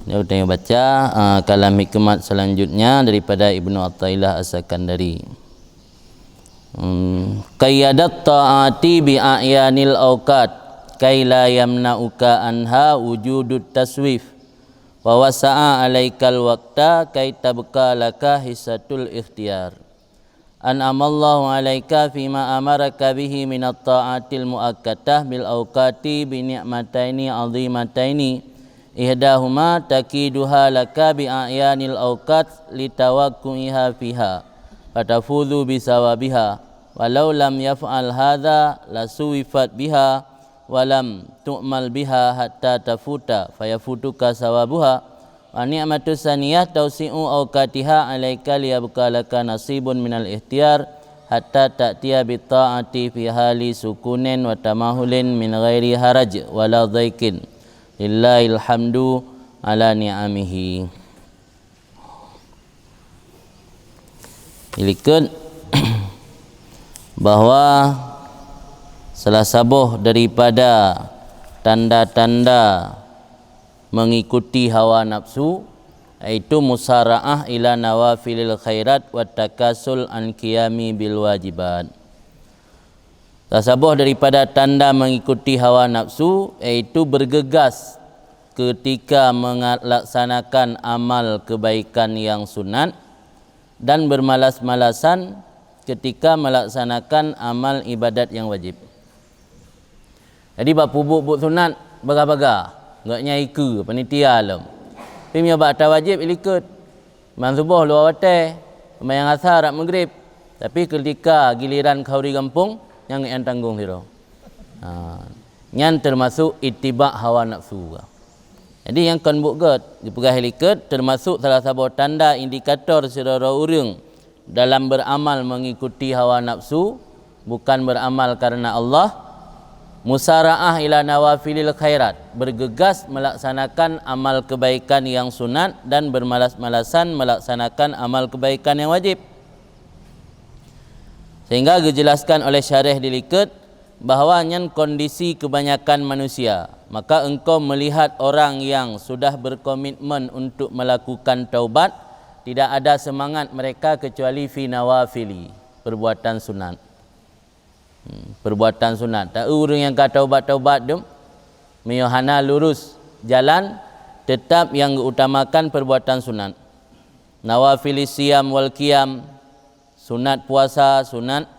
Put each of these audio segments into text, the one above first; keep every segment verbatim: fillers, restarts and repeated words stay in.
Yuk, kita baca, ah, kalam hikmat selanjutnya daripada Ibnu Athaillah As-Sakandari. Hmm, qayyadat ta'ati bi a'yanil awqat, kay la yamna'uka anha wujudut taswif, wa wasa'a alaikal waqta, kay tabqa laka hissatul ikhtiyar. An'amallahu alaika fima amaraka bihi minat ta'atil muakkatah bil awqati bi ni'mataini azimataini. Ihdahuma takiduha laka bi a'yanil awqat litawaqqu'iha fiha, fatafuzu bi sawabiha. Walau lam yaf'al hadza lasuwifat biha, wa lam tu'mal biha hatta tafuta, fayafutuka sawabuha. Wa ni'matus saniyah tausi'u awqatiha alaika liyabqa laka nasibun minal ikhtiyar, hatta ta'tiya bit ta'ati fi hali sukunin wa tamahulin min ghairi haraj wala dhaikin. Lillahil hamdu ala ni'amihi. Ilikot bahwa salah saboh daripada tanda-tanda mengikuti hawa nafsu, yaitu musara'ah ila nawafilil khairat wa takasul an qiyami bil wajibat. Salah saboh daripada tanda mengikuti hawa nafsu, yaitu bergegas ketika melaksanakan amal kebaikan yang sunat dan bermalas-malasan ketika melaksanakan amal ibadat yang wajib. Jadi, bak peubuet buet sunat bagah-bagah, gobnyan ikeue panitia lom. Tapi meunyoe bak ata wajib, ilikot. Ban suboh luwa watée, seumayang asa rab maghrib. Tapi ketika giliran khauri gampông, nyan gobnyan tanggong sidroe. Ha, nyan teumasok ittiba hawa nafsu. Jadi, nyang kon buet gét, geupeugah ilikot, teumasok salah saboh tanda indikator sidroe-droe ureuëng dalam beramal mengikuti hawa nafsu, bukan beramal karena Allah. Musara'ah ila nawafilil khairat, bergegas melaksanakan amal kebaikan yang sunat dan bermalas-malasan melaksanakan amal kebaikan yang wajib. Sehingga geujelaskan oleh syarih dilikot bahwa nyan kondisi kebanyakan manusia. Maka engkau melihat orang yang sudah berkomitmen untuk melakukan taubat, tidak ada semangat mereka kecuali fi nawafili, perbuatan sunat. Hmm, perbuatan sunat. Tak ureuëng nyang ka taubat-taubat dum, meunyoe hana lurus jalan, tetap nyang geuutamakan perbuatan sunat. Nawafili siyam wal qiyam, sunat puasa, sunat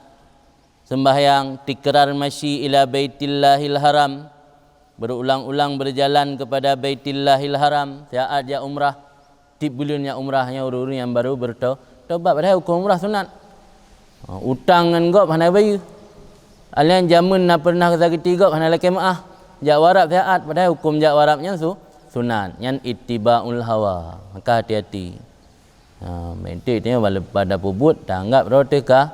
sembahyang, tikrar masyi ila Baitillahil Haram, berulang-ulang berjalan kepada Baitillahil Haram, siat jak umrah, tiep buleuen jak umrah, nyan ureuëng-ureuëng nyang baru berto-, tobat, padahai huköm umrah sunat. Ha, utang ngon gob hana bayeue. Alèh jameun na pernah sakiti gob hana lakée meuáh. Jak warab siat, padahai huköm jak warab nyan su-, sunat. Nyan ittibaul hawa. Maka hati-hati. Ha, meuinti tanyoe bala-, pada peubuet, tanggab droe teuh ka,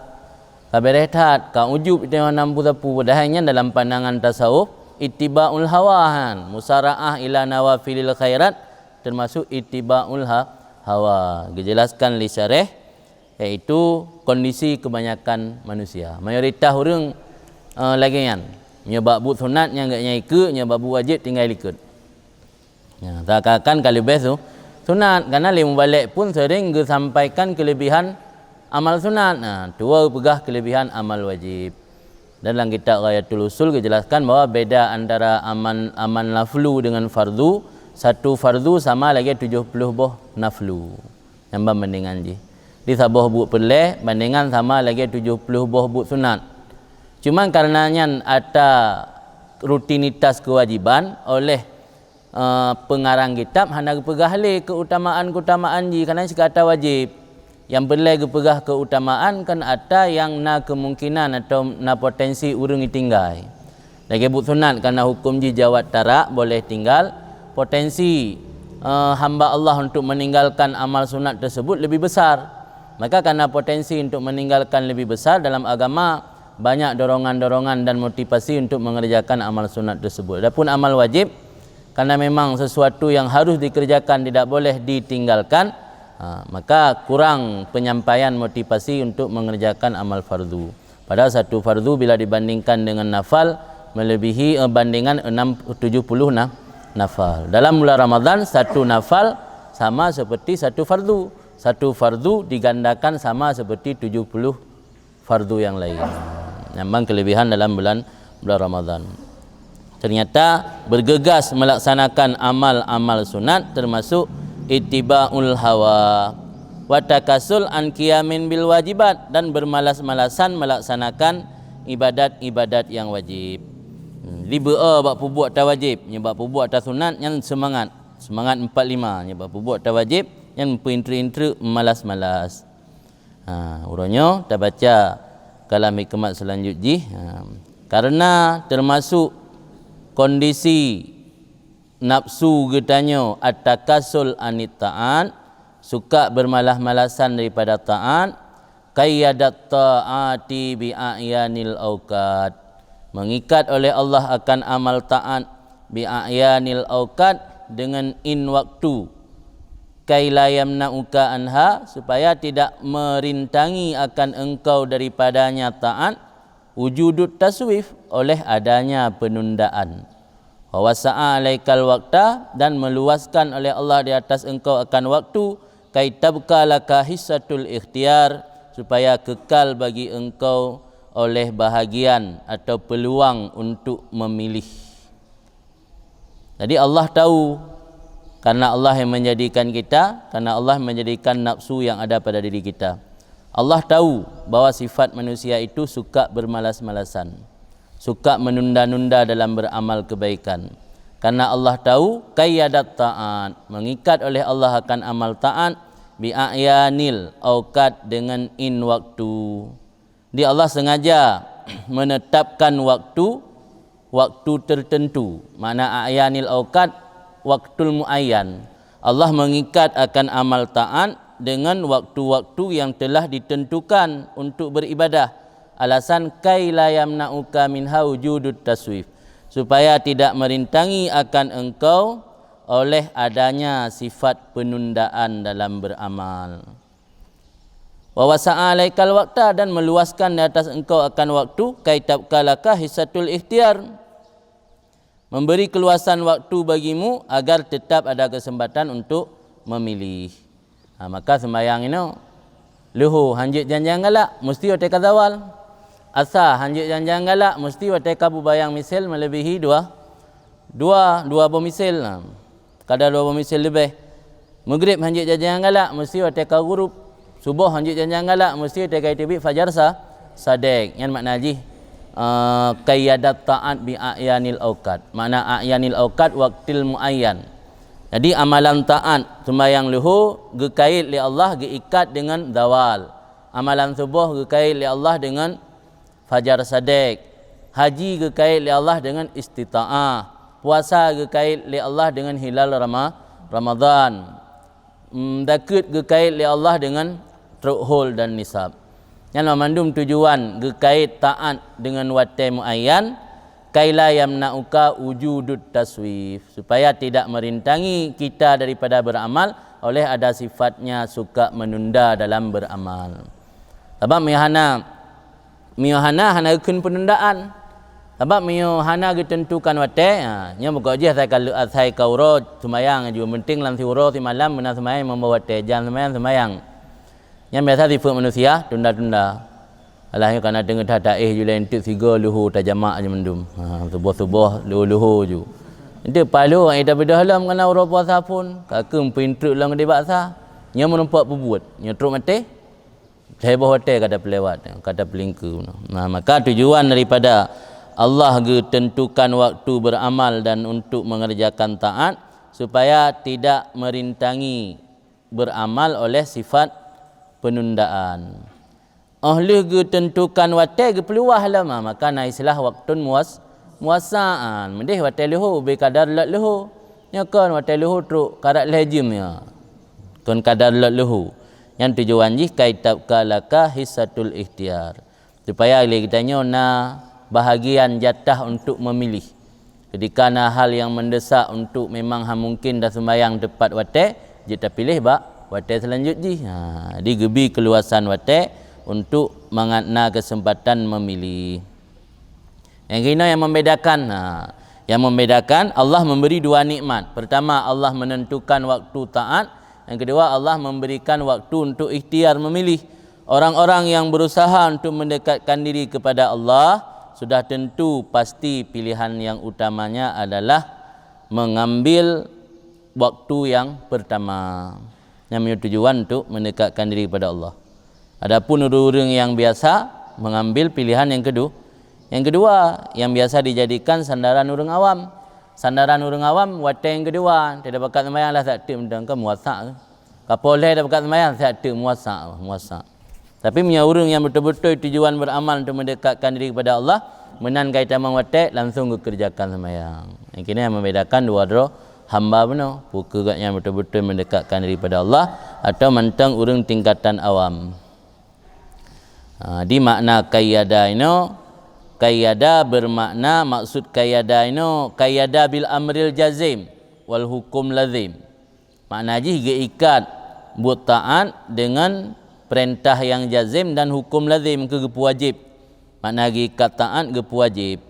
ka beres that, ka ujub tanyoe nam peue-sapeue, padahai nyan dalam pandangan tasawuf, ittibaul hawa han, musara'ah ila nawafilil khairat, teumasok ittibaul ha-, hawa. Geujelaskan lé syarih, yaitu kondisi kebanyakan manusia. Mayoritas ureuëng, eh, lagée nyan. Nyoe bak buet sunat nyang gét nyang ikeue, nyoe bak buet wajéb tinggai likot. Ya, seakan-akan ka leubeh su-, sunat, karena lé mubalek pun sering geusampaikan kelebihan amal sunat. Nah, tuwoe peugah kelebihan amal wajib. Dan dalam kitab Ghayatul Usul geujelaskan bahwa beda antara aman-, amal naflu dengan fardu, satu fardu sama lagée tujoh ploh boh naflu. Nyang bandingan jih. Di saboh buet peureulée, bandingan sama lagée tujoh ploh boh buet sunat. Cuman karena nyan ata rutinitas kewajiban oleh eh, peungarang kitab hana geupeugah lé keutamaan-keutamaan jih, karena sikata wajéb. Nyang peureulée geupeugah keutamaan kan ata nyang na keumungkinan atawa na potensi ureuëng jitinggai. Lagée buet sunat, karena huköm jih jawat tarak, boleh tinggal, potensi, eh, hamba Allah untuk meninggalkan amal sunat tersebut lebih besar. Maka karena potensi untuk meninggalkan lebih besar dalam agama, banyak dorongan-dorongan dan motivasi untuk mengerjakan amal sunat tersebut. Adapun amal wajib, karena memang sesuatu yang harus dikerjakan, tidak boleh ditinggalkan, ha, maka kurang penyampaian motivasi untuk mengerjakan amal fardu. Padahal satu fardu bila dibandingkan dengan nafal melebihi, eh, bandingan enam, tujuh puluh na-, nafal. Dalam bulan Ramadan, satu nafal sama seperti satu fardu. Satu fardu digandakan sama seperti tujuh puluh fardu yang lain. Memang kelebihan dalam bulan, bulan Ramadan. Ternyata bergegas melaksanakan amal-amal sunat termasuk ittiba'ul hawa. Wa takasul an qiyamin bil wajibat, dan bermalas-malasan melaksanakan ibadat-ibadat yang wajib. Hmm, libeu bak peubuet ta wajib, nyoe bak peubuet ta sunat nyan seumangat. Seumangat empat lima, nyoe bak peubuet ta wajib, nyan peuintrek-intrek malas-malas. Ha, uroe nyoe tabaca kalam hikmat selanjut jih. Ha, karena termasuk kondisi nafsu geutanyoe at-takasul anit taat, suka bermalas-malasan daripada taat, qayyadat taati bi a'yanil auqat, mengikat oleh Allah akan amal taat bi a'yanil auqat, dengan in waktu, kai la yamna'uka anha, supaya tidak merintangi akan engkau daripadanya taat, wujudut taswif, oleh adanya penundaan. Wa wasa'a alaikal waqta, dan meluaskan oleh Allah di atas engkau akan waktu, kai tabqa laka hissatul ikhtiyar, supaya kekal bagi engkau oleh bahagian atau peluang untuk memilih. Jadi Allah tahu, karena Allah yang menjadikan kita, karena Allah menjadikan nafsu yang ada pada diri kita. Allah tahu bahwa sifat manusia itu suka bermalas-malasan, suka menunda-nunda dalam beramal kebaikan. Karena Allah tahu, qayyadat taat, mengikat oleh Allah akan amal taat, bi a'yanil auqat, dengan in waktu. Di Allah sengaja menetapkan waktu, waktu tertentu. Makna a'yanil auqat, waktul muayyan. Allah mengikat akan amal taat dengan waktu-waktu yang telah ditentukan untuk beribadah. Alasan, kai la yamna'uka minha wujudut taswif, supaya tidak merintangi akan engkau oleh adanya sifat penundaan dalam beramal. Wa wasa'a alaikal waqta, dan meluaskan di atas engkau akan waktu, kai tabqa laka hissatul ikhtiyar, memberi keluasan waktu bagimu agar tetap ada kesempatan untuk memilih. Ha, maka sembahyang inoe, leuhô hanjeuet janjang galak, mesti watée ka zawal. Asa hanjeuet janjang galak, mesti watée ka bubayang misel melebihi dua, dua, dua boh misel. Ha. Kadar dua boh misel leubeh. Maghrib hanjeuet janjang galak, mesti watée ka ghurup. Suboh hanjeuet janjang galak, mesti watée ka teubiet fajar sa-, sadek. Nyan makna jih, eh, qayyadat taat bi a'yanil auqat. Makna a'yanil auqat, waktil muayyan. Jadi amalan taat, sembahyang leuhô geukait lé Allah, geuikat dengan zawal. Amalan suboh geukait lé Allah dengan fajar sadek. Haji geukait lé Allah dengan istita'ah. Puasa geukait lé Allah dengan hilal Rama-, Ramadan. Hmm, zakeuet geukait lé Allah dengan trok hol dan nisab. Nyan banmandum tujuan geukait taat dengan watée muayyan, kai la yamna'uka wujudut taswif, supaya tidak merintangi kita daripada beramal oleh ada sifatnya suka menunda dalam beramal. Sabab meuhana Meunyoe hana, hana geukheun peunundaan. Sabab meunyoe hana geuteuntukan watée, ha, nyoe meugoh jih asai ka, asai ka uroe seumayang ju, penting lam siuroe simalam meunan seumayang meuboh watée, jan seumayang, seumayang. Nyan biasa sifeuet manusia, tunda-tunda. Alah nyoe kana teungoh that-that éh ju lé enteuk sigoe leuhô tajamak ju mandum. Ha, suboh-suboh leuhô-leuhô ju. Enteuk paih leuhô nyang ita beudôh lom kana uroe puasa phon, ka keuh peuinteuk lom di baksa. Nyoe meurumpok peubuet, nyoe trok maté. Lhée boh watée ka tapeulewat, ka tapeuleungkeu. Nah, maka tujuan daripada Allah geuteuntukan waktu beramal dan untuk mengerjakan taat, supaya tidak merintangi beramal oleh sifat penundaan. Óh lheueh geuteuntukan watée geupeuluwah lom, ha, maka na istilah waktun muwas-, muwasaan. Meudeh watée leuhô, ubé kadar lot leuhô. Nyoe kon watée leuhô trok karat lhée jeuem nyoe. Kon kadar lot leuhô. Nyan tujuan jih kai tabqa laka hissatul ikhtiyar. Supaya lé geutanyoe na bahagian jatah untuk memilih. Ketika na hal yang mendesak untuk memang hana mungkin taseumayang tepat watée, jeuet tapiléh bak watée seulanjut jih. Ha, jadi geubi keuluwasan watée untuk mangat na keuseumpatan memilih. Nyang keunoe nyang membedakan, ha, Yang membedakan, Allah memberi dua nikmat. Pertama, Allah menentukan waktu taat. Yang kedua, Allah memberikan waktu untuk ikhtiar memilih. Orang-orang yang berusaha untuk mendekatkan diri kepada Allah, sudah tentu pasti pilihan yang utamanya adalah mengambil waktu yang pertama. Yang punya tujuan untuk mendekatkan diri kepada Allah. Adapun ureuëng-ureuëng yang biasa mengambil pilihan yang kedua. Yang kedua, yang biasa dijadikan sandaran ureuëng awam. Sandaran ureuëng awam watée yang kedua, tidak bakat sembahyang lah, tak teuk meuteun ke muasak. Kapoleh dah bakat sembahyang, tak teuk muasak, muasak. Tapi meunyoe ureuëng nyang beutôi-beutôi tujuan beramal untuk mendekatkan diri kepada Allah, meunan ka jitamong watée langsung geukeureujakan sembahyang. Nyang keunoe membedakan dua droe hamba bunoe, peu kheueh gobnyan beutôi-beutôi mendekatkan diri kepada Allah atau mantong ureuëng tingkatan awam. Ha, di makna qayyada inoe, qayyada bermakna, maksud qayyada inoe, qayyada bil amril jazim wal hukum lazim. Makna jih geuikat buet taat dengan peurintah nyang jazim dan hukum lazim keu geupeuwajéb. Makna geuikat taat geupeuwajéb.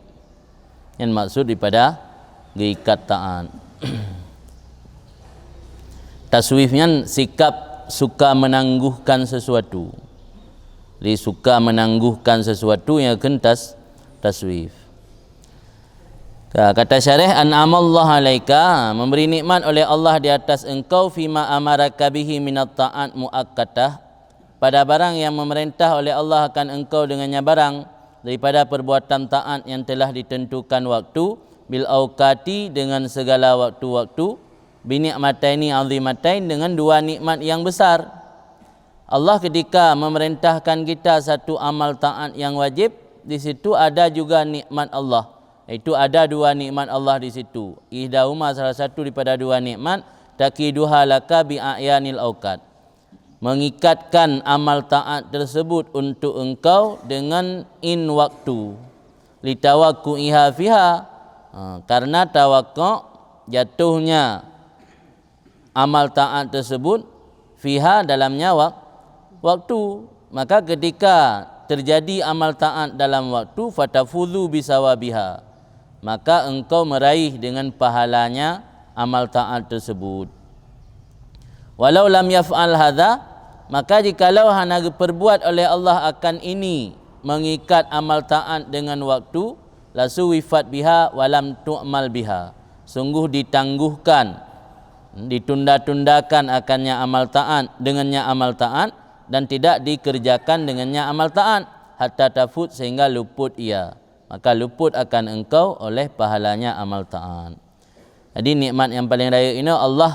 Nyan maksud daripada geuikat taat. Taswif nyan sikap suka menangguhkan sesuatu. Jadi suka menangguhkan sesuatu nyang kheun tas-, taswif. Ka-, kata syarah, "An'amallahu 'alaika", memberi nikmat oleh Allah di atas engkau, "fima amaraka bihi minat ta'at muakkatah", pada barang yang memerintah oleh Allah akan engkau dengannya barang daripada perbuatan taat yang telah ditentukan waktu, "bil auqati", dengan segala waktu-waktu, "bi ni'mataini 'azimatain", dengan dua nikmat yang besar. Allah ketika memerintahkan kita satu amal taat yang wajib, di situ ada juga nikmat Allah. Itu ada dua nikmat Allah di situ. Ihdahuma, salah satu daripada dua nikmat, "taqiduha laka bi a'yanil auqat", mengikatkan amal taat tersebut untuk engkau dengan in waktu. "Litawaqqu'iha fiha", ha, karena tawakku, jatuhnya amal taat tersebut, "fiha", dalamnya wak-, waktu. Maka ketika terjadi amal taat dalam waktu, "fatafuzu bisawabiha", maka engkau meraih dengan pahalanya amal taat tersebut. "Walau lam yaf'al hadza", maka jikalau hana geuperbuat oleh Allah akan ini, mengikat amal taat dengan waktu, "lasuwifat biha walam tu'mal biha", sungguh ditangguhkan, ditunda-tundakan akannya amal taat, dengannya amal taat, dan tidak dikerjakan dengannya amal taat, "hatta tafut", sehingga luput ia. Maka luput akan engkau oleh pahalanya amal taat. Jadi nikmat nyang paleng rayeuk inoe, Allah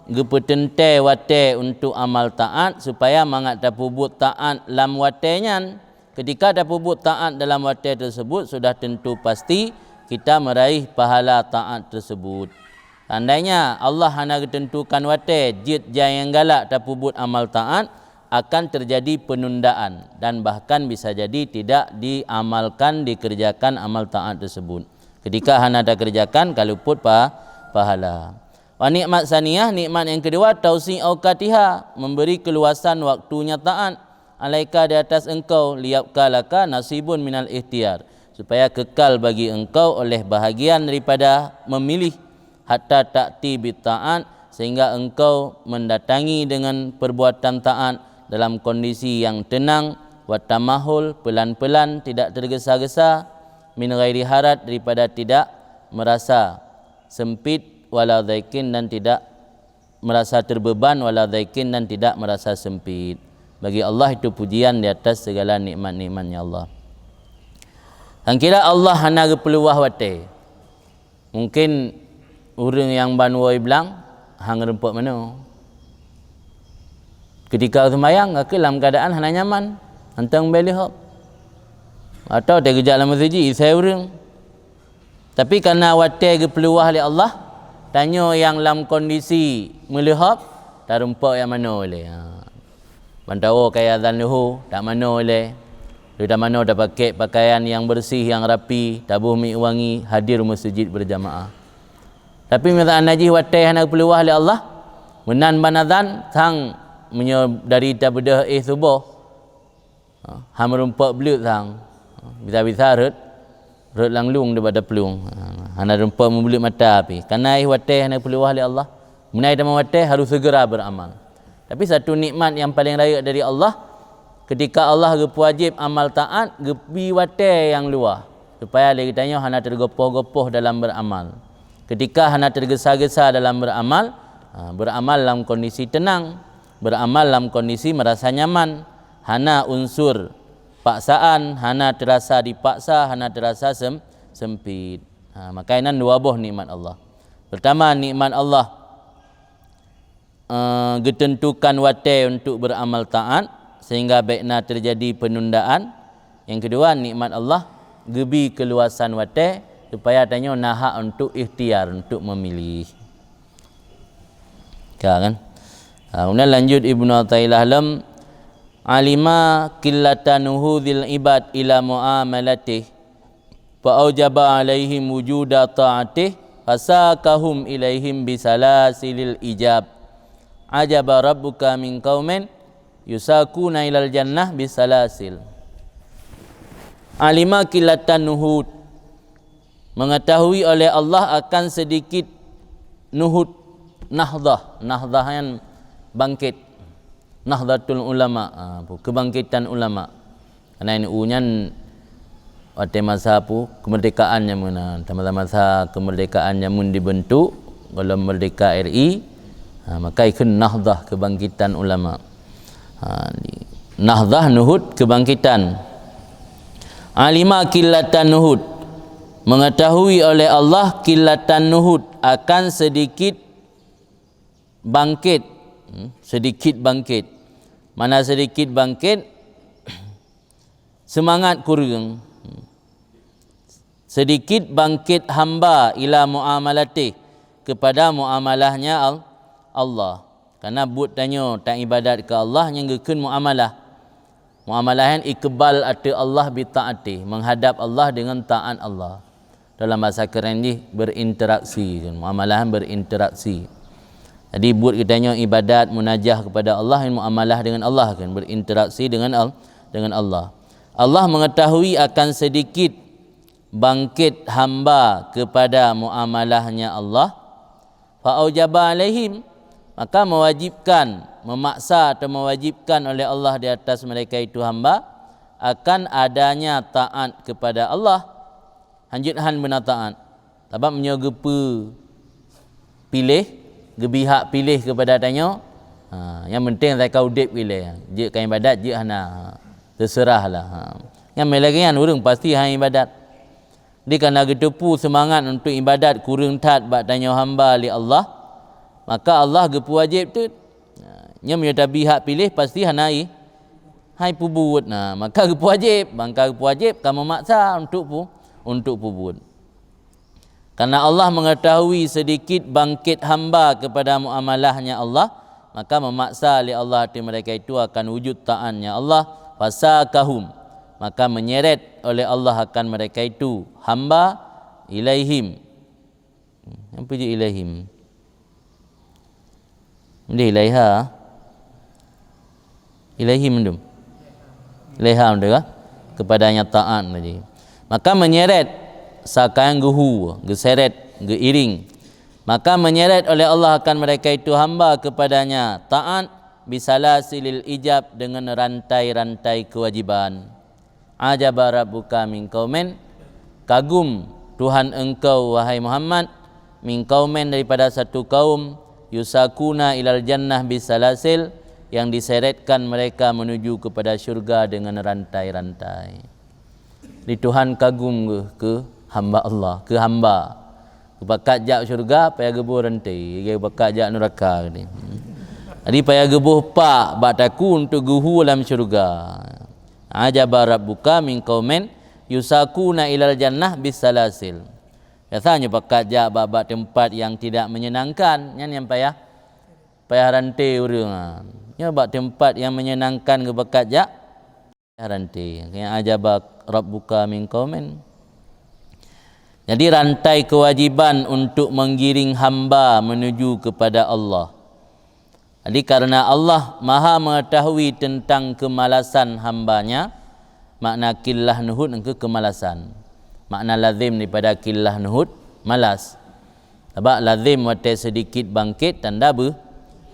geupeuteuntée watée untuk amal taat supaya mangat tapeubuet taat lam watée nyan. Ketika tapeubuet taat dalam watée tersebut, sudah tentu pasti kita meraih pahala taat tersebut. Seandainya Allah hana geuteuntukan watée jeuet jai nyang galak tapeubuet amal taat, akan terjadi penundaan dan bahkan bisa jadi tidak diamalkan, dikerjakan amal taat tersebut. Ketika hana takerjakan, ka luput pa-, pahala. Wa nikmat saniyah, nikmat yang kedua, tausi' auqatiha, memberi keluasan waktunya taat, alaika, di atas engkau, liyabqa laka nasibun minal ikhtiyar, supaya kekal bagi engkau oleh bahagian daripada memilih, hatta ta'ti bit ta'at, sehingga engkau mendatangi dengan perbuatan taat dalam kondisi yang tenang, wa tamahul, pelan-pelan, tidak tergesa-gesa, min ghairi haraj, daripada tidak merasa sempit, wala dhaikin, dan tidak merasa terbeban, wala dhaikin, dan tidak merasa sempit. Bagi Allah itu pujian di atas segala nikmat-nikmatnya Allah. Nyang kira Allah hana geupeuluwah watée. Mungkin ureuëng nyang ban woe blang hang rumpok manoe. Ketika seumayang, ka lam keadaan hana nyaman, hantom bée leuhop. Atau teugeujak lam meuseujid, isai ureuëng. Tapi karena watée geupeuluwah lé Allah, tanyoe nyang lam kondisi meuleuhop, tarumpok nyang manoe lé. Ha. Ban tawoe kaya azan leuhô, tak manoe lé. Lheueh tamanoe tapakée pakaian nyang beureuséh, nyang rapi, taboh miek wangi, hadir meuseujid beurjamaah. Tapi meusajan jih watée hana geupeuluwah lé Allah, meunan ban azan, sang meunyoe dari tabeudôh éh suboh, ha, han meurumpok bleuet sang, ha, bisa-bisa rhot, Rhot lam lueng daripada plueng. Ha, hana teumpat meubuleut mata pih. Kana éh watée hana peuluah lé Allah. Meunai teuma watée harus segera beramal. Tapi satu nikmat yang paling rayeuk dari Allah, ketika Allah geupeuwajéb amal taát, geubi watée nyang luwah, supaya lé geutanyoe hana teugopoh-gopoh dalam beramal. Ketika hana tergesa-gesa dalam beramal, ha, beramal lam kondisi tenang, beramal lam kondisi merasa nyaman, hana unsur paksaan, hana terasa dipaksa, hana terasa sem-, sempit. Ha, maka inan dua boh nikmat Allah. Pertama, nikmat Allah, eh, geuteuntukan watée untuk beramal taát, sehingga bék na terjadi penundaan. Yang kedua, nikmat Allah geubi keuluasan watée supaya tanyoe na hak untuk ikhtiar, untuk memilih. Ka kan? Ha, kemudian lanjut Ibnu Athaillah lom, "Alima qillata nuhudil ibad ila muamalatih, fa aujaba alaihim wujuda ta'atih, fasakahum ilaihim bisalasilil ijab. Ajaba rabbuka min qaumin yusakuna ilal jannah bisalasil." Alima qillatan nuhud, mengetahui oleh Allah akan sedikit nuhud, nahdah. Nahdah nyan bangkit. Nahdlatul ulama, ha, kebangkitan ulama. Karena N U nyan watée masa apa, kemerdekaan jameun, ha, masa-masa kemerdekaan jameun dibentuk, golom merdeka R I, ha, maka ikheun nahdah, kebangkitan ulama. Ha, di, nahdah, nuhud, kebangkitan. Alima qillatan nuhud, mengetahui oleh Allah qillatan nuhud, akan sedikit bangkit. Hmm, sedikit bangkit. Mana sedikit bangkit? Semangat kureueng. Sedikit bangkit hamba ila muamalatih, kepada muamalahnya Al-, Allah. Karena buet tanyoe taibadat keu Allah nyang geukheun muamalah. Muamalah nyan iqbal ateueh Allah bi taatih, menghadap Allah dengan taat Allah. Dalam bahasa keren jih, berinteraksi, kan? Muamalah nyan berinteraksi. Jadi buet geutanyoe ibadat, munajah kepada Allah, muamalah dengan Allah, kan? Berinteraksi dengan Al-, dengan Allah. Allah mengetahui akan sedikit bangkit hamba kepada muamalahnya Allah, fa aujaba alaihim, maka mewajibkan, memaksa atau mewajibkan oleh Allah di atas mereka itu hamba akan adanya taat kepada Allah. Hanjeuet han beuna taat. Sabab meunyoe geupeu piléh, geubi hak piléh keupada tanyoe, ha, nyang penting asai ka udeb ilée. Jeuet ka ibadat, jeuet hana, ha, teuseurah lah, ha. Nyang lagée nyan ureuëng pasti han ibadat. Di kana geuteupeue seumangat untuk ibadat kureueng that bak tanyoe hamba lé Allah, maka Allah geupeuwajéb teut. Ha, nyoe meunyoe tabi hak piléh pasti hana i, hai peubuet. Nah, maka geupeuwajéb, maka geupeuwajéb ka meumaksa untuk pu-, untuk peubuet. Karena Allah mengetahui sedikit bangkit hamba kepada muamalahnya Allah, maka memaksa lé Allah hati mereka itu akan wujud taatnya Allah, fasakahum, maka menyeret oleh Allah akan mereka itu hamba ilaihim. Apa je ilaihim? Mendeh ilaiha. Ilaihi mandum. Ilaiha mandum, ha? Kepadanya taat tadi. Maka menyeret, sakayang geuhu, geuseret, geuiring. Maka menyeret oleh Allah akan mereka itu hamba kepadanya taat bisalasilil ijab dengan rantai-rantai kewajiban. Ajaba rabbuka min qaumin, kagum Tuhan engkau, wahai Muhammad, min qaumin, daripada satu kaum, yusakuna ilal jannah bisalasil, yang diseretkan mereka menuju kepada syurga dengan rantai-rantai. Di Tuhan kagum keu, keu hamba Allah, keu hamba. Geupakat jak syurga, payah geuboh rantai, geupakat jak nuraka tadi. Jadi payah geuboh pak bak takue untuk geuhu lam syurga. Ajaba rabbuka min qaumin yusakuna ilal jannah bisalasil. Biasanya pakat jak bak, bak tempat yang tidak menyenangkan, nyan yang payah, payah rantai ureuëng. Nyoe bak tempat yang menyenangkan geupakat jak, payah rantai. Yang ajaba rabbuka min qaumin. Jadi rantai kewajiban untuk menggiring hamba menuju kepada Allah. Jadi karena Allah Maha mengetahui tentang kemalasan hamba-Nya, makna qillah nuhud engke kemalasan. Makna lazim daripada qillah nuhud, malas. Sabab lazim watée seudikit bangkét tanda beu-,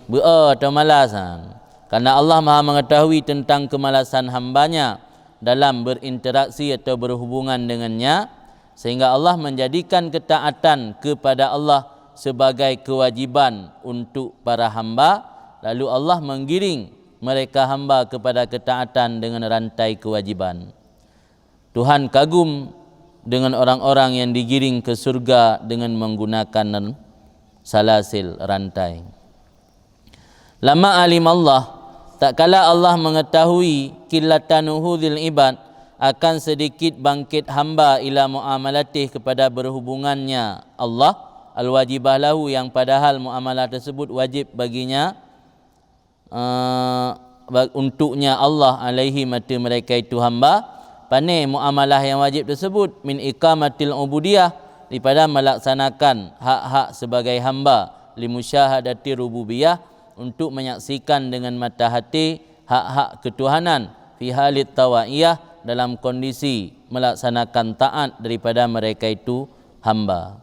beu-o atau malas. Ha. Karena Allah Maha Mengetahui tentang kemalasan hamba-Nya dalam berinteraksi atau berhubungan dengan-Nya, sehingga Allah menjadikan ketaatan kepada Allah sebagai kewajiban untuk para hamba, lalu Allah menggiring mereka hamba kepada ketaatan dengan rantai kewajiban. Tuhan kagum dengan orang-orang yang digiring ke surga dengan menggunakan salasil, rantai. Lama alim Allah, tatkala Allah mengetahui qillata nuhudil ibad, akan sedikit bangkit hamba ila muamalatih, kepada berhubungannya Allah, al-wajibah lahu, yang padahal muamalah tersebut wajib baginya, eh, ba-, untuknya Allah, alaihi, mata mereka itu hamba. Pane muamalah yang wajib tersebut? Min iqamatil ubudiyah, daripada melaksanakan hak-hak sebagai hamba, limusyahadati rububiyah, untuk menyaksikan dengan mata hati hak-hak ketuhanan, fi halit tawaiyah, dalam kondisi melaksanakan taat daripada mereka itu hamba.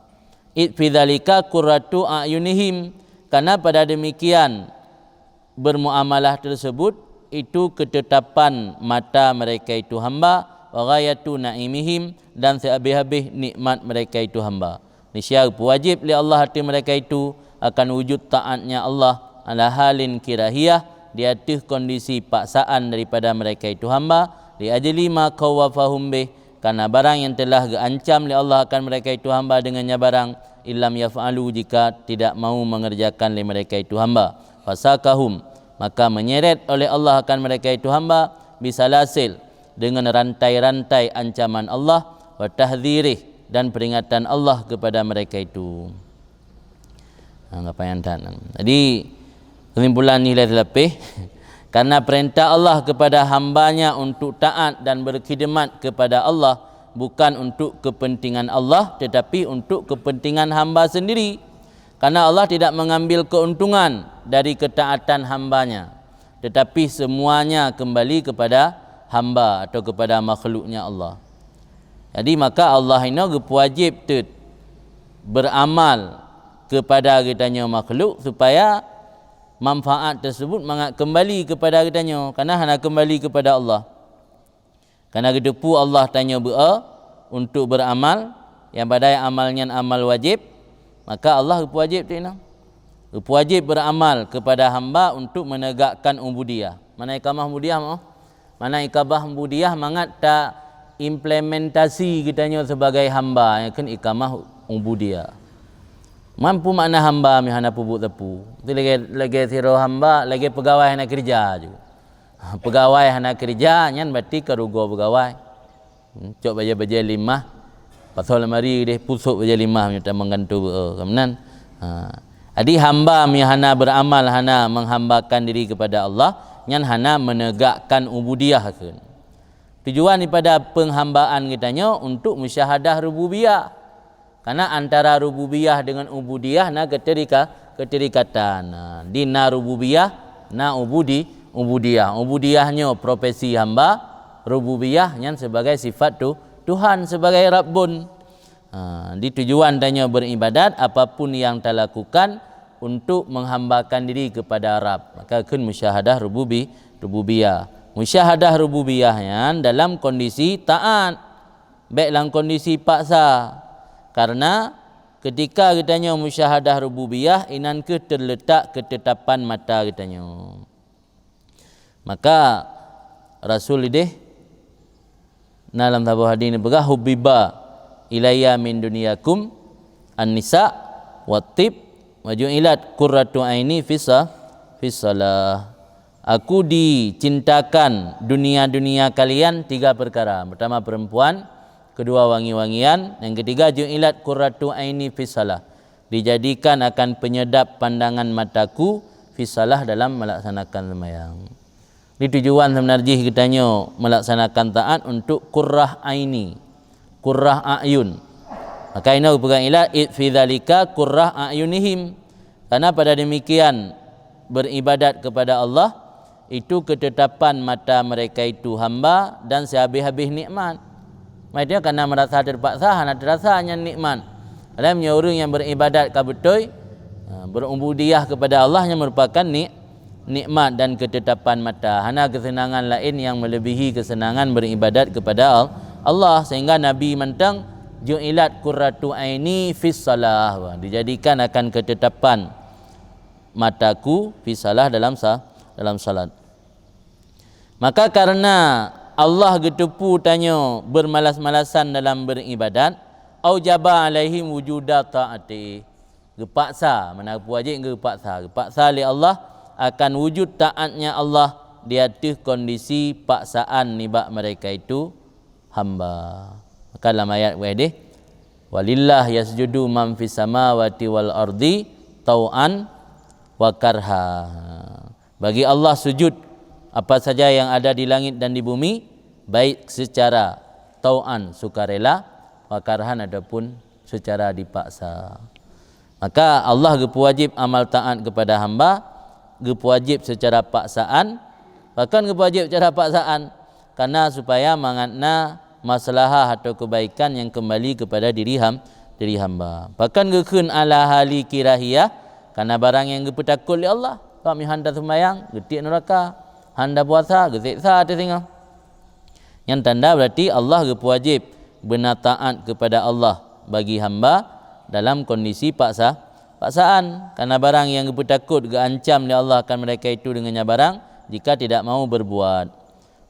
Id fi dzalika qurratu a'yunihim, karena pada demikian bermuamalah tersebut itu ketetapan mata mereka itu hamba, wa ghayatu na'imihim, dan sehabis-habis nikmat mereka itu hamba. Niscaya peuwajib lé Allah ateueh mereka itu akan wujud taatnya Allah ala halin kirahiyah, di ateueh kondisi paksaan daripada mereka itu hamba, li ajli ma khawwafahum bih, karena barang yang telah geuancam lé Allah akan mereka itu hamba dengannya barang, illam yaf'alu, jika tidak mau mengerjakan lé mereka itu hamba. Fasakahum, maka menyeret oleh Allah akan mereka itu hamba, bisalasil, dengan rantai-rantai ancaman Allah, wa tahdzirih, dan peringatan Allah kepada mereka itu. Ha, gapai nyan that. Jadi, kesimpulan nilai teulapeh, karena perintah Allah kepada hamba-Nya untuk taat dan berkhidmat kepada Allah bukan untuk kepentingan Allah, tetapi untuk kepentingan hamba sendiri. Karena Allah tidak mengambil keuntungan dari ketaatan hamba-Nya, tetapi semuanya kembali kepada hamba atau kepada makhluknya Allah. Jadi, maka Allah inoe geupeuwajéb teut beuramal kepada geutanyoe makhluk, supaya manfaat tersebut mangat kembali kepada geutanyoe, karena hana kembali kepada Allah. Karena geuteupeue Allah tanyoe beu-e untuk beuramal, nyang padahai amal nyan amal wajéb, maka Allah geupeuwajéb teuk inoe. Geupeuwajéb beuramal kepada hamba untuk menegakkan ubudiyah. Mana iqamah ubudiyah, maoh? Mana iqamah ubudiyah mangat ta implementasi geutanyoe sebagai hamba, nyan kheun iqamah ubudiyah. Man peue makna hamba meuhana peubuet sapeue? Itu lagée, lagée sidroe hamba, lagée peugawai hana keureuja ju. Peugawai hana keureuja, nyan berarti ka rugoe peugawai. Hmm, cok bajée-bajée limah, pasoe lamari deh, pusok bajée limah meunyoe tamong gantoe beu-e, ka meunan. Ha. Jadi hamba meuhana beuramal, hana menghambakan diri kepada Allah, nyan hana menegakkan ubudiyah kheun. Tujuan daripada penghambaan geutanyoe untuk musyahadah rububiyah. Karena antara rububiyah dengan ubudiyah na keuterika-, keuterikatan. Nah, di na rububiyah, na ubudi-, ubudiyah. Ubudiyah nyoe profesi hamba, rububiyah nyan sebagai sifat tu-, Tuhan, sebagai Rabbun. Ha, di tujuan tanyoe beribadat, apapun yang talakukan untuk menghambakan diri kepada Rabb, maka kheun musyahadah rububi-, rububiyah. Musyahadah rububiyah nyan dalam kondisi taat. Bék lam kondisi paksa. Karena ketika geutanyoe musyahadah rububiyah, inan kheueh terletak ketetapan mata geutanyoe. Maka Rasul ideh na lam saboh hadis neupeugah, "Hubbiba ilayya min dunyakum an-nisa wa tib wa ju'ilat qurratu aini fis sa-, fis salah." Aku dicintakan dunia-dunia kalian tiga perkara. Pertama perempuan, kedua wangi-wangian, yang ketiga ju'ilat qurratu aini fis salah. Dijadikan akan penyedap pandangan mataku fis salah, dalam melaksanakan sembahyang. Di tujuan sebenar jih geutanyoe melaksanakan taat untuk qurrah aini, qurrah a'yun. Maka inoe geupeugah ilat, "Id fi dzalika qurrah a'yunihim." Karena pada demikian beribadat kepada Allah, itu ketetapan mata mereka itu hamba dan sehabis-habis nikmat. Maksudnya, karena merasa terpaksa, hana terasa nyan nikmat. Padahal meunyoe ureuëng nyang beribadat ka beutôi, ha, berubudiyah kepada Allah, nyan merupakan ni-, nikmat dan ketetapan mata. Hana kesenangan lain yang melebihi kesenangan beribadat kepada Al-, Allah. Sehingga Nabi mantong, "Ju'ilat qurratu aini fis salah." Wah, dijadikan akan ketetapan mataku fis salah, dalam sa-, dalam salat. Maka karena Allah geuteupeue tanyoe bermalas-malasan dalam beribadat, aujaba alaihim wujuda taati. Geupaksa, mana geupeuwajéb geupaksa. Geupaksa lé Allah akan wujud taatnya Allah di ateueh kondisi paksaan nibak mereka itu hamba. Maka lam ayat wéh deh, "Walillah yasjudu man fis samawati wal ardi tau'an wa karha." Bagi Allah sujud apa saja yang ada di langit dan di bumi, baik secara tau'an, sukarela, wa karhan, ataupun secara dipaksa. Maka Allah geupeuwajéb amal taat kepada hamba, geupeuwajéb secara paksaan, bahkan geupeuwajéb secara paksaan, karena supaya mangat na maslahah atau kebaikan yang kembali kepada diri ham-, diri hamba. Bahkan geukheun, "Ala hali kirahiyah," karena barang yang geupeutakot lé Allah. Sebab meuhan taseumayang, geutiek nuraka, han tapuasa, geuseksa ateueh singoh. Nyan tanda berarti Allah geupeuwajéb beuna taat kepada Allah bagi hamba dalam kondisi paksa, paksaan. Karena barang yang geupeutakot, geuancam lé Allah akan mereka itu dengan nyan barang, jika tidak mau berbuat.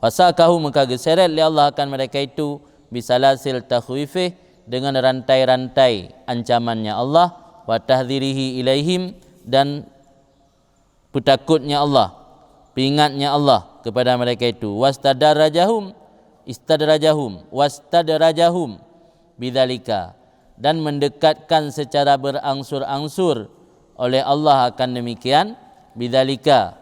Wasakahu, maka geuseret lé Allah akan mereka itu, bisalasil takhwifih, dengan rantai-rantai ancamannya Allah, wa tahdzirihi ilaihim, dan peutakotnya Allah, peuingatnya Allah kepada mereka itu. Wastadrajahum, istadrajahum, wastadrajahum bidzalika, dan mendekatkan secara berangsur-angsur oleh Allah akan demikian, bidzalika,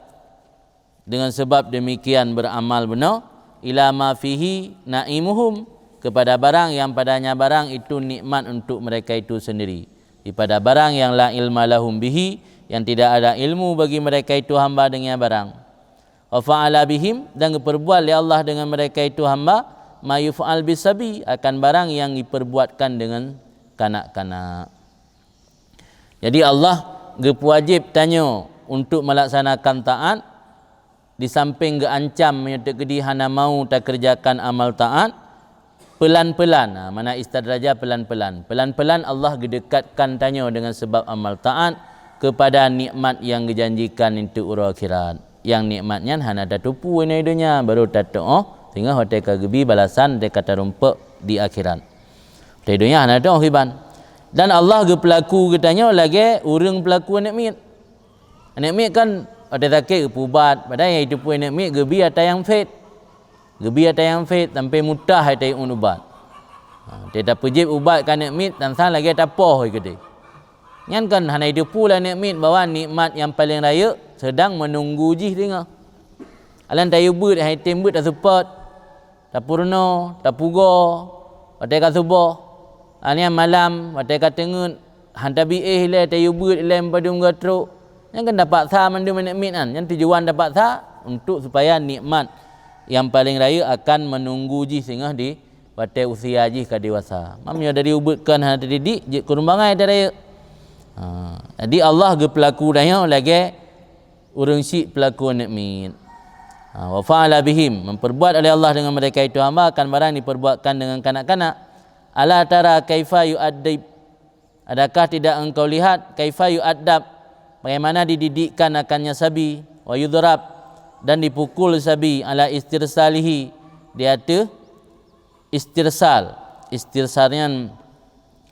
dengan sebab demikian beramal bunoe, ila ma fihi na'imuhum, kepada barang yang padanya barang itu nikmat untuk mereka itu sendiri. Daripada barang yang la ilma lahum bihi, yang tidak ada ilmu bagi mereka itu hamba dengan barang. Wa fa'ala bihim, dan geuperbuat lé Allah dengan mereka itu hamba, ma yuf'al bisabi, akan barang yang diperbuatkan dengan kanak-kanak. Jadi Allah geupeuwajéb tanyoe untuk melaksanakan taat, di samping geuancam meunyoe teukeudi hana mau takeureujakan amal taat, pelan-pelan, ha, mana istadraja pelan-pelan. Pelan-pelan Allah geudekatkan tanyoe dengan sebab amal taat kepada nikmat yang geujanjikan untuk uroe akhirat. Yang nikmat nyan hana tateupeue inoe donya, baru tateuoh singoh watée ka geubi balasan, watée ka tarumpok di akhirat. Di donya hana teuoh kiban. Dan Allah geupeulaku geutanyoe lagée ureuëng peulaku aneuëk miet. Aneuëk miet kan watée sakét geupeuubat, padahai nyang jiteupeue aneuëk miet geubi ata nyang phét. Geubi ata nyang phét sampai mutah ata nyang ubat. Ha, watée tapeujieb ubat keu aneuëk miet, tan-tan lagée tapoh keudeh. Nyan kan hana jiteupeue lé aneuëk miet bahwa nikmat nyang paleng rayeuk sedang meununggu jih singoh. Alan tayue beuet, hai tem beuet taseupôt. Tapeurunoe, tapugoe, watée ka suboh, anian malam, watée ka teungeut, han tabi éh ilée, tayue beuet ilée meupadum geutrok. Nyan kan tapaksa mandum aneuëk miet nyan. Nyan tujuan tapaksa untuk supaya nikmat nyang paleng rayeuk akan meununggu jih singoh di watée usia jih ka dewasa. Meunyoe dari ubeuet kon hana teudidik, jeuet keu ureuëng bangai tarayeuk. Ha, jadi Allah geupeulaku tanyoe lagée ureuëng syiek peulaku aneuëk miet. Ha, wa fa'ala bihim, memperbuat oleh Allah dengan mereka itu hamba akan barang diperbuatkan dengan kanak-kanak. Ala tara kaifa yu'addib. Adakah tidak engkau lihat kaifa yu'addab, bagaimana dididikkan akannya sabi, wa yudhrab, dan dipukul sabi, ala istirsalihi, di ateueh istirsal. Istirsal nyan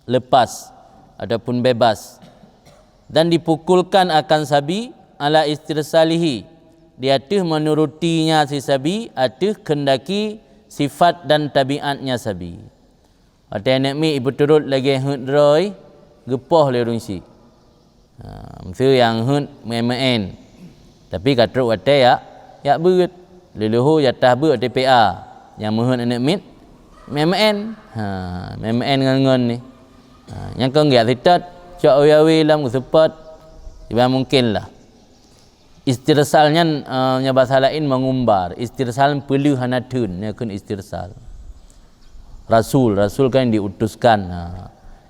lepas ataupun bebas. Dan dipukulkan akan sabi ala istirsalihi, di ateueh meunurutinya si sabi, ateueh keundaki sifat dan tabiatnya sabi. Watée aneuëk miet jipeuturot lagée heuet droe, geupoh lé ureuëng syiek. Ha, meuseu nyang heuet meuén-meuén. Tapi ka trok watée jak, jak beuet. Leuluhu jatah beuet watée P A. Nyang meuheuet aneuëk miet, meuén-meuén. Ha, meuén-meuén ngon-ngon ni. Ha, nyang kon geujak sitot, cok awe-awe lom geuseupôt. Kiban mungken lah. Istirsal nyan, eh, nyan basa laén mengumbar. Istirsal peuleueh hana theun, nyan kheun istirsal. Rasul, rasul kan diutuskan. Ha.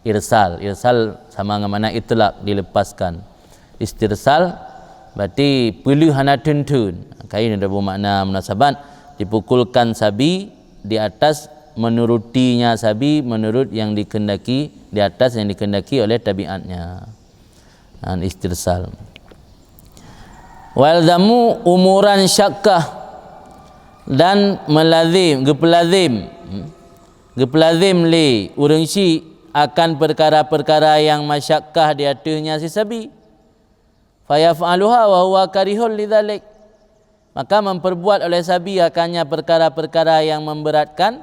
Irsal, irsal sama ngon makna itlaq, dilepaskan. Istirsal berarti peuleueh hana theun-theun. Kain ada bermakna munasabat, dipukulkan sabi di atas menurutinya sabi menurut yang dikehendaki, di atas yang dikehendaki oleh tabiatnya. An istirsal. Walzamu umuran syakkah, dan melazim, geupeulazim, hmm, geupeulazim lé ureuëng syik akan peukara-peukara nyang masyakkah di ateueh nyan si sabi. Fayaf'aluha wa huwa karihul lidzalik. Maka memperbuat oleh sabi akannya perkara-perkara yang memberatkan,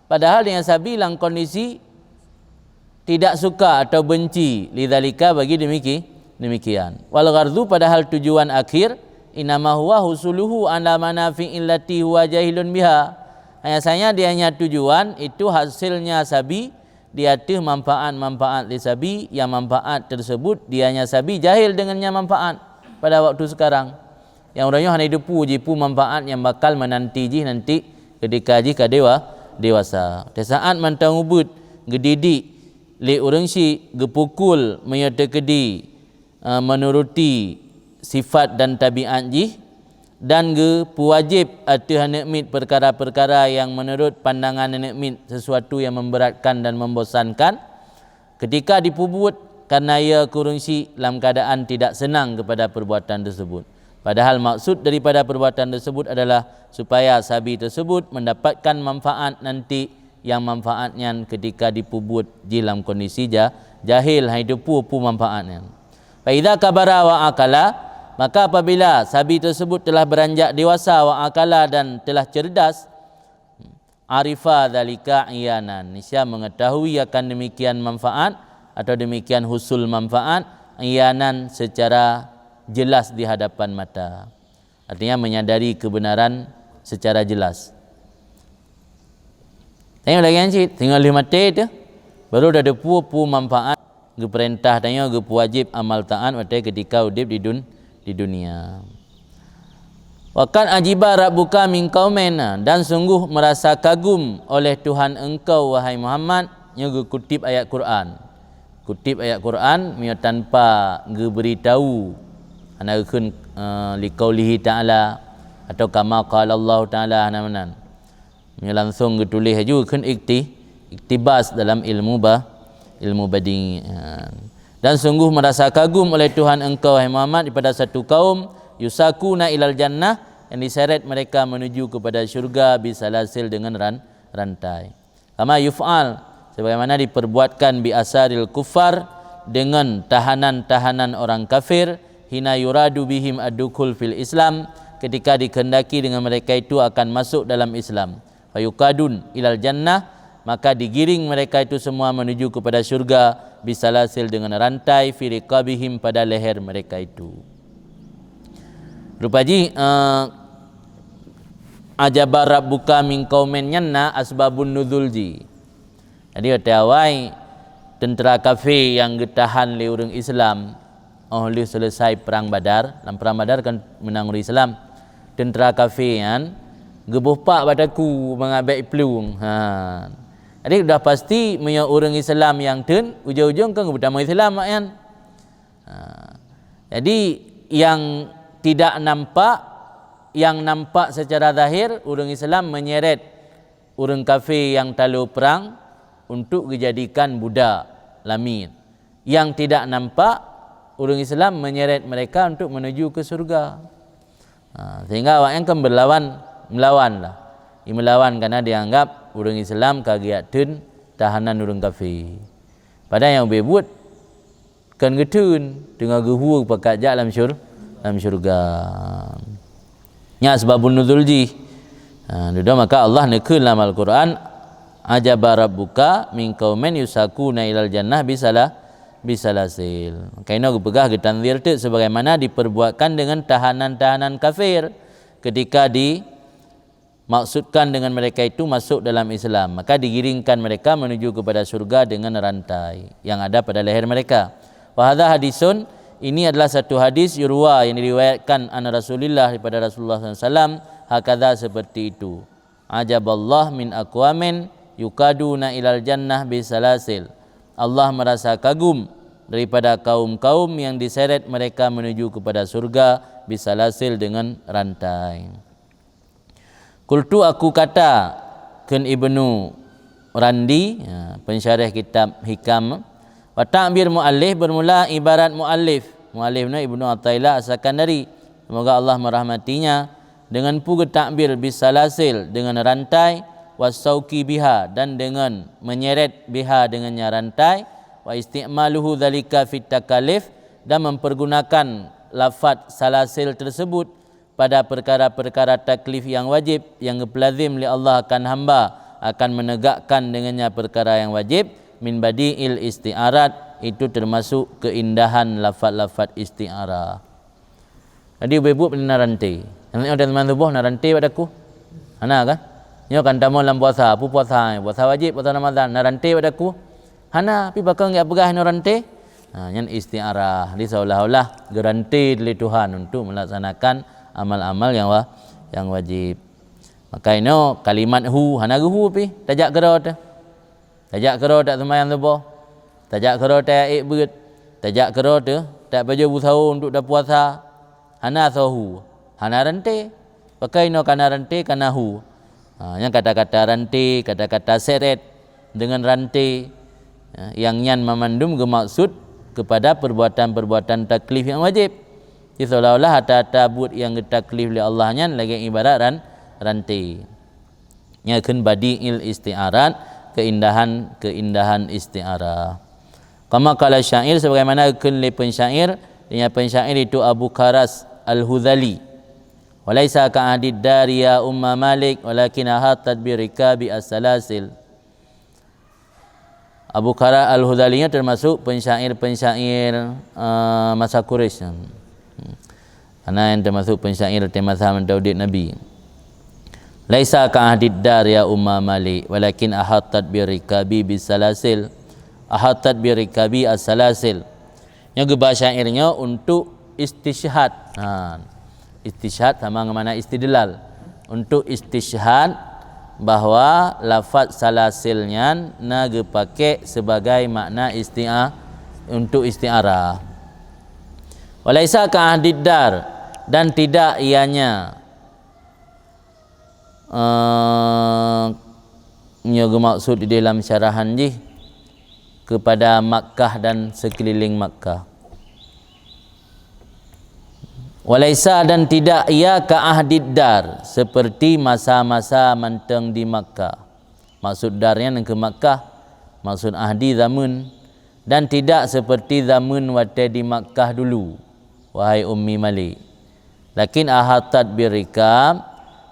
padahal dengan sabi dalam kondisi tidak suka atau benci, lidzalika, bagi demiki-, demikian. Wal ghardu, padahal tujuan akhir, innama huwa husuluhu ala manafi'il lati huwa jahilun biha. Hanya saja dia hanya tujuan itu hasilnya sabi di ateueh manfaat-manfaat di sabi, yang manfaat tersebut dianya sabi jahil dengannya manfaat pada waktu sekarang. Nyang uroe nyoe hana jiteupeue jipeue manfaat nyang bakal meunanti jih nanti ketika jih ka dewa-, dewasa. Di saat mantong ubit geudidik lé ureuëng syik, geupukul meunyoe teukeudi, eh, menuruti sifat dan tabiat jih, dan geupeuwajéb ateueh aneuëk miet peukara-peukara nyang meunurot pandangan aneuëk miet sesuatu nyang memberatkan dan membosankan, ketika dipeubuet karena ia kureueng syik lam keuadaan tidak senang kepada perbuatan tersebut. Padahal maksud daripada perbuatan tersebut adalah supaya sabi tersebut mendapatkan manfaat nanti, yang manfaat nyan ketika dipeubuet jih lam kondisi ja-, jahil, hai teupeue peue manfaat nyan. Fa idza kabara wa akala, maka apabila sabi tersebut telah beranjak dewasa, wa akala, dan telah cerdas, arifa dzalika iyanan, niscaya mengetahui akan demikian manfaat atau demikian husul manfaat, iyanan, secara jelas di hadapan mata. Artinya menyadari kebenaran secara jelas. Tanyoe lagée nyan cit, singoh lheueh maté teuh, baru tateupeue peue manfaat geupeurintah tanyoe, geupeuwajéb amal taát watée ketika udeb di dun-, di dunia. Wa qad ajiba rabbuka min qaumin, dan sungguh merasa kagum oleh Tuhan engkau, wahai Muhammad, nyoe geukutip ayat Quran. Kutip ayat Quran meunyoe tanpa geubeuritahu, hana geukheun, eh, liqaulihi ta'ala atau kama qala Allah ta'ala, hana meunan. Meunyoe langsung geutuléh laju geukheun ikti-, iktibas dalam ilmu ba-, ilmu badi. Ha. Dan sungguh merasa kagum oleh Tuhan engkau, hai Muhammad, daripada satu kaum, yusakuna ilal jannah, yang diseret mereka menuju kepada syurga, bisalasil, dengan ran-, rantai. Kama yuf'al, sebagaimana diperbuatkan bi asaril kufar, dengan tahanan-tahanan orang kafir, hina yuradu bihim ad-dukhul fil Islam, ketika dikehendaki dengan mereka itu akan masuk dalam Islam. Fayuqadun ilal jannah, maka digiring mereka itu semua menuju kepada syurga, bisalasil, dengan rantai, fi riqabihim, pada leher mereka itu. Rupa jih, eh, ajaba rabbuka min qaumin nyan na asbabun nuzul jih. Jadi watée awai teuntera kafé nyang geutahan lé ureuëng Islam, óh lheueh seuleusai Prang Badar, lam Prang Badar kan meunang ureuëng Islam, teuntera kafé nyan geuboh pak bak takue mangat bék jiplueng. Ha. Jadi udah pasti meunyoe ureuëng Islam nyang theun, ujong-ujong kan geupeutamong Islam awaknyan. Ha. Jadi, yang tidak nampak, yang nampak secara zahir, ureuëng Islam menyeret ureuëng kafé nyang talo prang untuk geujadikan budak lamiet. Yang tidak nampak, ureuëng Islam menyeret mereka untuk menuju ke syurga. Ha, sehingga awaknyan kan berlawan, melawan lah. Ia melawan karena dianggap ureuëng Islam ka geujak theun tahanan ureuëng kafé. Padahai nyang ubé buet kon geutheun, teungoh geuhue pakat jak lam syur-, lam syurga. Nyan sababun nuzul jih. Ha, dudoe maka Allah neukheun lam Al-Quran, "Ajaba rabbuka min qaumin yusakuna ilal jannah bisala-, bisalasil." Kainoe geupeugah geutanzir teuk sebagaimana diperbuatkan dengan tahanan-tahanan kafir ketika di maksudkan dengan mereka itu masuk dalam Islam, maka digiringkan mereka menuju kepada surga dengan rantai yang ada pada leher mereka. Wa hadza hadisun, ini adalah satu hadis yurwa yang diriwayatkan an Rasulillah, daripada Rasulullah sallallahu alaihi wasallam, hakadza, seperti itu. Ajaballah min aqwamin Yuqaduna ilal jannah bisalasil. Allah merasa kagum daripada kaum-kaum yang diseret mereka menuju kepada surga bisalasil, dengan rantai. Qultu, aku kata, kheun Ibnu Randi, ya, pensyarah kitab Hikam, wa ta'bir muallif, bermula ibarat muallif. Muallif nyoe Ibnu Athaillah As-Sakandari, semoga Allah merahmatinya, dengan peue geutakbir bisalasil, dengan rantai, wasauki biha, dan dengan menyeret, biha, dengannya rantai, wa isti'maluhu dzalika fit takalif, dan mempergunakan lafaz salasil tersebut pada perkara-perkara taklif yang wajib yang geupeulazim lé Allah akan hamba, akan menegakkan dengannya perkara yang wajib, min badi'il isti'arat, itu termasuk keindahan lafaz-lafaz isti'arah. Jadi, ubé buet na ranté. Nyoe dan teuma tuboh na ranté bak daku. Hana kan? Nyoe kan tamong lam puasa, peue puasa, puasa wajib, puasa Ramadan, na ranté bak daku. Hana, pi pakon geujak peugah inoe ranté? Ha, nyan isti'arah. Jadi seolah-olah geuranté lé Tuhan untuk melaksanakan amal-amal yang wa-, yang wajib. Maka inoe kalimat hu, hana geuhu pi, tajak keudroe teuh. Tajak keudroe tak seumayang suboh. Tajak keudroe tajak ék beuet. Tajak keudroe teuh tak pajoh beusawo untuk tapuasa. Hana soe hu, hana ranté. Pakon inoe kana ranté, kana hu. Ha, nyan kata-kata ranté, kata-kata seret dengan ranté, ya, yang nyan mamandum geumaksud kepada perbuatan-perbuatan taklif yang wajib. Jadi seolah-olah ata-ata buet yang geutaklif lé Allah nyan lagée ibarat ran-, ranté. Nyan kheun badi'il isti'arat, keindahan-keindahan isti'arah. Kama qala syair, sebagaimana kheun lé pensyair, nyan pensyair itu Abu Kharas Al-Hudhali. Walaisa ka ahdid dari ya Umma Malik, walakin ahatat bi rikabi as-salasil. Abu Kharas Al-Hudhali nyoe termasuk pensyair-pensyair, eh, masa Quraisy. Karena yang termasuk pensyair di masa mantau udép Nabi. Laisa ka ahdid dar ya Umma Malik, walakin ahatat bi rikabi bis salasil. Ahatat bi rikabi as-salasil. Nyoe geuba syair nyoe untuk istisyhad. Ha, istisyhad sama ngon makna istidlal. Untuk istisyhad bahwa lafaz salasil nyan na geupakék sebagai makna isti'a-, untuk isti'arah. Walaisa ka ahdid dar, dan tidak ianya, eh, nyoe geumaksud di dalam syarahan jih, kepada Makkah dan sekeliling Makkah. Walaisa, dan tidak ia ka ahdid dar, seperti masa-masa mantong di Makkah. Maksud dar nyan keu Makkah, maksud ahdi zaman, dan tidak seperti zaman watée di Makkah dulu, wahai Ummi Malik. Lakin ahatat birikab,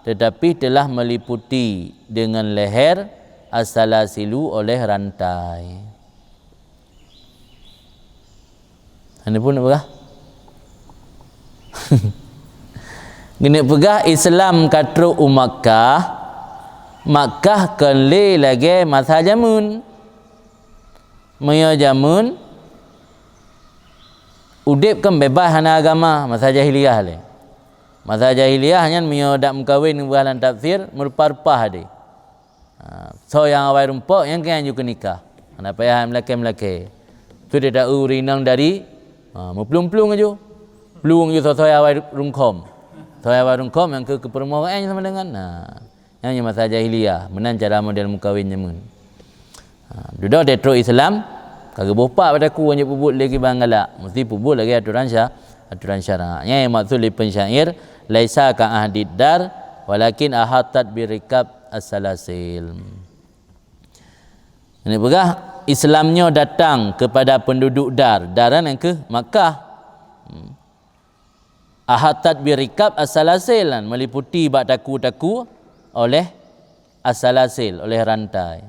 tetapi telah meliputi dengan leher as-salasilu oleh rantai. Hana pun nak peugah. Geuneuk peugah Islam ka trok u Makkah, Makkah kon lé lagée masa jameun. Meunyoe jameun udeb kan bebas hana agama, masa jahiliyah lé. Masa jahiliyah nyan meunyoe dak meukawen, neupeugah lam tafsir, meureupah-reupah deh. Ha, soe nyang awai rumpok, nyang keu nyan ju keunikah. Hana payah meulakée-meulakée. Tu teuta ureuëng inong dari, ha, meuplueng-plueng aju. Plueng aju soe-soe awai rungkhom. Soe awai rungkhom nyang keu, keu peurumoh nyan sama dengan. Ha, nyan masa jahiliyah, meunan cara model meukawen jameun. Ha, dudoe trok Islam, ka geuboh pak bak daku, hanjeuet peubuet lé kiban galak. Meusti peubuet lagée atoran sya-, atoran syarak. Nyan nyang maksud lé pensyair, laisa ka ahdid dar, walakin ahatat birikab as-salasil. Ini peugah, Islam nyoe datang kepada penduduk dar. Dar nyan keuh Makkah. Hmm. Ahatat birikab as-salasil, meliputi bak taku-taku oleh as-salasil, oleh rantai.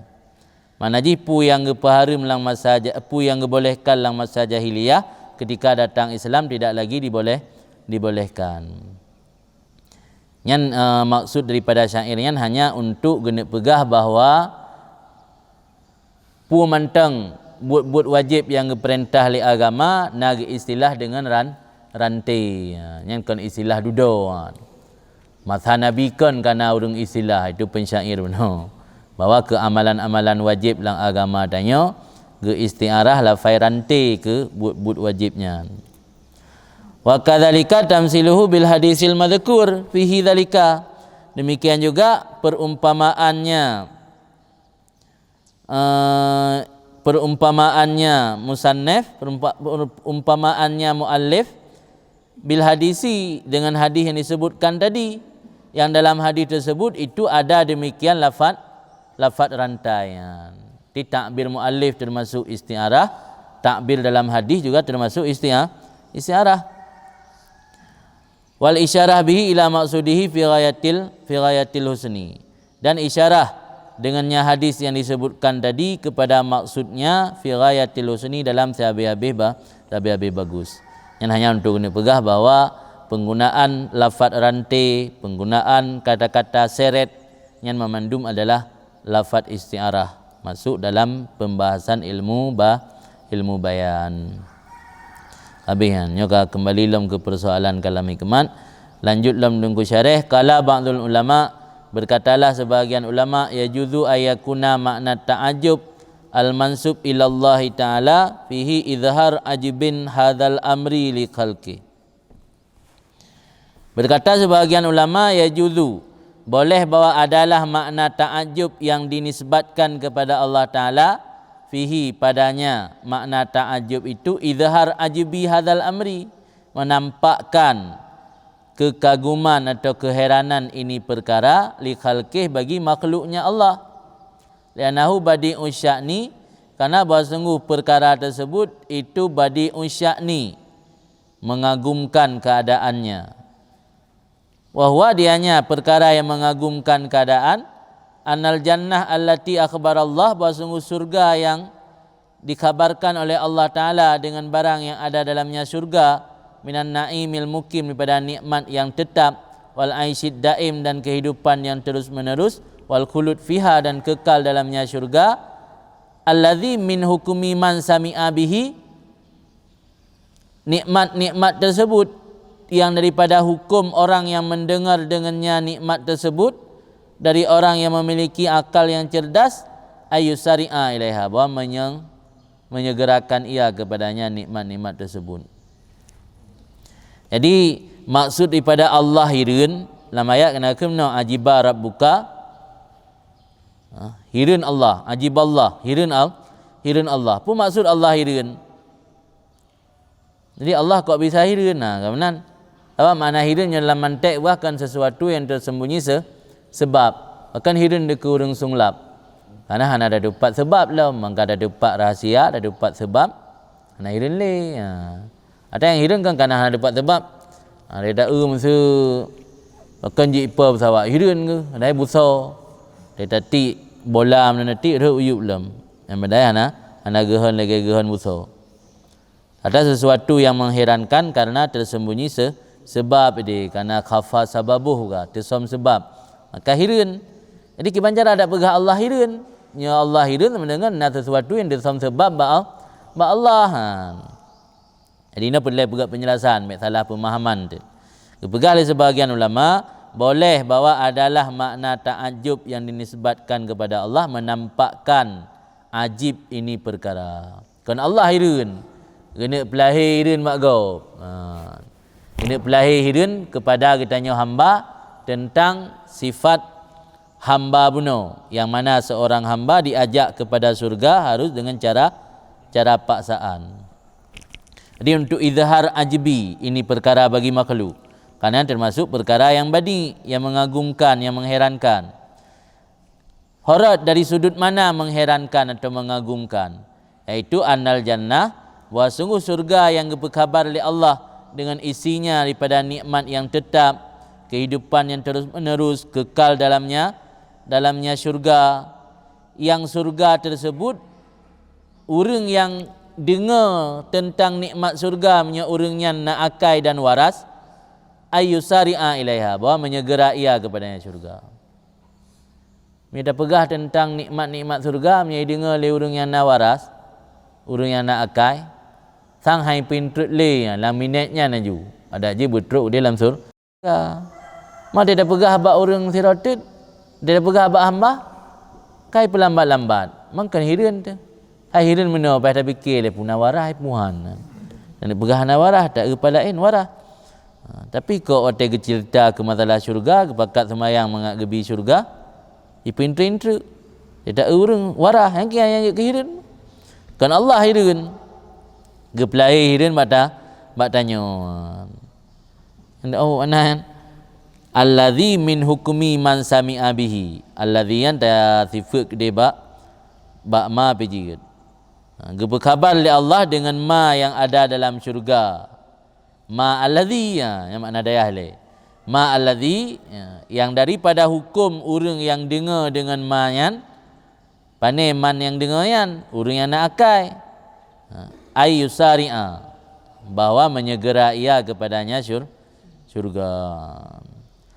Makna jih, peue nyang geupeuhareuem lam masa ja-, peue nyang geubolehkan lam masa jahiliyah, ketika datang Islam tidak lagi diboleh-, dibolehkan. Nyan, eh, maksud daripada syair nyan hanya untuk geuneuk peugah bahwa peue mantong buet-buet wajéb nyang geupeurintah lé agama na geuistilah deungon ran-, ranté. Ha, nyan kon istilah dudoe. Masa Nabi kon ka na ureuëng istilah, itu pensyair bunoe. Bahwa keu amalan-amalan wajéb lam agama tanyoe geu-isti'arah lafai ranté keu buet-buet wajéb nyan. Wa kadzalika tamsiluhu bil hadisil madzkur fihi dzalika. Demikian juga perumpamaannya, eh, perumpamaannya musannif, perumpa-, perumpamaannya muallif bil hadisi, dengan hadis yang disebutkan tadi. Yang dalam hadis tersebut itu ada demikian lafaz, lafaz rantai. Di takbir muallif termasuk isti'arah, takbir dalam hadis juga termasuk isti'a-, isti'arah. Wal isyarah bihi ila maqsudihi fi ghayatil, fi ghayatil husni. Dan isyarah dengannya hadis yang disebutkan tadi kepada maksudnya fi ghayatil husni, dalam sehabis-habis ba-, sehabis-habis bagus. Nyan hanya untuk neupeugah bahwa penggunaan lafaz ranté, penggunaan kata-kata seret, nyan mamandum adalah lafaz isti'arah, masuk dalam pembahasan ilmu ba-, ilmu bayan. Habis nyan, nyoe ka kembali lom ke persoalan kalam hikmat. Lanjut lom Teungku syarah, qala ba'dul ulama, berkatalah sebahagian ulama, yajuzu ayakuna makna ta'ajjub al-mansub ilallahi ta'ala fihi izhar ajbin hadzal amri li khalqi. Berkata sebahagian ulama, yajuzu, boleh bahwa adalah makna ta'ajjub yang dinisbatkan kepada Allah Ta'ala, fihi, padanya makna ta'ajjub itu izhar ajbi hadzal amri, menampakkan kekaguman atau keheranan ini perkara li khalqih, bagi makhluknya Allah. Li'annahu badi'u sya'ni, karena bahwa sungguh perkara tersebut itu badi'u sya'ni, mengagumkan keadaannya. Wa huwa, dianya perkara yang mengagumkan keadaan, annal jannah allati akhbarallah, bahwa sungguh surga yang dikhabarkan oleh Allah Ta'ala dengan barang yang ada dalamnya surga, minan na'imil mukim, daripada nikmat yang tetap, wal aisyid daim, dan kehidupan yang terus-menerus, wal khulud fiha, dan kekal dalamnya surga, alladzi min hukmi man sami'a bihi, nikmat-nikmat tersebut yang daripada hukum orang yang mendengar dengannya nikmat tersebut, dari orang yang memiliki akal yang cerdas, ayyusari'a ilaiha, bahwa menyeng-, menyegerakan ia kepadanya nikmat-nikmat tersebut. Jadi, maksud daripada Allah hireuen, lam ayat keunoe ajiba rabbuka, ha, hireuen Allah, ajiballah, hireuen Al-, hireuen Allah. Peue maksud Allah hireuen? Jadi Allah kok bisa hireuen? Nah, ka meunan. Sabab makna hireuen nyoe lam mantek bahkan sesuatu yang tersembunyi se-, sebab. Bahkan hireuen dikeue ureuëng sunglab. Karena hana ada teupat sebab lom, maka ada teupat rahsia, ada teupat sebab. Hana hireuen lé. Ha. Ada nyang hireuen kan karena hana teupat sebab. Ha, dia tak eu masa bahkan jik ipa pesawat hireuen ke, ada buso. Dia tak tik bola mana tik rhot uyup lom. Yang bedai hana, hana geuhon lagi geuhon buso. Ada sesuatu yang mengherankan karena tersembunyi se-, sebab di, karena khafa sababuh ka, teusom sebab. Maka hireuen. Jadi kiban cara dak peugah Allah hireuen. Nyoe Allah hireuen sama dengan na sesuatu yang teusom sebab bak Al-, bak Allah. Ha. Jadi ina peureulée peugah penjelasan, mek salah pemahaman tu. Dipeugah lé sebahagian ulama, boleh bahwa adalah makna ta'ajjub yang dinisbatkan kepada Allah menampakkan ajib ini perkara. Kon Allah hireuen, geuneuk peulahé hireuen bak gob. Ha. Geuneuk peulahé hireuen kepada geutanyoe hamba tentang sifat hamba bunoe, yang mana seorang hamba diajak kepada surga harus dengan cara, cara paksaan. Jadi untuk izhar ajbi ini perkara bagi makhluk, karena termasuk perkara yang badi, yang mengagumkan, yang mengherankan. Horot dari sudut mana mengherankan atau mengagumkan, yaitu annal jannah, bahwa sungguh surga yang geupeukabar lé Allah dengan isinya daripada nikmat yang tetap, kehidupan yang terus-menerus, kekal dalamnya, dalamnya surga. Yang surga tersebut, ureuëng yang deungoe tentang nikmat surga, meunyoe ureuëng nyan na akai dan waras, ayyusari'a ilaiha, bahwa menyegera ia kepadanya surga. Meunyoe tapeugah teuntang nikmat-nikmat syeuruga, meunyoe jideungoe lé ureuëng nyang na waras, ureuëng nyang na akai, sang hai peuintrek lé nyan, lam minét nyan laju, adak jih beutrok udeb lam syeuruga. Ma tapeugah bak ureuëng sidroe teuk, tapeugah bak hamba, Kai peulambat-lambat, mangkon hireuen teuh. Hai hireuen meunoe, bah tapike lé peue na warah, hai puhan. Dan peugah na warah, ta-eu pat laén warah. Ha, tapi kok watée geuceurita keu masalah syeuruga, geupakat seumayang mangat geubi syeuruga, ipeuinteuk-inteuk. Dia ta-eu ureuëng warah, nyang kian nyang jeuet keu hireuen. Kon Allah hireuen. Geupeulahé hireuen bak ta-, bak tanyoe. Oh, anan. Allazi min hukmi man sami'a bihi. Allazi nyan tasifeut keudeh bak, bak ma pih jeuet. Ha, geupeukhabar lé Allah deungon ma nyang ada dalam syeuruga. Ma allazi, ya, nyang makna dayah lé. Ma allazi, ya, yang daripada huköm ureuëng nyang deungoe deungon ma nyan, pane man nyang deungoe nyan, ureuëng nyang na akai. Ha, ay yusari'a, bahwa menyegera ia kepadanya syur-, syurga.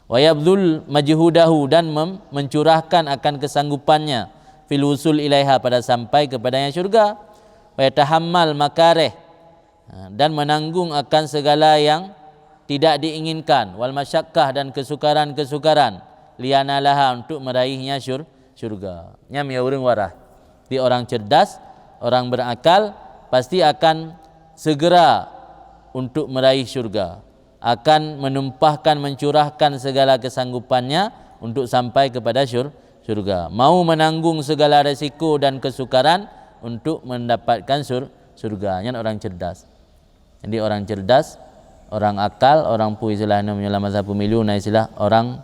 Wa yabdzul majhudahu, dan mem-, mencurahkan akan kesanggupannya, fil wusul ilaiha, pada sampai kepadanya syurga. Wa yatahammal makarih, ha, dan menanggung akan segala yang tidak diinginkan, wal masyakkah, dan kesukaran-kesukaran, liyanalaha, untuk meraihnya syur-, syurga. Nyan ya ureuëng warah. Di orang cerdas, orang berakal, pasti akan segera untuk meraih syurga, akan menumpahkan, mencurahkan segala kesanggupannya untuk sampai kepada syur-, syurga. Mau menanggung segala resiko dan kesukaran untuk mendapatkan syur-, syurga. Nyan orang cerdas. Jadi orang cerdas, orang akal, orang peue istilah nyoe meunyoe lam masa pemilu na istilah orang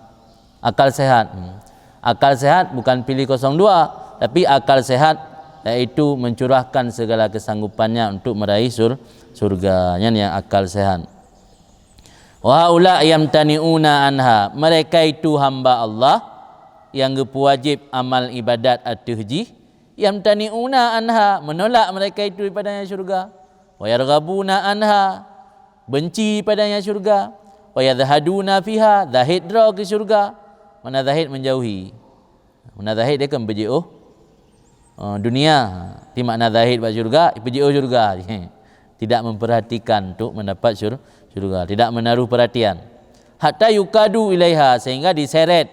akal sehat. Hmm. Akal sehat bukan pilih kosong dua, tapi akal sehat yaitu mencurahkan segala kesanggupannya untuk meraih sur-, surga. Nyan yang akal sehat. Wa haula yamtani'una anha. Mereka itu hamba Allah yang geupeuwajib amal ibadat ateueh jih, yamtani'una anha, menolak mereka itu daripadanya syurga. Wa yarghabuna anha, benci padanya syurga. Wa yadhhaduna fiha, zahid droe keu syurga. Mana zahid menjauhi. Mana zahid dia kan beujeuôh, eh, dunia. Di makna zahid bak syurga, beujeuôh syurga. Tidak memperhatikan untuk mendapat syur-, syurga. Tidak menaruh perhatian. Hatta yukadu ilaiha, sehingga diseret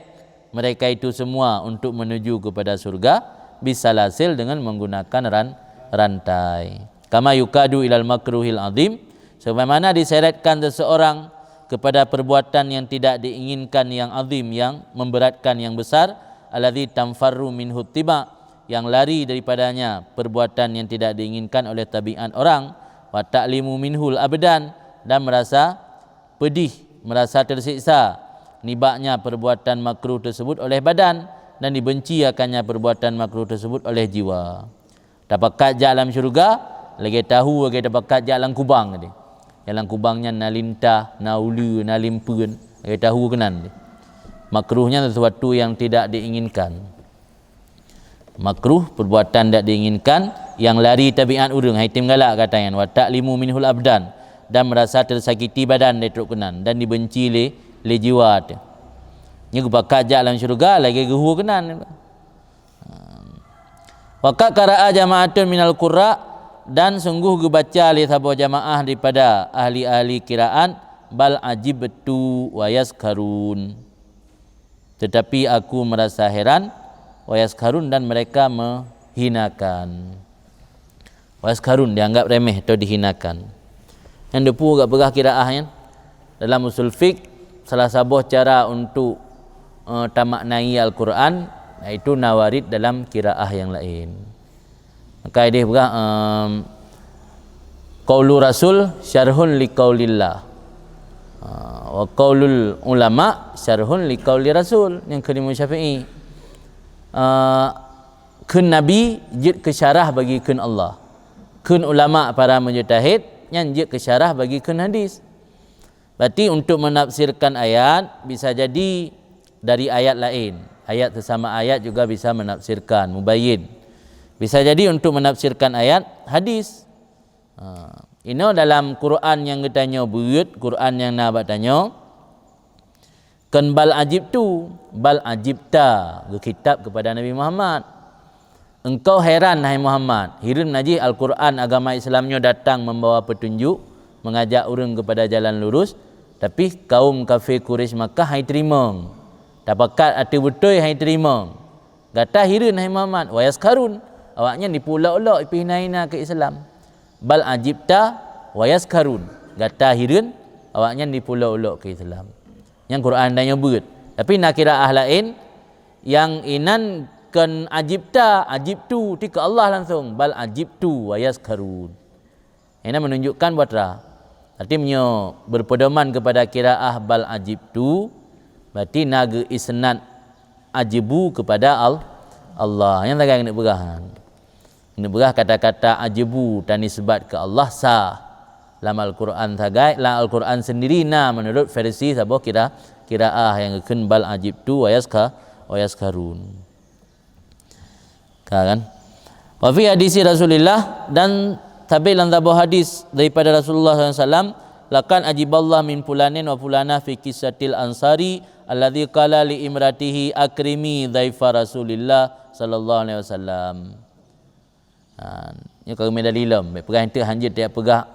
mereka itu semua untuk menuju kepada surga, bisalasil, dengan menggunakan ran-, rantai. Kama yukadu ilal makruhil azim, sebagaimana diseretkan seseorang kepada perbuatan yang tidak diinginkan yang azim, yang memberatkan, yang besar, alladzi tanfarru minhu tiba, yang lari daripadanya perbuatan yang tidak diinginkan oleh tabiat orang, wa ta'limu minhul abdan, dan merasa pedih, merasa tersiksa nibaknya perbuatan makruh tersebut oleh badan, dan dibenci akannya perbuatan makruh tersebut oleh jiwa. Tapakat jak lam syurga, lagée tahu lagée tapakat jak lam kubang tadi. Lam kubang nyan na lintah, na uleue, na limpeuen, lagée tahu keunan tadi. Makruh nyan sesuatu yang tidak diinginkan. Makruh, perbuatan tidak diinginkan, yang lari tabiat ureuëng, hai tem galak gata nyan, wa ta'limu minhul abdan, dan merasa tersakiti badan dari trok keunan, dan dibenci lé, lé jiwa teuh. Nyoe geupakat jak lam syurga, lagée geuhue keunan. Wa qad qara'a jama'atun minal qurra, dan sungguh geubaca lé saboh jamaah daripada ahli-ahli qiraat, bal ajibtu wa yaskharun. Tetapi aku merasa heran, wa yaskharun, dan mereka menghinakan. Wa yaskharun dianggap remeh atau dihinakan. Nyang dipu gak peugah qiraah nyan. Dalam usul fiqh, salah saboh cara untuk, eh, tamaknai Al-Quran, yaitu na warid dalam qiraah yang lain. Maka ideh peugah, em, qaulu rasul syarhun li qaulillah. Ha, wa qaulul ulama syarhun li qauli rasul. Nyang keu Imam Syafi'i. Eh, kheun Nabi jeuet keu syarah bagi kheun Allah. Kheun ulama para mujtahid nyan jeuet keu syarah bagi kheun hadis. Berarti untuk menafsirkan ayat bisa jadi dari ayat lain. Ayat sesama ayat juga bisa menafsirkan, mubayyin. Bisa jadi untuk menafsirkan ayat hadis. Ha, inoe dalam Quran nyang geutanyoe beuet, Quran nyang na bak tanyoe, kon bal ajibtu, bal ajibta, geukhitab kepada Nabi Muhammad. Engkau heran, hai Muhammad, hireuen na jih Al-Quran agama Islam nyoe datang membawa petunjuk, mengajak ureuëng kepada jalan lurus, tapi kaum kafé Quraisy Makkah hai teurimong. Tapakat ateueh beutôi hai teurimong. Gata hireuen, hai Muhammad, wa yaskharun, awaknyan jipeulok-lok, jipeuhina-hina keu Islam. Bal ajibta wa yaskharun, gata hireuen, awaknyan jipeulok-lok keu Islam. Nyang Quran tanyoe beuet. Tapi na qiraah laén, nyang inan kon ajibta, ajibtu, ti keu Allah langsung, bal ajibtu wa yaskharun. Ini menunjukkan buat ra. Berarti meunyoe berpedoman kepada qiraah bal ajibtu, berarti na geu isnad ajbu kepada Al-, Allah. Nyang sagai keuneuk peugah. Keuneuk peugah kata-kata ajbu tanisbat keu Allah sah. Lam Al-Quran sagai, lam Al-Quran sendiri na menurut versi saboh qira-, qiraah nyang geukheun bal ajibtu wa yaskha-, wa yaskharun. Ka kan? Wa fi hadisi Rasulillah, dan sabit lam saboh hadis daripada Rasulullah sallallahu alaihi wasallam, laqad ajiballah min fulanin wa fulanah fi qissatil ansari alladzi qala li imratihi akrimi dhaifa Rasulillah sallallahu alaihi wasallam. Ha, nyoe ka geumedali lom, bèk peugah enteuk hanjeuet tiap peugah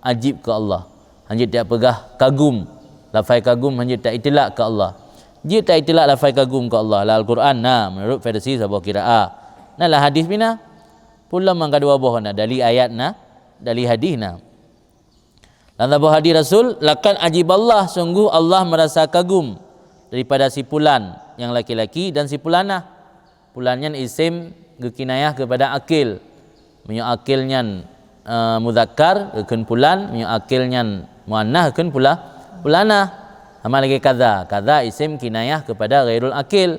ajib keu Allah. Hanjeuet tiap peugah kagum. Lafai kagum hanjeuet ta itilak keu Allah. Jeuet ta itilak lafai kagum keu Allah. Lam Al-Quran na, menurut versi saboh qiraah. Na lam hadis pih na. Peulom nyang kadua boh na, dali ayat na, dali hadis na. Lam saboh hadis Rasul, laqad ajiballah, sungguh Allah merasa kagum daripada si pulan yang laki-laki dan si pulanah. Pulan nyan isim geukinayah kepada akil. Meunyoe akil nyan, eh, muzakkar, geukheun pulan, meunyoe akil nyan muannas, geukheun pula-, pulanah. Sama lagèe kaza. Kaza isim kinayah kepada ghairul akil.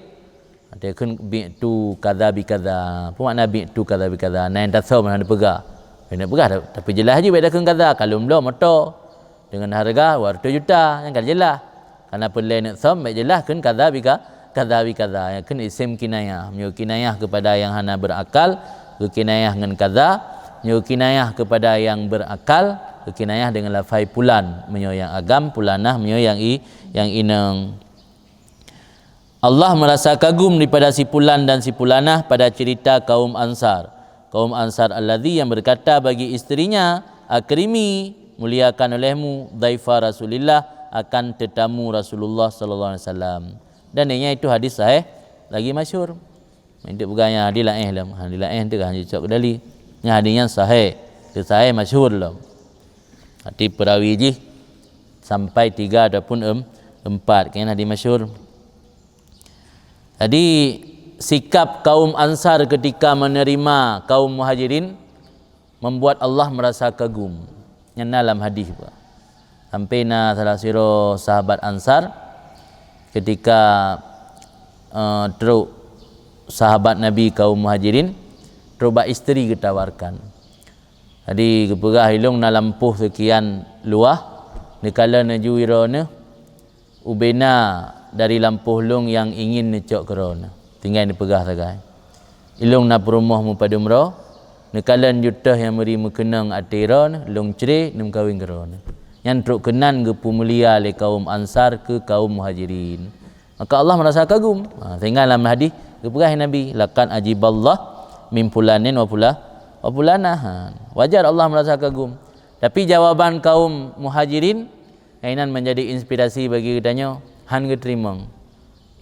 Ada kheun bi'tu kaza bi kaza. Apa makna bi'tu kaza bi kaza? Na nyang tasöm hana peugah. Hana peugah, tapi jeulaih jih bèk takheun kaza, ka lôn bloe moto. Dengan harga dua ratus juta, nyan ka jeulaih. Kana peureulèe neuk sôm, bèk jeulaih kheun kaza bi ka-, kaza bi kaza. Nyan kheun isim kinayah. Meunyoe kinayah kepada nyang hana berakal, geukinayah ngon kaza. Meunyoe kinayah kepada nyang berakal, geukinayah dengan lafai pulan. Meunyoe nyang agam, pulanah, meunyoe nyang i-, nyang inong. Allah merasa kagum daripada si pulan dan si pulanah pada cerita kaum Ansar. Kaum Ansar alladzi yang berkata bagi isterinya, "Akrimi, muliakan olehmu, dhaifa Rasulillah, akan tetamu Rasulullah sallallahu alaihi wasallam." Dan ianya itu hadis sahih lagi masyhur. Minta peugah nyan hadis laén lom. Hadis laén tu kan cocok dali. Nyan hadis nyan sahih. Sahih masyhur lom. Arti perawi jih sampai tiga ataupun em-, empat. Kan hadis masyhur. Jadi, sikap kaum Ansar ketika menerima kaum Muhajirin membuat Allah merasa kagum. Nyan na lam hadis pun. Sampai na salah sidroe sahabat Ansar ketika, eh, trok sahabat Nabi kaum Muhajirin, trok bak isteri geutawarkan. Jadi, geupeugah, "Ilong na lampôh seukian luwah, neukalon laju droeneuh, ubena dari lampôh lôn nyang ingin neucok keu droeneuh." Tinggai neupeugah sagai, "Ilong na peurumoh mupadum droe, neukalon laju teuh nyang meuri meukeunong até droeneuh, lôn cre neumeukawen keu droeneuh." Nyan trok keunan geupeumulia lé kaum Ansar keu kaum Muhajirin. Maka Allah merasa kagum. Ha, sehingga lam hadis geupeugah Nabi, "Laqad ajiballah min fulanin wa fula-, wa fulanah." Ha, wajar Allah merasa kagum. Tapi jawaban kaum Muhajirin, inan menjadi inspirasi bagi geutanyoe, han geuteurimong.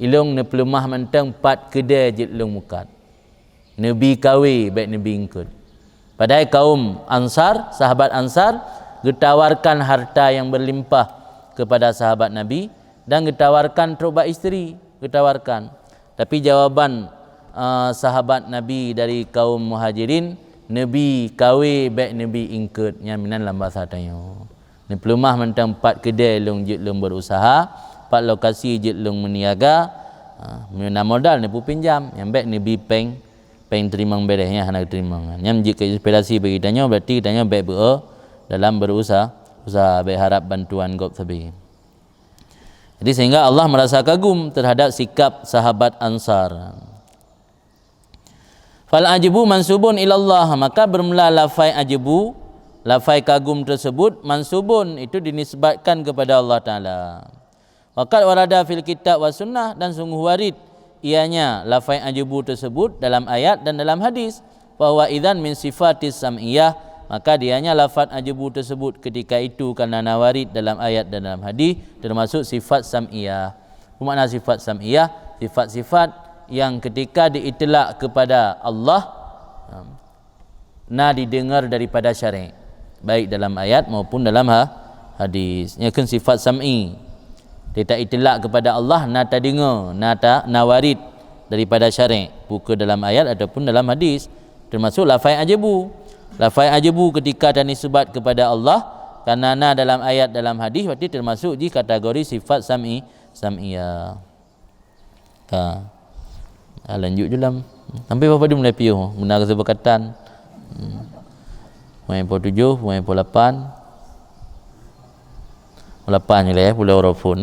Ilong neupeuleumah mantong pat keudè jeuet lôn mukat. Neubi kawé bèk neubi eungkot. Padahai kaum Ansar, sahabat Ansar, geutawarkan harta nyang berlimpah kepada sahabat Nabi dan geutawarkan trok bak isteri, geutawarkan. Tapi jawaban, eh, sahabat Nabi dari kaum Muhajirin, "Neubi kawé bèk neubi eungkot." Nyan meunan lam basa tanyoe. Neupeuleumah mantong pat keudè lôn jeuet lôn berusaha, pat lokasi jeuet lôn meuniaga, ha, meunyoe na modal neupeupinjam, nyang bèk neubi péng, péng teurimong beureh, nyan hana teurimong. Nyan jeuet keu inspirasi bagi tanyoe, berarti tanyoe bèk beu dalam berusaha, usaha, bèk harap bantuan gob sabe. Jadi, sehingga Allah merasa kagum terhadap sikap sahabat Ansar. Fal ajbu mansubun ilallah, maka bermula lafai ajbu, lafai kagum tersebut mansubun, itu dinisbatkan kepada Allah Taala. Wa qad warada fil kitab was sunnah, dan sungguh warid ianya lafai ajbu tersebut dalam ayat dan dalam hadis. Bahwa idzan min sifatis sam'iyah, maka dianya lafaz ajbu tersebut ketika itu karena na warid dalam ayat dan dalam hadis, termasuk sifat sam'iyah. Apa makna sifat sam'iyah? Sifat-sifat yang ketika diitlak kepada Allah, na didengar daripada syar'i, baik dalam ayat maupun dalam ha-, hadis. Nyan kheun sifat sam'i. Teuka itlak kepada Allah, na tadeungoe, na ta-, na warid daripada syar'i, buka dalam ayat ataupun dalam hadis. Termasuk lafai ajabu. Lafai ajabu ketika tanisbat kepada Allah, karena na dalam ayat, dalam hadis, berarti termasuk jih kategori sifat sam'i, sam'iyah. Ka. Ah, lanjut je lam. Sampai berapa dia mulai piôh? Guna kesepakatan. Hmm. Pukul tujuh, pukul lapan. Lapan je lah ya, pula orang phone.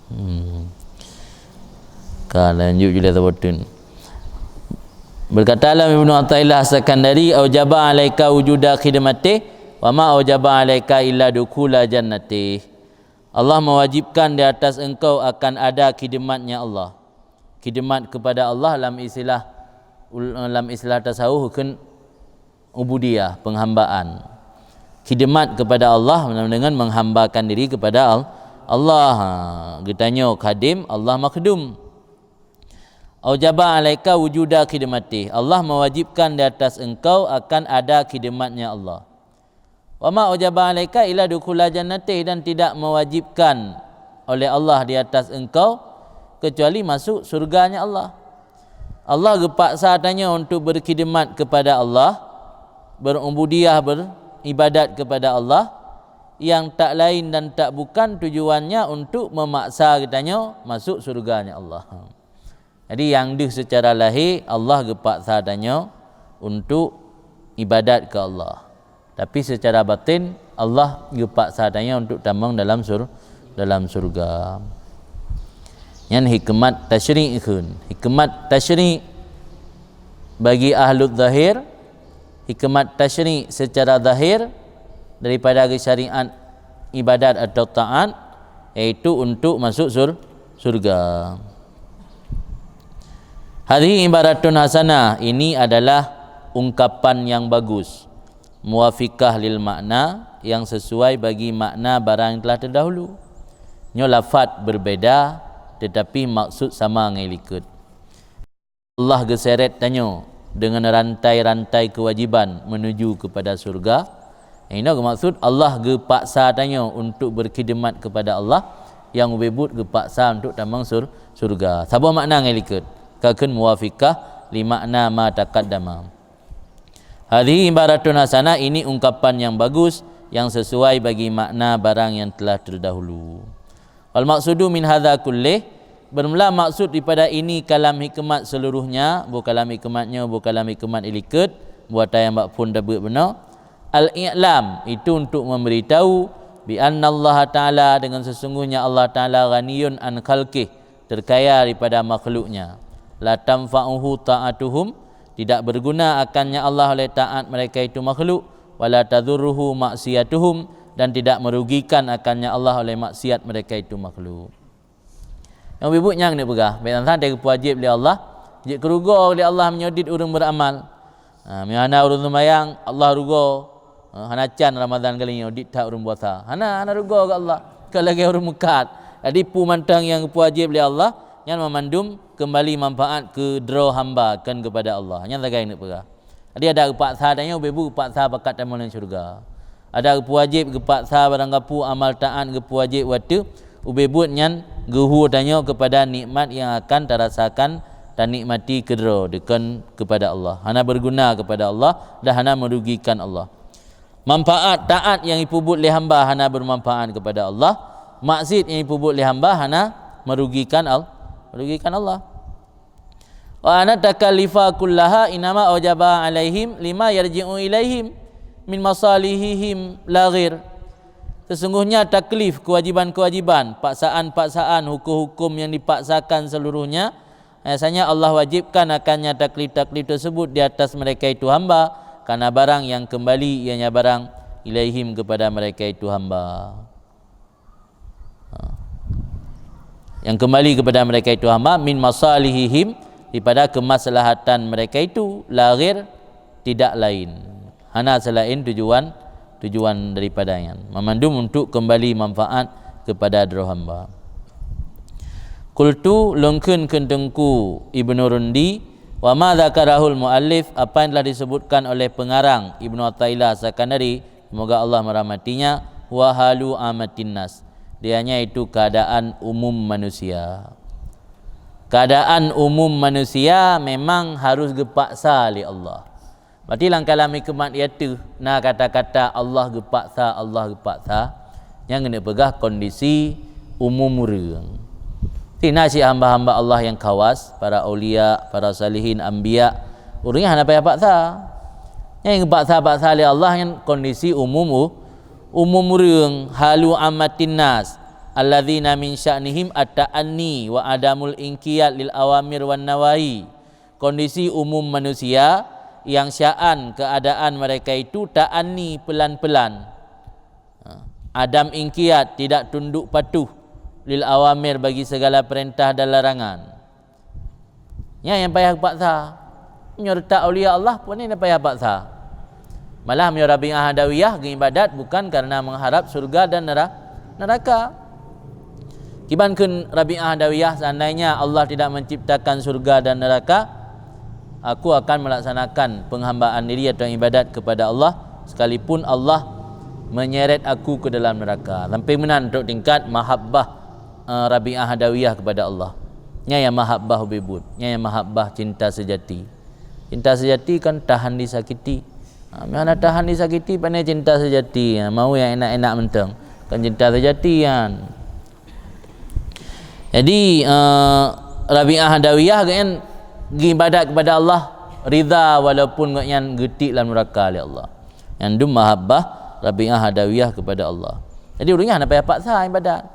Hmm. Ka, lanjut je lah sabotin. Berkata Alam Ibnu Athaillah Sakandari, "Aujaba alaika wujuda khidmatih, wa ma aujaba alaika illa dukhula jannatih." Allah mewajibkan di atas engkau akan ada khidmatnya Allah. Khidmat kepada Allah lam istilah, lam istilah tasawuf kheun ubudiyah, penghambaan. Khidmat kepada Allah dengan menghambakan diri kepada Al-, Allah. Ha, geutanyoe khadim, Allah makhdum. Aujaba alaika wujuda khidmatih. Allah mewajibkan di atas engkau akan ada khidmatnya Allah. Wa ma aujaba alaika illa dukhula jannatih, dan tidak mewajibkan oleh Allah di atas engkau kecuali masuk surganya Allah. Allah geupaksa tanyoe untuk berkhidmat kepada Allah, berubudiyah, beribadat kepada Allah, yang tak lain dan tak bukan tujuannya untuk memaksa geutanyoe masuk surganya Allah. Jadi, nyang deuh secara lahé, Allah geupaksa tanyoe untuk ibadat keu Allah. Tapi secara batin, Allah geupaksa tanyoe untuk tamong dalam sur-, dalam surga. Nyan hikmat tasyri' kheun. Hikmat tasyri' bagi ahlu zahir, hikmat tasyri' secara zahir daripada syariat ibadat atau taat, yaitu untuk masuk sur-, surga. Hadhihi ibaratun hasanah, ini adalah ungkapan yang bagus, muwafiqah lil makna, yang sesuai bagi makna barang yang telah terdahulu. Nyoe lafaz berbeda, tetapi maksud sama ngon likot. Allah geuseret tanyoe dengan rantai-rantai kewajiban menuju kepada surga. Inoe geumaksud Allah geupaksa tanyoe untuk berkhidmat kepada Allah, nyang ubé buet geupaksa untuk tamong sur-, surga. Saboh makna ngon likot. Ka kheun muwafiqah li makna ma taqaddama. Hadhihi ibaratun hasanah, ini ungkapan yang bagus, yang sesuai bagi makna barang yang telah terdahulu. Wal maqsudu min hadza kullih, bermula maksud daripada ini kalam hikmat seluruhnya, boh kalam hikmat nyoe, boh kalam hikmat ilikot, buatan nyang bak phon tabeuet bunoe. Al-i'lam, itu untuk memberitahu, bi anna Allah Ta'ala, dengan sesungguhnya Allah Ta'ala ghaniyun an khalqih, terkaya daripada makhluknya. La tanfa'uhu ta'atuhum, tidak berguna akannya Allah oleh taat mereka itu makhluk, wala tadurruhu maksiatuhum, dan tidak merugikan akannya Allah oleh maksiat mereka itu makhluk. Nyang ubé buet nyang keuneuk peugah, bèk san-san teuh geupeuwajéb lé Allah, jeuet keu rugoe lé Allah meunyoe dit ureuëng beuramal. Ha, meunyoe hana ureuëng seumayang, Allah rugoe. Ha, hana can Ramadhan kali nyoe, dit that ureuëng puasa. Hana, hana rugoe keu Allah. Ka lagèe ureuëng meukat. Jadi peue mantong nyang geupeuwajéb lé Allah, nyan banmandum keumbali manfaat keu droe hamba, kon keupada Allah. Nyan sagai keuneuk peugah. Jadi adak geupaksa tanyoe ubé buet geupaksa pakat tamong lam syeuruga. Adak geupeuwajéb geupaksa barang gapu amal taat geupeuwajéb watèe ubé buet nyan geuhue tanyoe keupada nikmat nyang akan tarasakan tanikmati keudroe deukon keupada Allah. Hana beuguna keupada Allah dan hana meurugikan Allah. Manfaat taat nyang jipeubuet lé hamba hana beumanfaat keupada Allah, maksiet nyang jipeubuet lé hamba hana meurugikan Al-, meurugikan Allah. Wa anna takallifa kullaha innama aujaba alaihim lima yarji'u ilaihim min masalihihim la ghair. Sesungguhnya taklif, kewajiban-kewajiban, paksaan-paksaan, hukum-hukum yang dipaksakan seluruhnya, biasanya Allah wajibkan akannya taklif-taklif tersebut di atas mereka itu hamba, karena barang yang kembali ianya barang ilaihim kepada mereka itu hamba. Ha. Yang kembali kepada mereka itu hamba, min masalihihim, daripada kemaslahatan mereka itu, la ghair, tidak lain. Hana selain tujuan, tujuan daripada nyan. Memandum untuk kembali manfaat kepada droe hamba. Qultu, lôn kheun keu Teungku Ibnu Rundi, wa ma dzakarahul muallif, apa yang telah disebutkan oleh pengarang Ibnu Athaillah Sakandari, semoga Allah merahmatinya, wa halu amatin nas. Dia nya itu keadaan umum manusia. Keadaan umum manusia memang harus geupaksa lé Allah. Berarti lam kalam hikmat iateuh na kata-kata Allah geupaksa, Allah geupaksa, nyang keuneuk peugah kondisi umum ureuëng. Ti na cit hamba-hamba Allah nyang khawas, para aulia, para salihin, anbiya, ureuëng nyan hana payah paksa. Nyang geupaksa-paksa lé Allah nyan kondisi umum u-, umum ureuëng, halu ammatin nas, alladzina min sya'nihim at-ta'anni wa adamul inqiyad lil awamir wan nawahi. Kondisi umum manusia yang sya'an keadaan mereka itu ta'anni pelan-pelan. Ha, adam inqiyad, tidak tunduk patuh, lil awamir, bagi segala perintah dan larangan. Nyan nyang payah paksa. Meunyoe teutab aulia Allah, pun nyang payah paksa. Malah meunyoe Rabi'ah Adawiyah geuibadat bukan karena mengharap surga dan nera-, neraka. Kiban kheun Rabi'ah Adawiyah, "Seandainya Allah tidak menciptakan surga dan neraka, aku akan melaksanakan penghambaan diri atau ibadat kepada Allah, sekalipun Allah menyeret aku ke dalam neraka." Sampai meunan untuk tingkat mahabbah, eh, Rabi'ah Adawiyah kepada Allah. Nyan nyang mahabbah ubibut, nyan nyang mahabbah cinta sejati. Cinta sejati kan tahan disakiti. Ha, meunyoe hana tahan disakiti, pane cinta sejati. Ha, mau nyang enak-enak mantong. Kan cinta sejati kan. Jadi, eh, Rabi'ah Adawiyah kan geuibadat kepada Allah, ridha walaupun gobnyan geutik lam neraka lé Allah. Nyan dum mahabbah Rabi'ah Adawiyah kepada Allah. Jadi, ureuëng nyan hana payah paksa ibadat.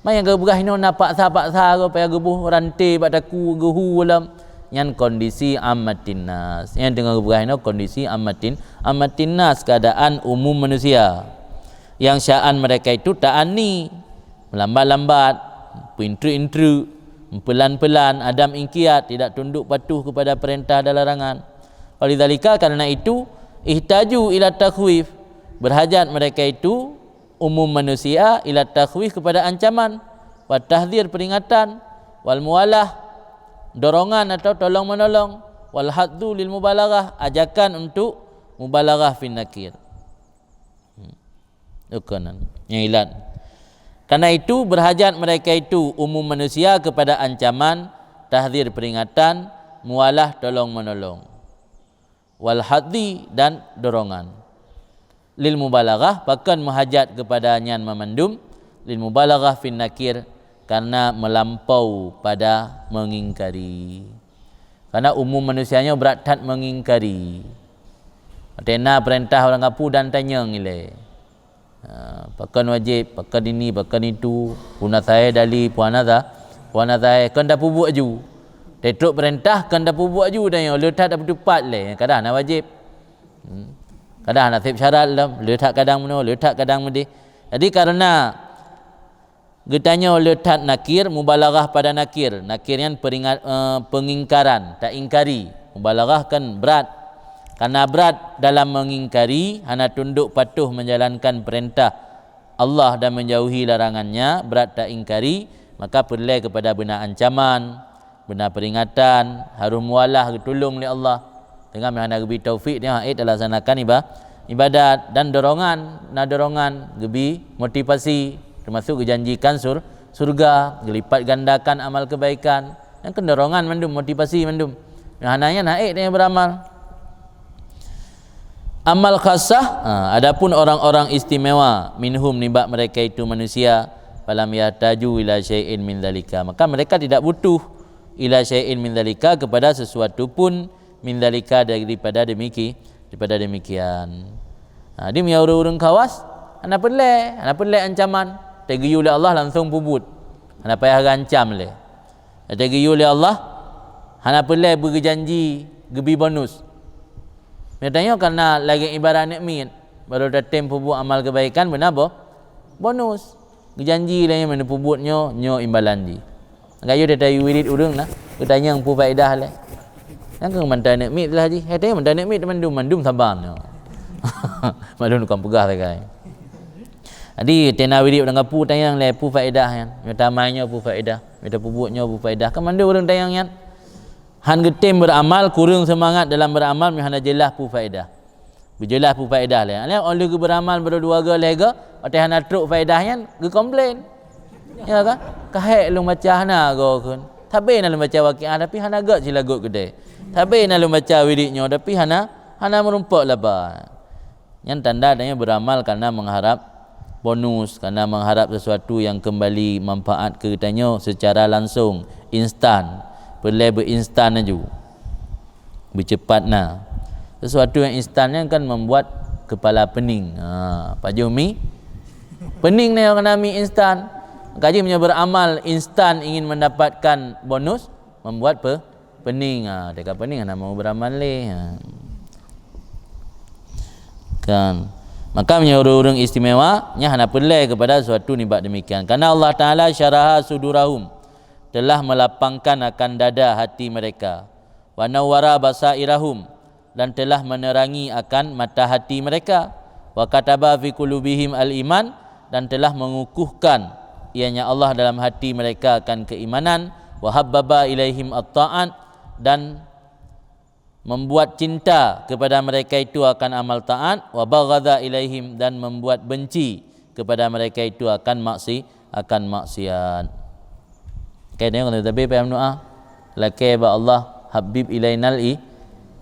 Manyang geupeugah inoe na paksa-paksa, geupeugah geuboh ranté bak takue, geuhu lom. Nyan kondisi ammatin nas. Nyang teungoh geupeugah inoe kondisi ammatin, ammatin nas, keadaan umum manusia. Yang sya'an mereka itu ta'anni, melambat-lambat, peuintreuk-intreuk, pelan-pelan, adam inqiyad, tidak tunduk patuh kepada perintah dan larangan. Walidzalika, karena itu, ihtaju ila takhwif, berhajat mereka itu, umum manusia, ila takhwif, kepada ancaman, wa tahdzir, peringatan, wal muwalah, dorongan atau tolong-menolong, wal hadzu lil mubalaghah, ajakan untuk mubalaghah fin nakir. Hmm. Ukonan. Nyang ilat. Karena itu, berhajat mereka itu, umum manusia, kepada ancaman, tahdzir, peringatan, muwalah, tolong-menolong, wal hadzi, dan dorongan. Lil mubalaghah, pakon meuhajat kepada nyan mamandum, lil mubalaghah fin nakir, karena melampau pada mengingkari. Karena umum manusia nyoe brat that mengingkari. Watée na peurintah ureuëng kapeue dan tanyong ilée. Ha, pakon wajéb, pakon ini, pakon itu, peue na saé dali, peue na sa-, peue na saé, kon tapeubuet ju. Tetrok peurintah kon tapeubuet ju dan nyoe le that tapeuteupat lé, kadang na wajéb. Hmm. Kadang na seb syarat lom, le that kadang meunoe, le that kadang meudeh. Jadi karena geutanyoe le that nakir, mubalaghah pada nakir. Nakir nyan peringat, eh, pengingkaran, taingkari. Mubalaghah kan brat. Karena brat dalam mengingkari, hana tunduk patuh menjalankan perintah Allah dan menjauhi larangannya, brat taingkari, maka peureulée kepada beuna ancaman, beuna peringatan, harôh muwalah geutulông lé Allah. Teungoh hana geubri taufik, nyoe hana ék talaksanakan iba-, ibadat dan dorongan, na dorongan geubri motivasi, teumasuk geujanjikan sur-, surga, geulipat gandakan amal kebaikan. Nyan kan dorongan mandum, motivasi mandum. Nyoe hana nyan hana ék tanyoe beuramal. Amal khassah, ha, adapun orang-orang istimewa, minhum, nibak mereka itu manusia, falam yahtaju ila syai'in min dzalika, maka mereka tidak butuh ila syai'in min dzalika, kepada sesuatu pun min dzalika, daripada demiki-, daripada demikian. Ha, di meunyoe ureuëng-ureuëng khawas, hana peureulée, hana peureulée ancaman, tegeuyue lé Allah langsung peubuet. Hana payah geuancam lé. Tegeuyue lé Allah, hana peureulée beugeujanji geubri bonus. Meunyoe tanyoe kana lagée ibarat aneuk miet, barô tatem peubuet amal keubaikan beuna bo-, bonus. Geujanji lé nyoe, meunyoe peubuet nyoe, nyoe imbalan jih. Gayue teuh tayue wirit ureuëng na, geutanyong peue faedah lé. Nyang keuh mantong aneuk miet lah jih. Hai tanyong mantong aneuk miet mandum, mandum saban nyoe. Mandum kon peugah sagai. Jadi tena wirit ureuëng kapeue tanyong lé peue faedah nyan. Nyoe tamai nyoe peue faedah. Mita peubuet nyoe peufaedah. Kan mandum ureuëng tanyong nyan. Han geutem beuramal, kureueng seumangat dalam beuramal, meuhana jeulaih peufaedah. Beujeulaih peufaedah lé. Alah, óh lheueh geubeuramal baru dua go, lhée go, watée hana trok faedah nyan, geukomplain. Ya kan? Kahek lôn baca hana go kheun. Sabe na lôn baca Waqiah, tapi hana gét silagot keudeh. Sabe na lôn baca wirid nyoe, tapi hana, hana meurumpok laba. Nyan tanda tanyoe beuramal karena mengharap bonus, karena mengharap sesuatu yang kembali manfaat keu tanyoe secara langsung, instan. Peureulée beu instan laju. Beucepat na. Sesuatu yang instan nyan kan membuat kepala pening. Ha, pajoh mi. Pening na nyang kena mi instan. Kaji meunyoe beramal instan ingin mendapatkan bonus, membuat pe-, pening. Ha, teuka pening hana mau beramal lé. Ha. Kan. Maka meunyoe ureuëng-ureuëng istimewa, nya hana peureulée kepada sesuatu nibak demikian. Karena Allah Taala syaraha sudurahum, telah melapangkan akan dada hati mereka. Wa nawwara basairahum, dan telah menerangi akan mata hati mereka. Wa kataba fi qulubihim al-iman, dan telah mengukuhkan, ianya Allah, dalam hati mereka akan keimanan. Wa habbaba ilaihim at-ta'at, dan membuat cinta kepada mereka itu akan amal taat. Wa baghadha ilaihim, dan membuat benci kepada mereka itu akan maksi-, akan maksiat. Kaya tengok, tapi payah meudoa. Lakée bak Allah, "Habib ilainal i-,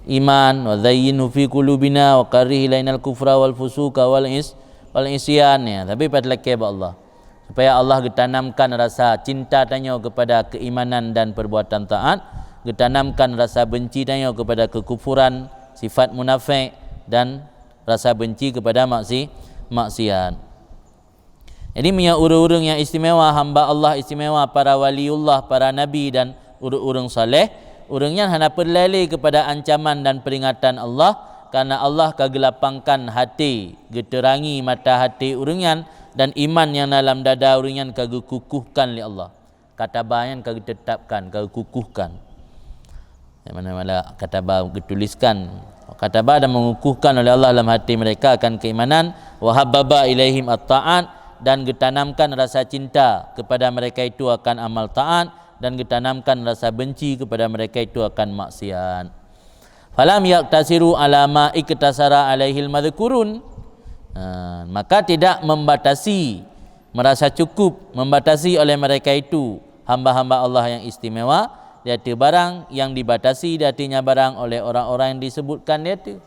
iman, wa zayyinhu fi qulubina, wa karrih ilainal kufra wal fusuqa wal is-, wal isyan." Ya, tapi pat lakée bak Allah. Supaya Allah geutanamkan rasa cinta tanyoe kepada keimanan dan perbuatan taat, geutanamkan rasa benci tanyoe kepada kekufuran, sifat munafik, dan rasa benci kepada maksi-, maksiat. Jadi, meunyoe ureuëng-ureuëng nyang istimewa, hamba Allah istimewa, para waliullah, para nabi, dan ureuëng-ureuëng saleh, ureuëng nyan hana peureulée lé kepada ancaman dan peringatan Allah, karena Allah ka geulapangkan hati, geuteurangi mata hati ureuëng nyan, dan iman nyang na lam dada ureuëng nyan ka geukukuhkan lé Allah. Kataba nyan ka geutetapkan, ka geukukuhkan. Yang mana malah kataba geutuliskan. Kataba dan mengukuhkan oleh Allah dalam hati mereka akan keimanan. Wa habbaba ilaihim at-ta'at, dan geutanamkan rasa cinta kepada mereka itu akan amal taat, dan geutanamkan rasa benci kepada mereka itu akan maksiat. Falam yaktasiru ala ma iktasara alaihil madhkurun. Ha, maka tidak membatasi, merasa cukup membatasi oleh mereka itu hamba-hamba Allah yang istimewa, di ateueh barang yang dibatasi di ateueh nyan barang oleh orang-orang yang disebutkan di ateueh.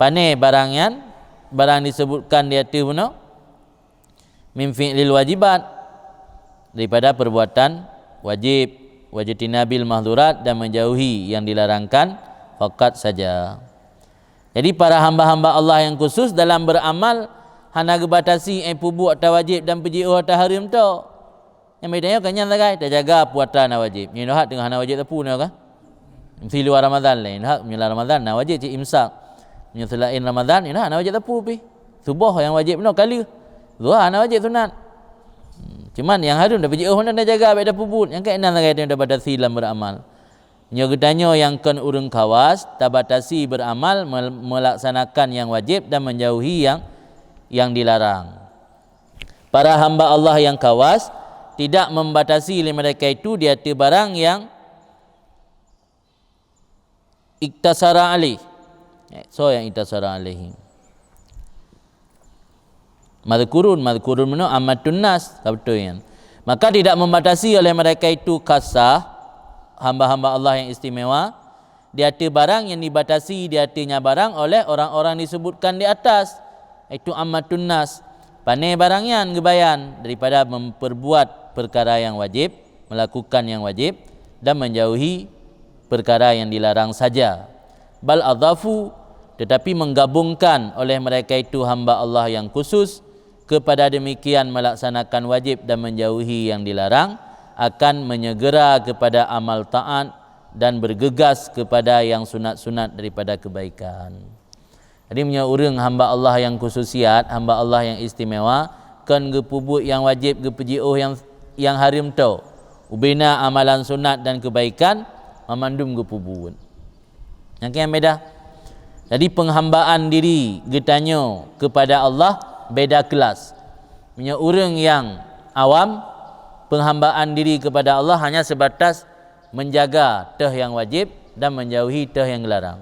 Pane barang nyan, barang disebutkan di ateueh bunoe? Min fi'lil wajibat, daripada perbuatan wajib, wajtinabil mahdzurat, dan menjauhi yang dilarangkan, fakat saja. Jadi, para hamba-hamba Allah yang khusus dalam beramal hana geubatasi, eh, peubuet ata wajib dan peujiôh ata hareuem tok. Nyang beda nyoe kan nyan sagai, tajaga puasa na wajib. Nyoe hak teungoh hana wajib teupeu nyoe kan? Meusi luwa Ramadhan lé. Hak meunyoe lam Ramadhan na wajib cit imsak. Meunyoe seulaén Ramadhan, nyoe hana wajib teupeu pih. Suboh nyang wajib nyoe ka lheueh. Zuha hana wajib sunat. Hmm, cuman nyang hareuem dak peujiôh meunan tajaga, bék tapeubuet. Nyang keunan sagai tabatasi lam beramal. Nyoe geutanyoe nyang kon ureuëng khawas, tabatasi beramal mel-, melaksanakan yang wajib dan menjauhi yang, yang dilarang. Para hamba Allah yang khawas tidak membatasi lé mereka itu di ateueh barang yang iktasara alaih. Eh, so yang iktasara alaihi. Madhkurun, madhkurun meunoe ammatun nas, ka beutôi nyan. Maka tidak membatasi oleh mereka itu khasah, hamba-hamba Allah yang istimewa, di ateueh barang yang dibatasi di ateueh nyan barang oleh orang-orang disebutkan di atas, yaitu ammatun nas. Pane barang nyan geubayan daripada memperbuat perkara yang wajib, melakukan yang wajib, dan menjauhi perkara yang dilarang saja. Bal adhafu, tetapi menggabungkan oleh mereka itu hamba Allah yang khusus, kepada demikian melaksanakan wajib dan menjauhi yang dilarang, akan menyegera kepada amal taat dan bergegas kepada yang sunat-sunat daripada kebaikan. Jadi, meunyoe ureuëng hamba Allah yang khususiat, hamba Allah yang istimewa, kon geupeubuet yang wajib, geupeujiôh yang, yang hareuem tok. Ubena amalan sunat dan kebaikan, mamandum geupeubuet. Nyang keu beda. Jadi, penghambaan diri geutanyoe kepada Allah beda kelas. Meunyoe ureuëng yang awam, Penghambaan diri kepada Allah hanya sebatas menjaga teuh nyang wajib dan menjauhi teuh nyang geularang.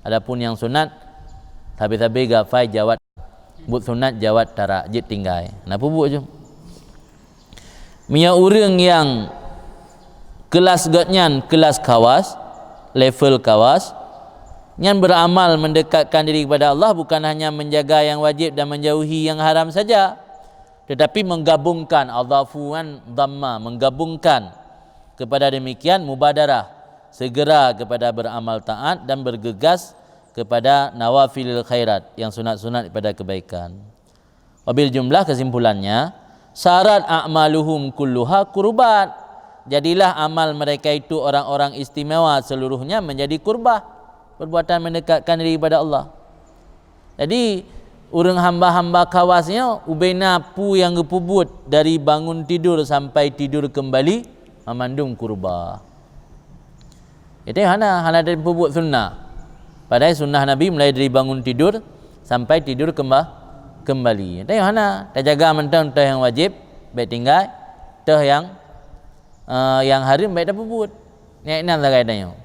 Adapun nyang sunat, sabe-sabe gafai jawat, buet sunat jawat tarak, jeuet tinggai. Na peubuet ju. Meunyoe ureuëng nyang kelas geuhnyan kelas khawas, level khawas, nyan beramal mendekatkan diri kepada Allah bukan hanya menjaga nyang wajib dan menjauhi nyang haram saja, tetapi menggabungkan, adhafuan dhamma, menggabungkan kepada demikian mubadarah, segera kepada beramal taat dan bergegas kepada nawafilil khairat, yang sunat-sunat daripada kebaikan. Wabil jumlah, kesimpulannya, syarat a'maluhum kulluha kurbat. Jadilah amal mereka itu orang-orang istimewa seluruhnya menjadi kurbah, perbuatan mendekatkan diri kepada Allah. Jadi, ureuëng hamba-hamba khawas nyoe ubena peue nyang geupeubuet dari bangun tidur sampai tidur kembali, mamandum kurba. Itu hana, hana dipeubuet sunnah. Padahai sunnah Nabi mulai dari bangun tidur sampai tidur kemba-, kembali. Itu hana, tajaga mantong teuh nyang wajib, baik tinggai, teuh nyang, eh, nyang hareuem baik tapeubuet. Nyan inan sagai tanyoe.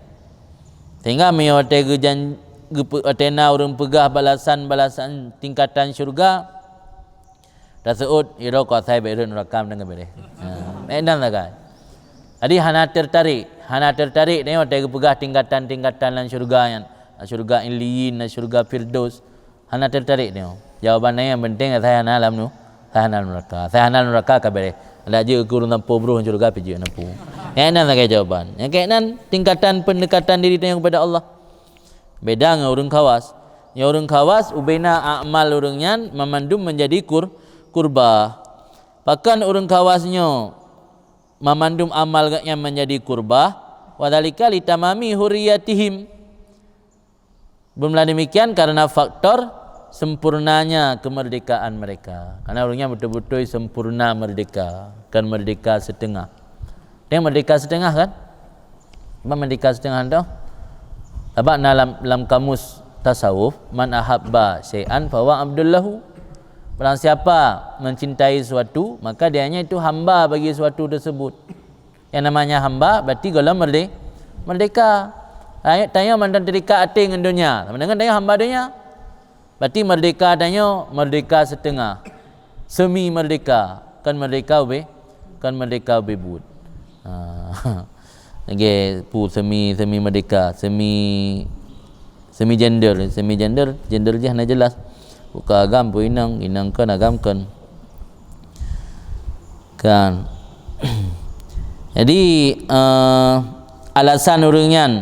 Sehingga meunyoe watée geujan-, geupeu-, watée na ureuëng peugah balasan-balasan tingkatan syurga, taseuôt, "Iro kuasai baik rhot nuraka mantong ka beureh." Ha, nyan inan sagai. Jadi hana tertarik, hana tertarik tanyoe watée geupeugah tingkatan-tingkatan lam syurga nyan. Syurga Illiyin, syurga Firdaus. Hana tertarik tanyoe. Jawaban nyan nyang penting asai hana lam nu-, asai hana lam nuraka. Asai hana lam nuraka ka beureh. Adak jeuet keu ureuëng sampoe broh syurga pih jeuet na peue. Nyan inan sagai jawaban. Nyang keunan tingkatan pendekatan diri tanyoe kepada Allah. Beda ngon ureuëng khawas. Nyoe ureuëng khawas ubena amal ureuëng nyan mamandum menjadi kur-, kurba. Pakon ureuëng khawas nyoe mamandum amal geuhnyan menjadi kurba? Wadzalika litamami hurriyatihim. Beumeulah demikian karena faktor sempurnanya kemerdekaan mereka. Karena ureuëng nyan beutôi-beutôi sempurna merdeka, kon merdeka setengah. Dia merdeka setengah kan? Apa merdeka setengah tu? Sabab na lam, lam kamus tasawuf, "Man ahabba syai'an fahuwa abdul lahu." Barang siapa mencintai sesuatu, maka dianya itu hamba bagi sesuatu tersebut. Yang namanya hamba berarti gohlom merde-, merdeka. Tanyoe, tanyoe mantong terikat até ngon donya. Sama dengan tanyoe hamba donya. Berarti merdeka tanyoe merdeka setengah. Semi merdeka, kon merdeka ubé, kon merdeka ubé buet. Ha. Lagée peue semi, semi merdeka, semi, semi gender, semi gender, gender jih hana jelas. Buka agam peue inong, inong kon agam kon. Kan. Jadi, eh, alasan ureuëng nyan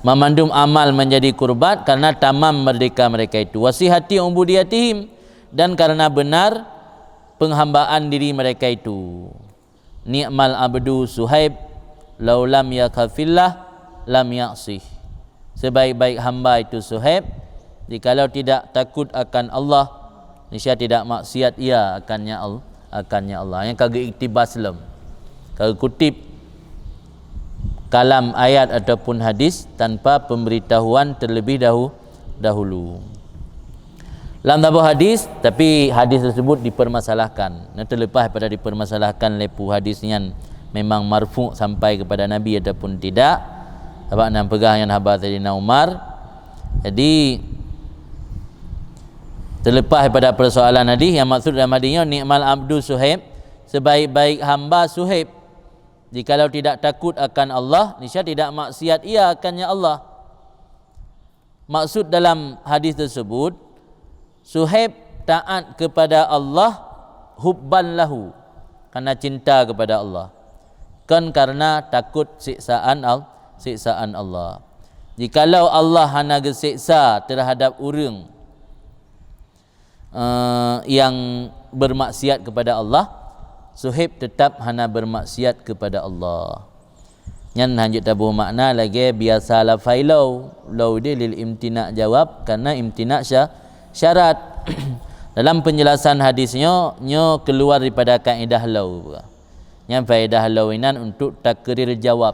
mamandum amal menjadi kurbat karena tamam merdeka mereka itu. Wasihati ubudiyatihim, dan karena benar penghambaan diri mereka itu. Ni'mal abdu Suhaib, lau lam yakhafillah, lam ya'sih. Sebaik-baik hamba itu Suhaib, jikalau tidak takut akan Allah, niscaya tidak maksiat ia akannya Al-, akannya Allah. Nyang ka geuiktibas lom. Ka geukutip kalam ayat ataupun hadis tanpa pemberitahuan terlebih dahu-, dahulu. Lam saboh hadis, tapi hadis tersebut dipermasalahkan. Nah, terlepas pada dipermasalahkan lé peue hadis nyan memang marfu' sampai kepada Nabi ataupun tidak. Sabab nyang peugah nyan haba Saidina Umar. Jadi, terlepas daripada persoalan hadis, yang maksud dalam hadis nyoe, "Ni'mal abdu Suhaib," sebaik-baik hamba Suhaib. Jikalau tidak takut akan Allah, niscaya tidak maksiat ia akannya Allah. Maksud dalam hadis tersebut, Suhaib taat kepada Allah hubban lahu, karena cinta kepada Allah, kon karena takut siksaan Al-, siksaan Allah. Jikalau Allah hana geuseksa terhadap ureuëng, eh, yang bermaksiat kepada Allah, Suhaib tetap hana bermaksiat kepada Allah. Nyan hanjeuet taboh makna lagée biasa lafai lau. Lau di lil imtina jawab, karena imtina sya-, syarat. Dalam penjelasan hadis nyoe, nyoe keluar daripada kaedah lau. Nyan faedah lau inan untuk takrir jawab.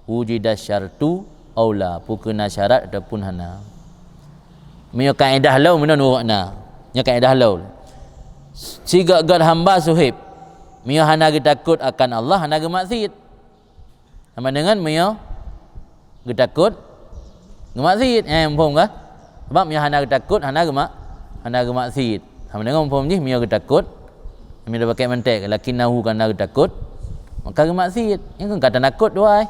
Wujida syartu aula, peue keu na syarat ataupun hana. Meunyoe kaedah lau meunan ureuëng na. Nyoe kaedah lau. Sigét-gét hamba Suhaib. Meunyoe hana geutakot akan Allah, hana geumaksiet. Sama dengan meunyoe geutakot, geumaksiet. Eh, muphom kah? Sebab meunyoe hana geutakot, hana geuma-, hana geumaksiet. Sama dengan muphom jih, meunyoe geutakot, meunyoe pakai mantek, lakinnahu, karena geutakot, maka geumaksiet. Nyan kan ka tanakot dua, eh.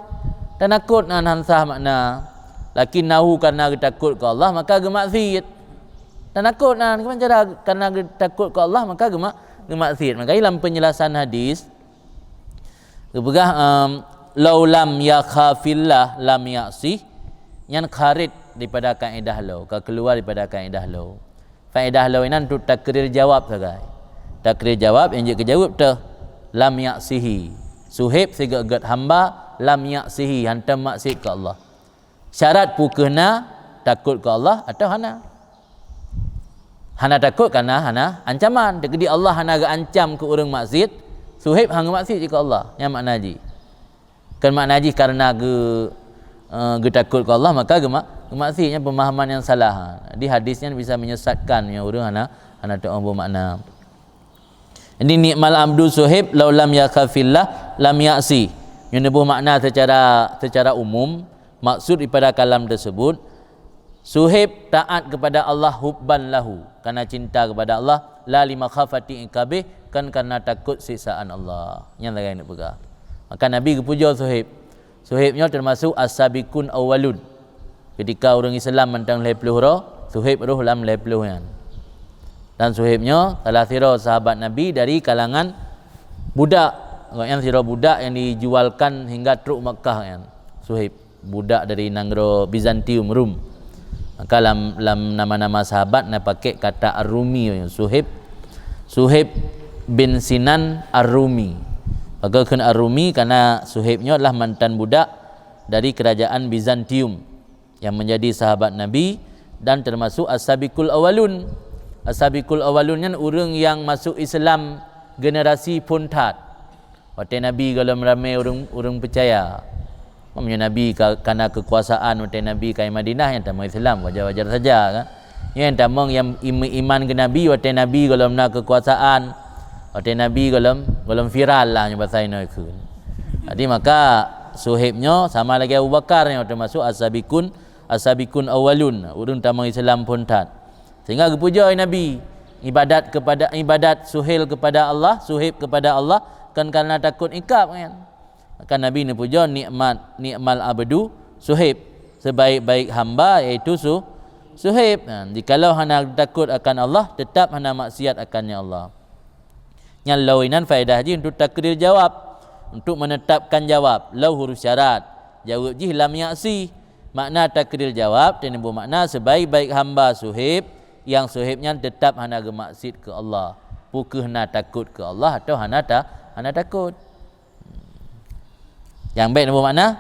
Tanakot nan han sah makna. Lakinnahu, karena geutakot keu Allah, maka geumaksiet. Tanakot nan, kiban cara karena geutakot keu Allah, maka geuma-, geumaksiet. Maka lam penjelasan hadis, geupeugah, em, "Lau lam yakhafillah lam yaksih," nyan kharit daripada kaedah lau, ka keuluar daripada kaedah lau. Faedah lau inan untuk takrir jawab sagai. Takrir jawab nyang jeuet keu jaweueb teuh, "Lam yaksihi." Suhaib sigeut-geut hamba, "lam yaksihi," hantom maksiet keu Allah. Syarat peu kheueh na, takot keu Allah atawa hana? Hana takot karena hana ancaman. Teukeudi Allah hana geuancam keu ureuëng maksiet, Suhaib han geumaksiet jih keu Allah. Nyan makna jih. Kon makna jih karena geu-, eh, geutakot keu Allah, maka geuma-, geumaksiet. Nyan pemahaman yang salah. Jadi hadis nyan bisa menyesatkan ureuëng hana, hana teu'oh beumakna. Jadi, "Ni'mal abdu Suhaib lau lam yakhafillah lam yaksi." Nyoe neuboh makna secara, secara umum, maksud daripada kalam tersebut, Suhaib taat kepada Allah hubban lahu, karena cinta kepada Allah, la limakhafati iqabih, kan karena takut siksaan Allah. Nyan lagée neupeugah. Maka Nabi geupujoe Suhaib. Suhaib nyoe teumasuk as-sabiqun awwalun. Ketika ureuëng Islam mantong lhée ploh droe, Suhaib roh lam lhée ploh nyan. Dan Suhaib nyoe salah sidroe sahabat Nabi dari kalangan budak. Gobnyan sidroe budak yang dijualkan hingga trok Makkah nyan. Suhaib, budak dari nanggroe Bizantium, Rum. Maka lam, lam nama-nama sahabat na pakai kata Ar-Rumi, Suhaib, Suhaib bin Sinan Ar-Rumi. Pakon kheun Ar-Rumi? Karena Suhaib nyoe adalah mantan budak dari kerajaan Bizantium yang menjadi sahabat Nabi dan termasuk as-sabiqul awwalun. As-sabiqul awwalun nyan ureuëng yang masuk Islam generasi phon that. Watée Nabi gohlom ramé ureuëng, ureuëng peucaya. Meunyoe Nabi ka, ka na keukuasaan watée Nabi ka i Madinah, nyang tamong Islam, wajar-wajar saja, kan? Nyang tamong nyang im-, iman keu Nabi watée Nabi gohlom na keukuasaan, watée Nabi gohlom, gohlom viral lah nyoe basa inoe kheun. Jadi maka Suhaib nyoe sama lagée Abu Bakar nyoe teumasuk as-sabiqun, as-sabiqun awwalun, ureuëng tamong Islam phon that. Sehingga geupujoe Nabi ibadat kepada, ibadat Suhail kepada Allah, Suhaib kepada Allah, kan karena takot ikab, kan? Maka Nabi neupujoe nikmat, "Ni'mal abdu Suhaib," sebaik-baik hamba yaitu Su-, Suhaib. Nah, jikalau hana takot akan Allah, tetap hana maksiat akan Allah. Nyan lau inan faedah jih untuk takrir jawab, untuk menetapkan jawab, lau huruf syarat. Jaweueb jih lam yaksi. Makna takrir jawab teuneubeuh makna sebaik-baik hamba Suhaib, nyang Suhaib nyan teutap hana geumaksiet keu Allah. Peu kheueh na takot keu Allah atawa hana ta-, hana takot. Nyang bék neubeuh makna,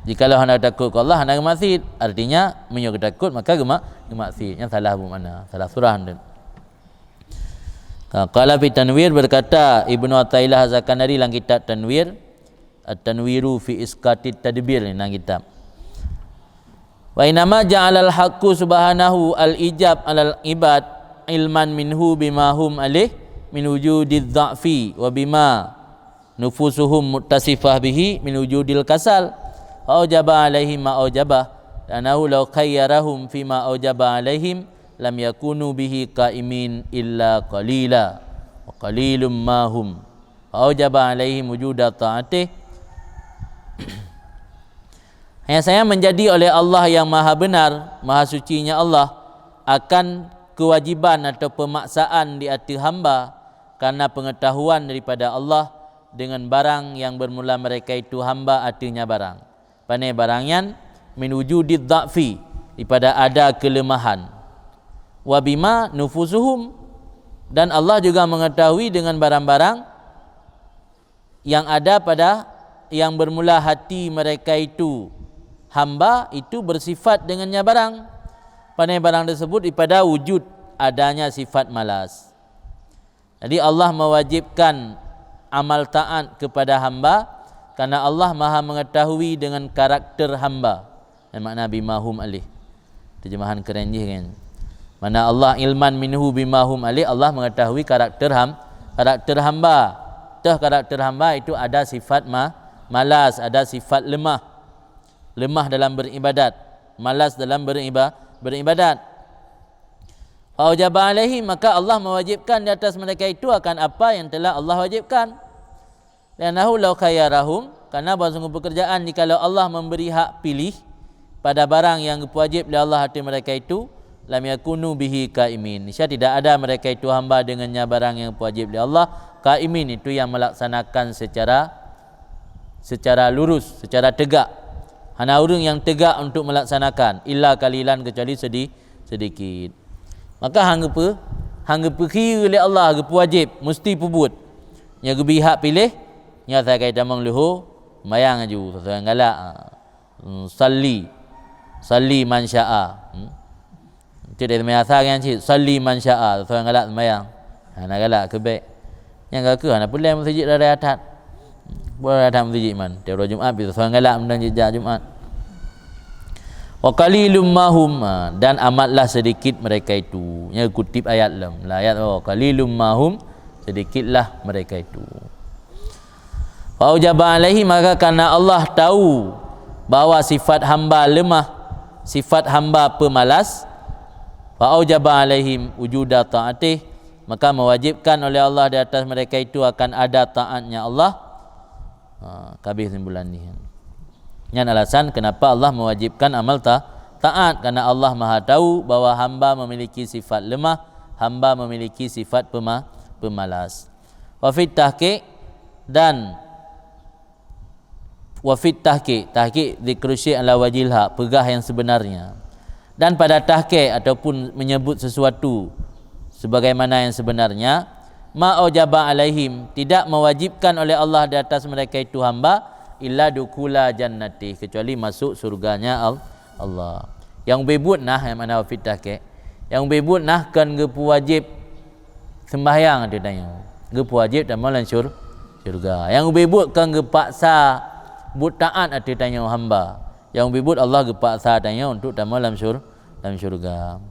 jikalau hana takot keu Allah, hana geumaksiet. Artinya, meunyoe geutakot, maka geuma-, geumaksiet. Nyan salah beuh makna, salah surah. Ha, qala fi Tanwir, berkata Ibnu Athaillah Az-Zakandari dalam kitab Tanwir, At-Tanwiru fi Isqatit Tadbir, ni dalam kitab. Wa innama ja'alal haqqu subhanahu al-ijab alal ibad ilman minhu bima hum alaih min wujudid dha'fi wa bima nufusuhum muttasifah bihi min wujudil kasal, fa aujaba alaihim ma aujabah, li'annahu law khayyarahum fima aujaba alaihim lam yakunu bihi qaimin illa qalila, wa qalilum ma hum, fa aujaba alaihim wujuda ta'atih. Hanya saja menjadi oleh Allah yang Maha Benar, Maha Sucinya Allah, akan kewajiban atau pemaksaan di ateueh hamba karena pengetahuan daripada Allah dengan barang yang bermula mereka itu hamba ateueh nyan barang. Pane barang nyan? Min wujudid dha'fi, daripada ada kelemahan. Wa bima nufusuhum, dan Allah juga mengetahui dengan barang-barang yang ada pada, yang bermula hati mereka itu, hamba itu bersifat dengannya barang. Pane barang tersebut? Daripada wujud adanya sifat malas. Jadi Allah mewajibkan amal taat kepada hamba karena Allah Maha mengetahui dengan karakter hamba. Dan makna bima hum alaih. Terjemahan keren jih kan. Mana Allah ilman minhu bima hum alaih, Allah mengetahui karakter ham-, karakter hamba. Karakter hamba itu ada sifat ma-, malas, ada sifat lemah. Lemah dalam beribadat, malas dalam beriba-, beribadat. Fa aujaba alaihim, maka Allah mewajibkan di atas mereka itu akan apa yang telah Allah wajibkan. Li'annahu law khayyarahum, karena bahwa sungguh pekerjaan jikalau Allah memberi hak pilih pada barang yang geupeuwajib lé Allah ateueh mereka itu, lam yakunu bihi qaimin. Niscaya tidak ada mereka itu hamba dengannya barang yang geupeuwajib lé Allah, qaimin, itu yang melaksanakan secara, secara lurus, secara tegak. Hana ureuëng yang tegak untuk melaksanakan, illa qalilan, kecuali sedi-, sedikit. Maka hang geupeu-, hang geupeukhiye lé Allah, geupeuwajéb, musti peubuet. Nyang geubri hak piléh, nyan sagai tamong leuho, mayang aju, sesuai galak. Hmm, salli. Salli man syaa. Hmm. Cit dari masa kan cit, salli man syaa, sesuai galak sembahyang. Ha, na galak keu bék. Nyang ka keuh hana peureulée meuseujid raya that. Boh raya that meuseujid man. Tiep uroe Jumat bisa soe galak meunang jijak Jumat. Wa qalilum mahum, ha, dan amatlah sedikit mereka itu. Nya kutip ayat lom. Lah ayat, wa qalilum mahum, sedikitlah mereka itu. Fa aujaba alaihi, maka karena Allah tahu bahwa sifat hamba lemah, sifat hamba pemalas, fa aujaba alaihim wujuda taatih, maka mewajibkan oleh Allah di atas mereka itu akan ada taatnya Allah. Ha, kabeh simpulan ni. Nyan alasan kenapa Allah mewajibkan amal ta-, taat, karena Allah Maha tahu bahwa hamba memiliki sifat lemah, hamba memiliki sifat pema-, pemalas. Wa fit tahqiq, dan wa fit tahqiq, tahqiq dzikru syai' ala wajhil haq, peugah yang sebenarnya. Dan pada tahqiq ataupun menyebut sesuatu sebagaimana yang sebenarnya, ma aujaba alaihim, tidak mewajibkan oleh Allah di atas mereka itu hamba, illa dukhula jannatih, kecuali masuk surganya Al-, Allah. Nyang ubé buet nah, nyang makna wa fit tahqiq. Nyang ubé buet nah kon geupeuwajéb sembahyang ateueh tanyoe, geupeuwajéb tamong lam syur-, syurga. Nyang ubé buet kon geupaksa buet taat ateueh tanyoe hamba. Nyang ubé buet Allah geupaksa tanyoe untuk tamong lam syur-, lam syurga.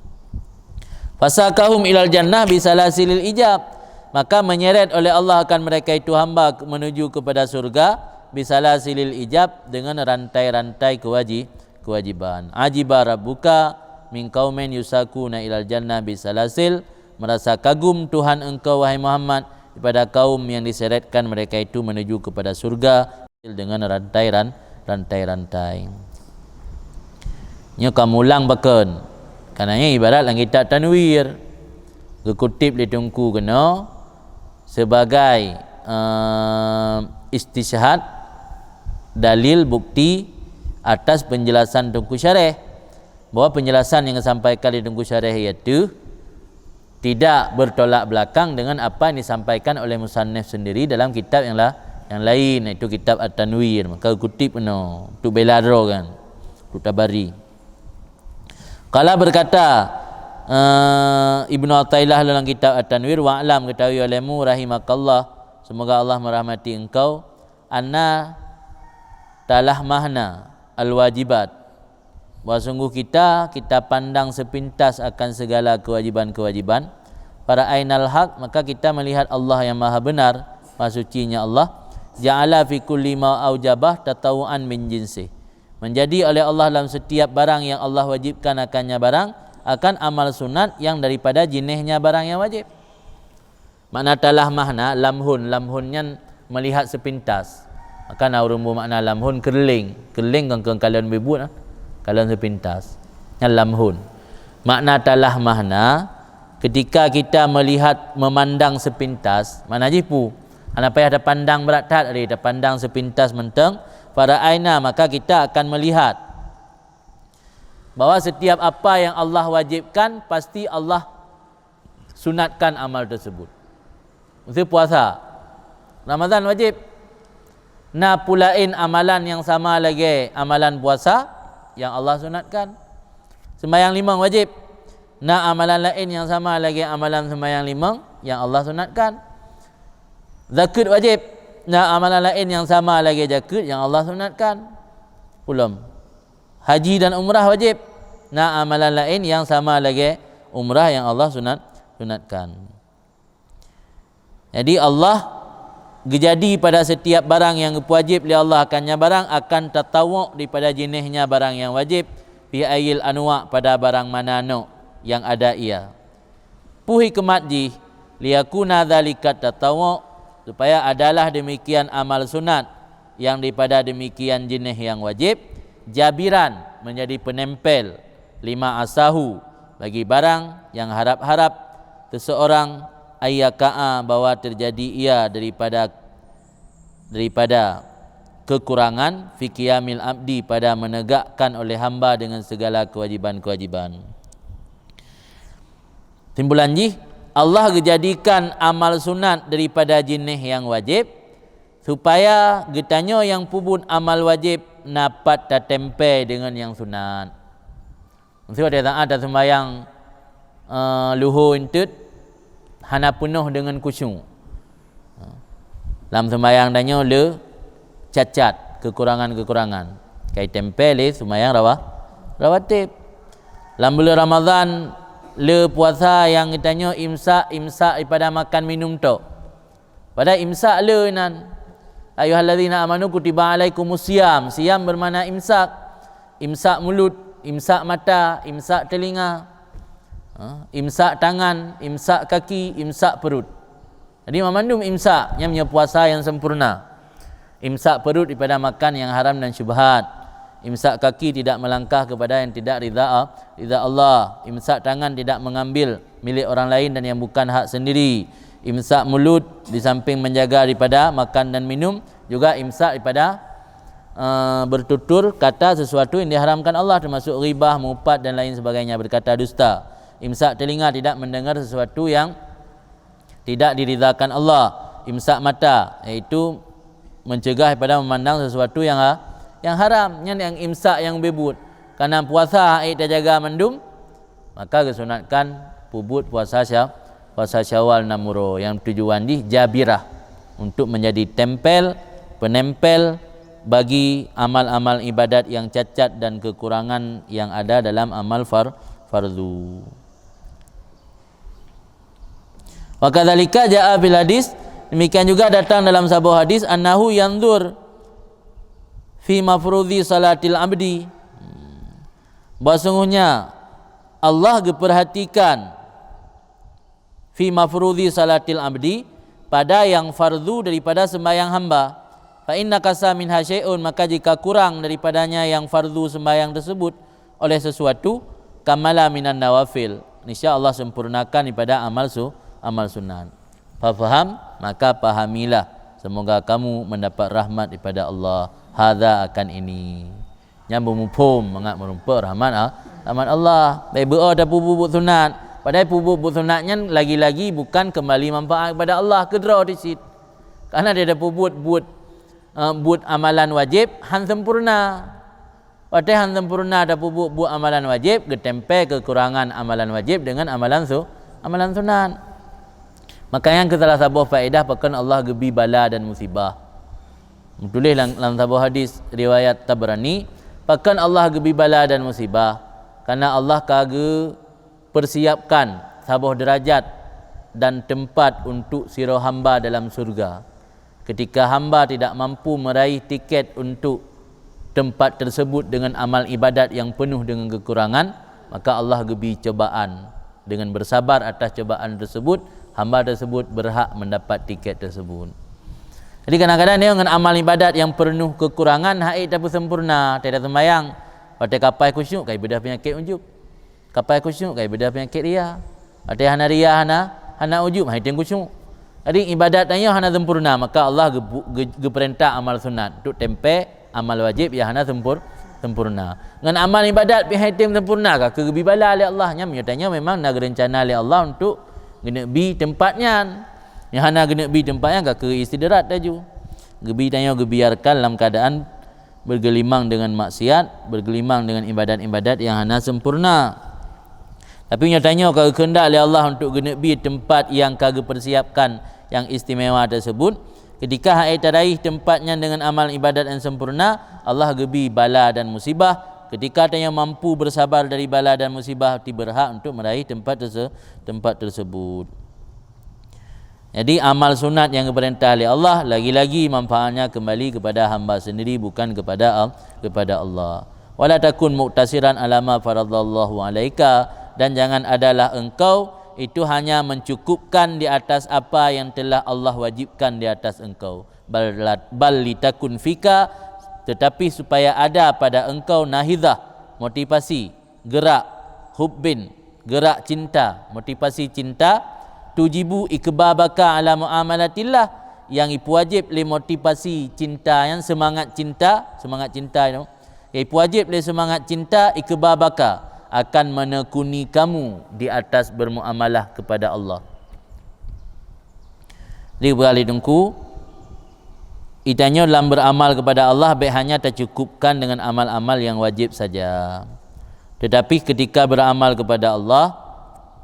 Fasaqahum ilal jannah bisalasilil ijab. Maka menyeret oleh Allah akan mereka itu hamba menuju kepada surga bisalasilil ijab dengan rantai-rantai kewaji-, kewajiban. Ajiba rabbuka min qaumin yusaquna ilal jannah bisalasil, merasa kagum Tuhan engkau, wahai Muhammad, daripada kaum yang diseretkan mereka itu menuju kepada surga dengan rantai-ran-, rantai-rantai. Nyoe ka mulang pakon? Karena nyoe ibarat lam kitab Tanwir, geukutip lé Teungku keunoe sebagai, eh, istisyhad, dalil, bukti atas penjelasan Teungku Syareh, bahwa penjelasan yang disampaikan lé Teungku Syareh iaitu tidak bertolak belakang dengan apa yang disampaikan oleh musannif sendiri dalam kitab yang la-, yang lain, iaitu kitab At-Tanwir. Maka kutip keunoe, untuk bela droe kan, untuk Tabari. Qala berkata, eh, Ibnu Athaillah dalam kitab At-Tanwir, "Wa'lam, ketahui olehmu, rahimakallah, semoga Allah merahmati engkau, anna talahmahna al-wajibat, bahwa sungguh kita, kita pandang sepintas akan segala kewajiban-kewajiban, fara'ainal haq, maka kita melihat Allah yang maha benar, maha sucinya Allah, ja'ala fi kulli ma aujabah tatawu'an min jinsih." Menjadi oleh Allah dalam setiap barang yang Allah wajibkan akannya barang, akan amal sunat yang daripada jinisnya barang yang wajib. Makna talahmahna, lamhun. Lamhun nyan melihat sepintas. Maka na ureuëng beumakna lamhun keureuléng. Keureuléng kon, kon kalon beubuet, ah. Kalon sepintas. Nyan lamhun. Makna talahmahna, ketika kita melihat, memandang sepintas, makna jih peue? Hana payah tapandang brat that, ari tapandang sepintas mantong, fara'aina, maka kita akan melihat bahwa setiap apa yang Allah wajibkan, pasti Allah sunatkan amal tersebut. Miseu puasa, Ramadhan wajib. Na peue laén amalan nyang sama lagée amalan puasa nyang Allah sunatkan. Sembahyang limong wajib. Na amalan laén nyang sama lagée amalan sembahyang limong nyang Allah sunatkan. Zakeuet wajib. Na amalan laén nyang sama lagée zakeuet nyang Allah sunatkan. Pulom. Haji dan umrah wajib. Na amalan laén nyang sama lagée umrah nyang Allah sunat-, sunatkan. Jadi Allah geujadi pada setiap barang nyang geupeuwajéb lé Allah akan nyan barang akan tatawuk daripada jeunihnya barang nyang wajéb, fi ayyil anwa', pada barang mana nok nyang ada ia. Peue hikmat jih, liyakuna dzalika tatawwu', supaya adalah demikian amal sunat nyang daripada demikian jeuneh nyang wajéb, jabiran, menjadi penempel, lima asahu, bagi barang nyang harab-harab seseorang, ayyaka'a, bahwa terjadi ia daripada daripada kekurangan, fi qiyamil abdi, pada menegakkan oleh hamba dengan segala kewajiban-kewajiban. Simpulan jih, Allah geujadikan amal sunat daripada jeuneh nyang wajéb, supaya geutanyoe nyang peubuet amal wajéb na pat tatempé deungon nyang sunat. Meuseuti watée saát taseumayang, eh, luho eunteuk hana peunoh deungon khusyuk. Lam seumayang tanyoe le cacat, kekurangan-kekurangan. Kai tempé lé seumayang rawa-, rawatib. Lam buleuen Ramadhan le puasa nyang geutanyoe imsak, imsak daripada makan minum tok. Padahai imsak le nan. Ayyuhallazina amanu kutiba alaikumus siyam. Siyam bermakna imsak. Imsak mulut, imsak mata, imsak telinga, ha, imsak tangan, imsak kaki, imsak perut. Jadi, mandum imsak, nyan meunyoe puasa nyang sempurna. Imsak perut daripada makan nyang haram dan syubhat. Imsak kaki tidak melangkah kepada yang tidak ridha, ridha Allah. Imsak tangan tidak mengambil milik orang lain dan yang bukan hak sendiri. Imsak mulut di samping menjaga daripada makan dan minum, juga imsak daripada, eh, bertutur kata sesuatu yang diharamkan Allah, termasuk ghibah, mupat dan lain sebagainya, berkata dusta. Imsak telinga, tidak mendengar sesuatu yang tidak diridhakan Allah. Imsak mata, iaitu mencegah daripada memandang sesuatu yang ha-, yang haram. Nyan nyang imsak nyang beubuet. Karena puasa hai tajaga mandum, maka geusunatkan peubuet puasa Sya-, puasa Syawal nam uroe, nyang tujuan jih jabirah, untuk menjadi tempel, penempel bagi amal-amal ibadat yang cacat dan kekurangan yang ada dalam amal far-, fardu. Wa kadzalika jaa fil hadis, demikian juga datang dalam saboh hadis, annahu yanzur fi mafrudhi salatil abdi. Bahwa sungguhnya Allah geuperhatikan fi mafrudhi salatil abdi, pada yang fardu daripada sembahyang hamba. Fa inna qasa minha syai'un, maka jika kurang daripadanya yang fardu sembahyang tersebut oleh sesuatu, kamala minan nawafil, niscaya Allah sempurnakan daripada amal su-, amal sunat. Fafaham, maka pahamilah, semoga kamu mendapat rahmat daripada Allah. Hadza, akan ini. Nyan beumuphom mangat meurumpok rahmat, ah, rahmat Allah. Bèk beu-o tapeubuet buet sunat. Padahai peubuet buet sunat nyan lagi-lagi bukan kembali manfaat kepada Allah, keudroe cit. Karena dia tapeubuet buet, eh, buet amalan wajéb han sempurna. Watèe han sempurna tapeubuet buet amalan wajéb, geutempé keukurangan amalan wajéb deungon amalan su-, amalan sunat. Maka nyan keuh salah saboh faedah pakon Allah geubi bala dan musibah. Meutuléh lam, lam saboh hadis riwayat Tabrani, pakon Allah geubi bala dan musibah? Karena Allah ka geupeusiapkan saboh deurajat dan teumpat untuk sidroe hamba dalam syeuruga. Ketika hamba tidak mampu meraih tiket untuk tempat tersebut dengan amal ibadat yang penuh dengan kekurangan, maka Allah geubi cobaan. Dengan bersabar atas cobaan tersebut, hamba tersebut berhak mendapat tiket tersebut. Jadi, kadang-kadang nyoe ngon amal ibadat nyang peurunoh keukurangan, han ék tapeusempurna, taida seumayang, watèe kapai khusyuk, ka ibeudôh peunyakét ujub. Kapai khusyuk, ka ibeudôh peunyakét ria. Watèe hana ria, hana, hana ujub, han itém khusyuk. Jadi, ibadat tanyoe hana sempurna, maka Allah geu-, geu-, geupeurintah amal sunat untuk tempé amal wajéb nyang hana sempur-, sempurna. Ngon amal ibadat pih han itém sempurna, ka keuh geubi bala lé Allah. Nyan meunyoe tanyoe memang na geureuncana lé Allah untuk geuneuk bi teumpat nyan. Nyang hana geuneuk bi teumpat nyan ka keuh istidraj laju. Geubi tanyoe geubiarkan lam keuadaan bergelimang dengan maksiat, bergelimang dengan ibadat-ibadat nyang hana sempurna. Tapi meunyoe tanyoe ka geukheundak lé Allah untuk geuneuk bi teumpat nyang ka geupeusiapkan nyang istimewa tersebut, ketika han ék taraih teumpat nyan deungon amal ibadat nyang sempurna, Allah geubi bala dan musibah. Ketika tanyoe mampu bersabar dari bala dan musibah, ti beurhak untuk meraih teumpat terse-, teumpat tersebut. Jadi amal sunat yang diperintah oleh Allah lagi-lagi manfaatnya kembali kepada hamba sendiri, bukan kepada Al-, kepada Allah. Wala takun muqtasiran ala ma faradallahu alaika, dan jangan adalah engkau itu hanya mencukupkan di atas apa yang telah Allah wajibkan di atas engkau. Bal, bal litakun fika, tetapi supaya ada pada engkau nahidah, motivasi, gerak, hubbin, gerak cinta, motivasi cinta, tujibu ikbabaka ala muamalatillah, yang ipeuwajib lé motivasi cinta, yang semangat cinta, semangat cinta itu, yang ipeuwajib lé semangat cinta ikbabaka, akan menekuni kamu di atas bermuamalah kepada Allah. Di beuali dengku, itanyoe lam beramal kepada Allah bék hanya tacukupkan dengan amal-amal yang wajib saja. Tetapi ketika beramal kepada Allah,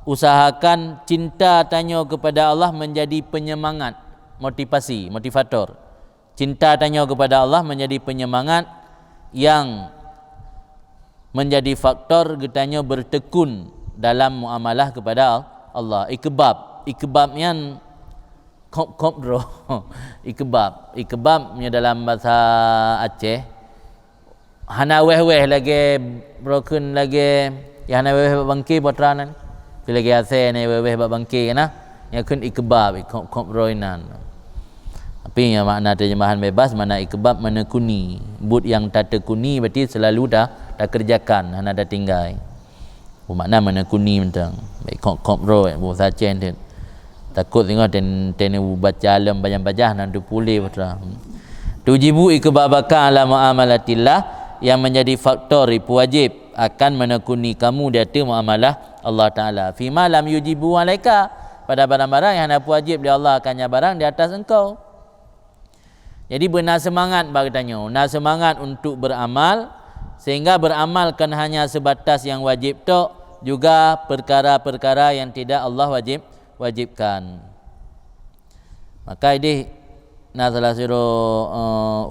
usahakan cinta tanyoe kepada Allah menjadi penyemangat, motivasi, motivator. Cinta tanyoe kepada Allah menjadi penyemangat yang menjadi faktor geutanyoe bertekun dalam muamalah kepada Allah. Ikbab, ikbab nyan kop-kop droe. Ikbab, ikbab nyoe dalam bahasa Aceh. Hana wéh-wéh lagée broken lagée, ya hana wéh-wéh bak bangke putra nan. Tapi lagée asée na wéh-wéh bak bangke na. Nyan kheun ikbab, ikop-kop droe nan. Tapi nyang makna terjemahan bebas, makna ikbab menekuni. Buet nyang tatekuni berarti selalu ta, takerjakan, hana tatinggai. Makna menekuni mantong. Baik kop-kop droe, bu sacen tu. Takot singoh ten, ten baca lom bajang-bajang nan teupuléh putra. Tujibu ikbabaka ala muamalatillah, yang menjadi faktor ipeuwajib akan menekuni kamu di ateueh muamalah Allah Taala. Fima lam yujibu alaika, pada barang-barang yang hana peuwajib lé Allah akan nyan barang di atas engkau. Jadi beuna seumangat bak geutanyoe, na seumangat untuk beramal, sehingga beramal kon hanya sebatas yang wajib tok, juga perkara-perkara yang tidak Allah wajib, wajibkan. Maka ideh na salah sidroe, eh,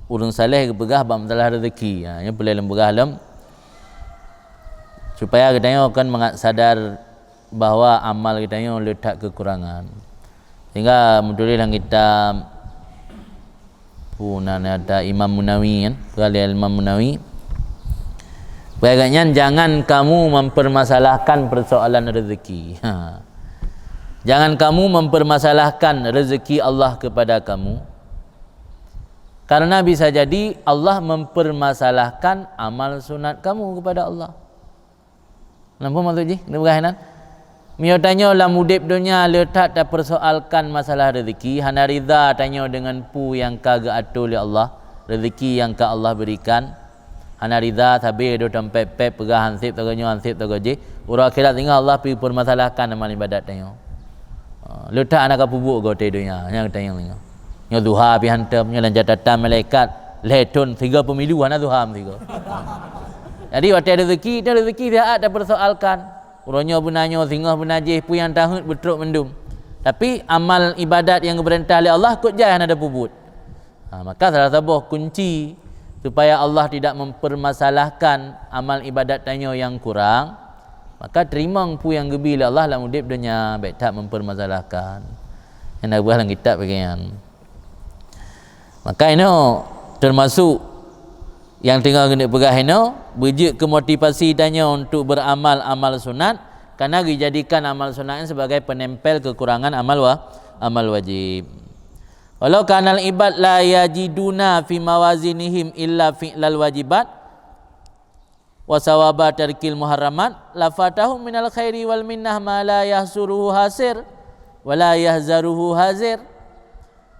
ureuëng saleh geupeugah bak masalah rezeki. Ha, nyan peureulée lôn peugah lom. Supaya geutanyoe kan mangat sadar bahwa amal geutanyoe le that kekurangan. Sehingga meutuléh lam kitab, pu, na, na, ada Imam Munawi kan, peugah lé Imam Munawi. Peugah nyan, jangan kamu mempermasalahkan persoalan rezeki. Ha. Jangan kamu mempermasalahkan rezeki Allah kepada kamu. Karena bisa jadi Allah mempermasalahkan amal sunat kamu kepada Allah. Nampak maksud jih? Kena peugah nan. Meunyoe tanyoe lam udeb donya le that tapersoalkan masalah rezeki, hana ridha tanyoe deungon peue nyang ka geuatoe lé Allah, rezeki nyang ka Allah berikan, hana ridha sabe doh tampet-pet peugah han seb sagoe nyoe, han seb sagoe jih, uroe akhirat singoh Allah pi permasalahkan amal ibadat tanyoe. Ha, le that hana ka peubuet goe watée donya, nyang tanyoe singoh. Nyoe duha pi hantom, nyoe lam catatan malaikat, lhée thon sigoe pemilu hana duha meusigoe. Jadi watée rezeki, itu rezeki siat tapersoalkan. Uroe nyoe beuna nyoe, singoh beuna jih, peue nyang taheuet beutrok mandum. Tapi amal ibadat nyang geupeurintah lé Allah, kot jai hana tapeubuet. Ha, maka salah saboh kunci supaya Allah tidak mempermasalahkan amal ibadat tanyoe nyang kurang, maka teurimong peue nyang geubi lé Allah lam udeb donya, bék that mempermasalahkan. Nyang na geupeugah lam kitab bagian. Maka inoe termasuk nyang teungoh geuneuk peugah inoe, beujeuet keu motivasi tanyoe untuk beramal amal sunat, karena geujadikan amal sunat nyan sebagai penempel kekurangan amal wa-, amal wajib. Walau kanal ibad la yajiduna fi mawazinihim illa fi'lal wajibat, wa sawaba tarkil muharramat, lafatahum minal khairi wal minnah ma la yahsuruhu hasir, wa la yahzaruhu hazir.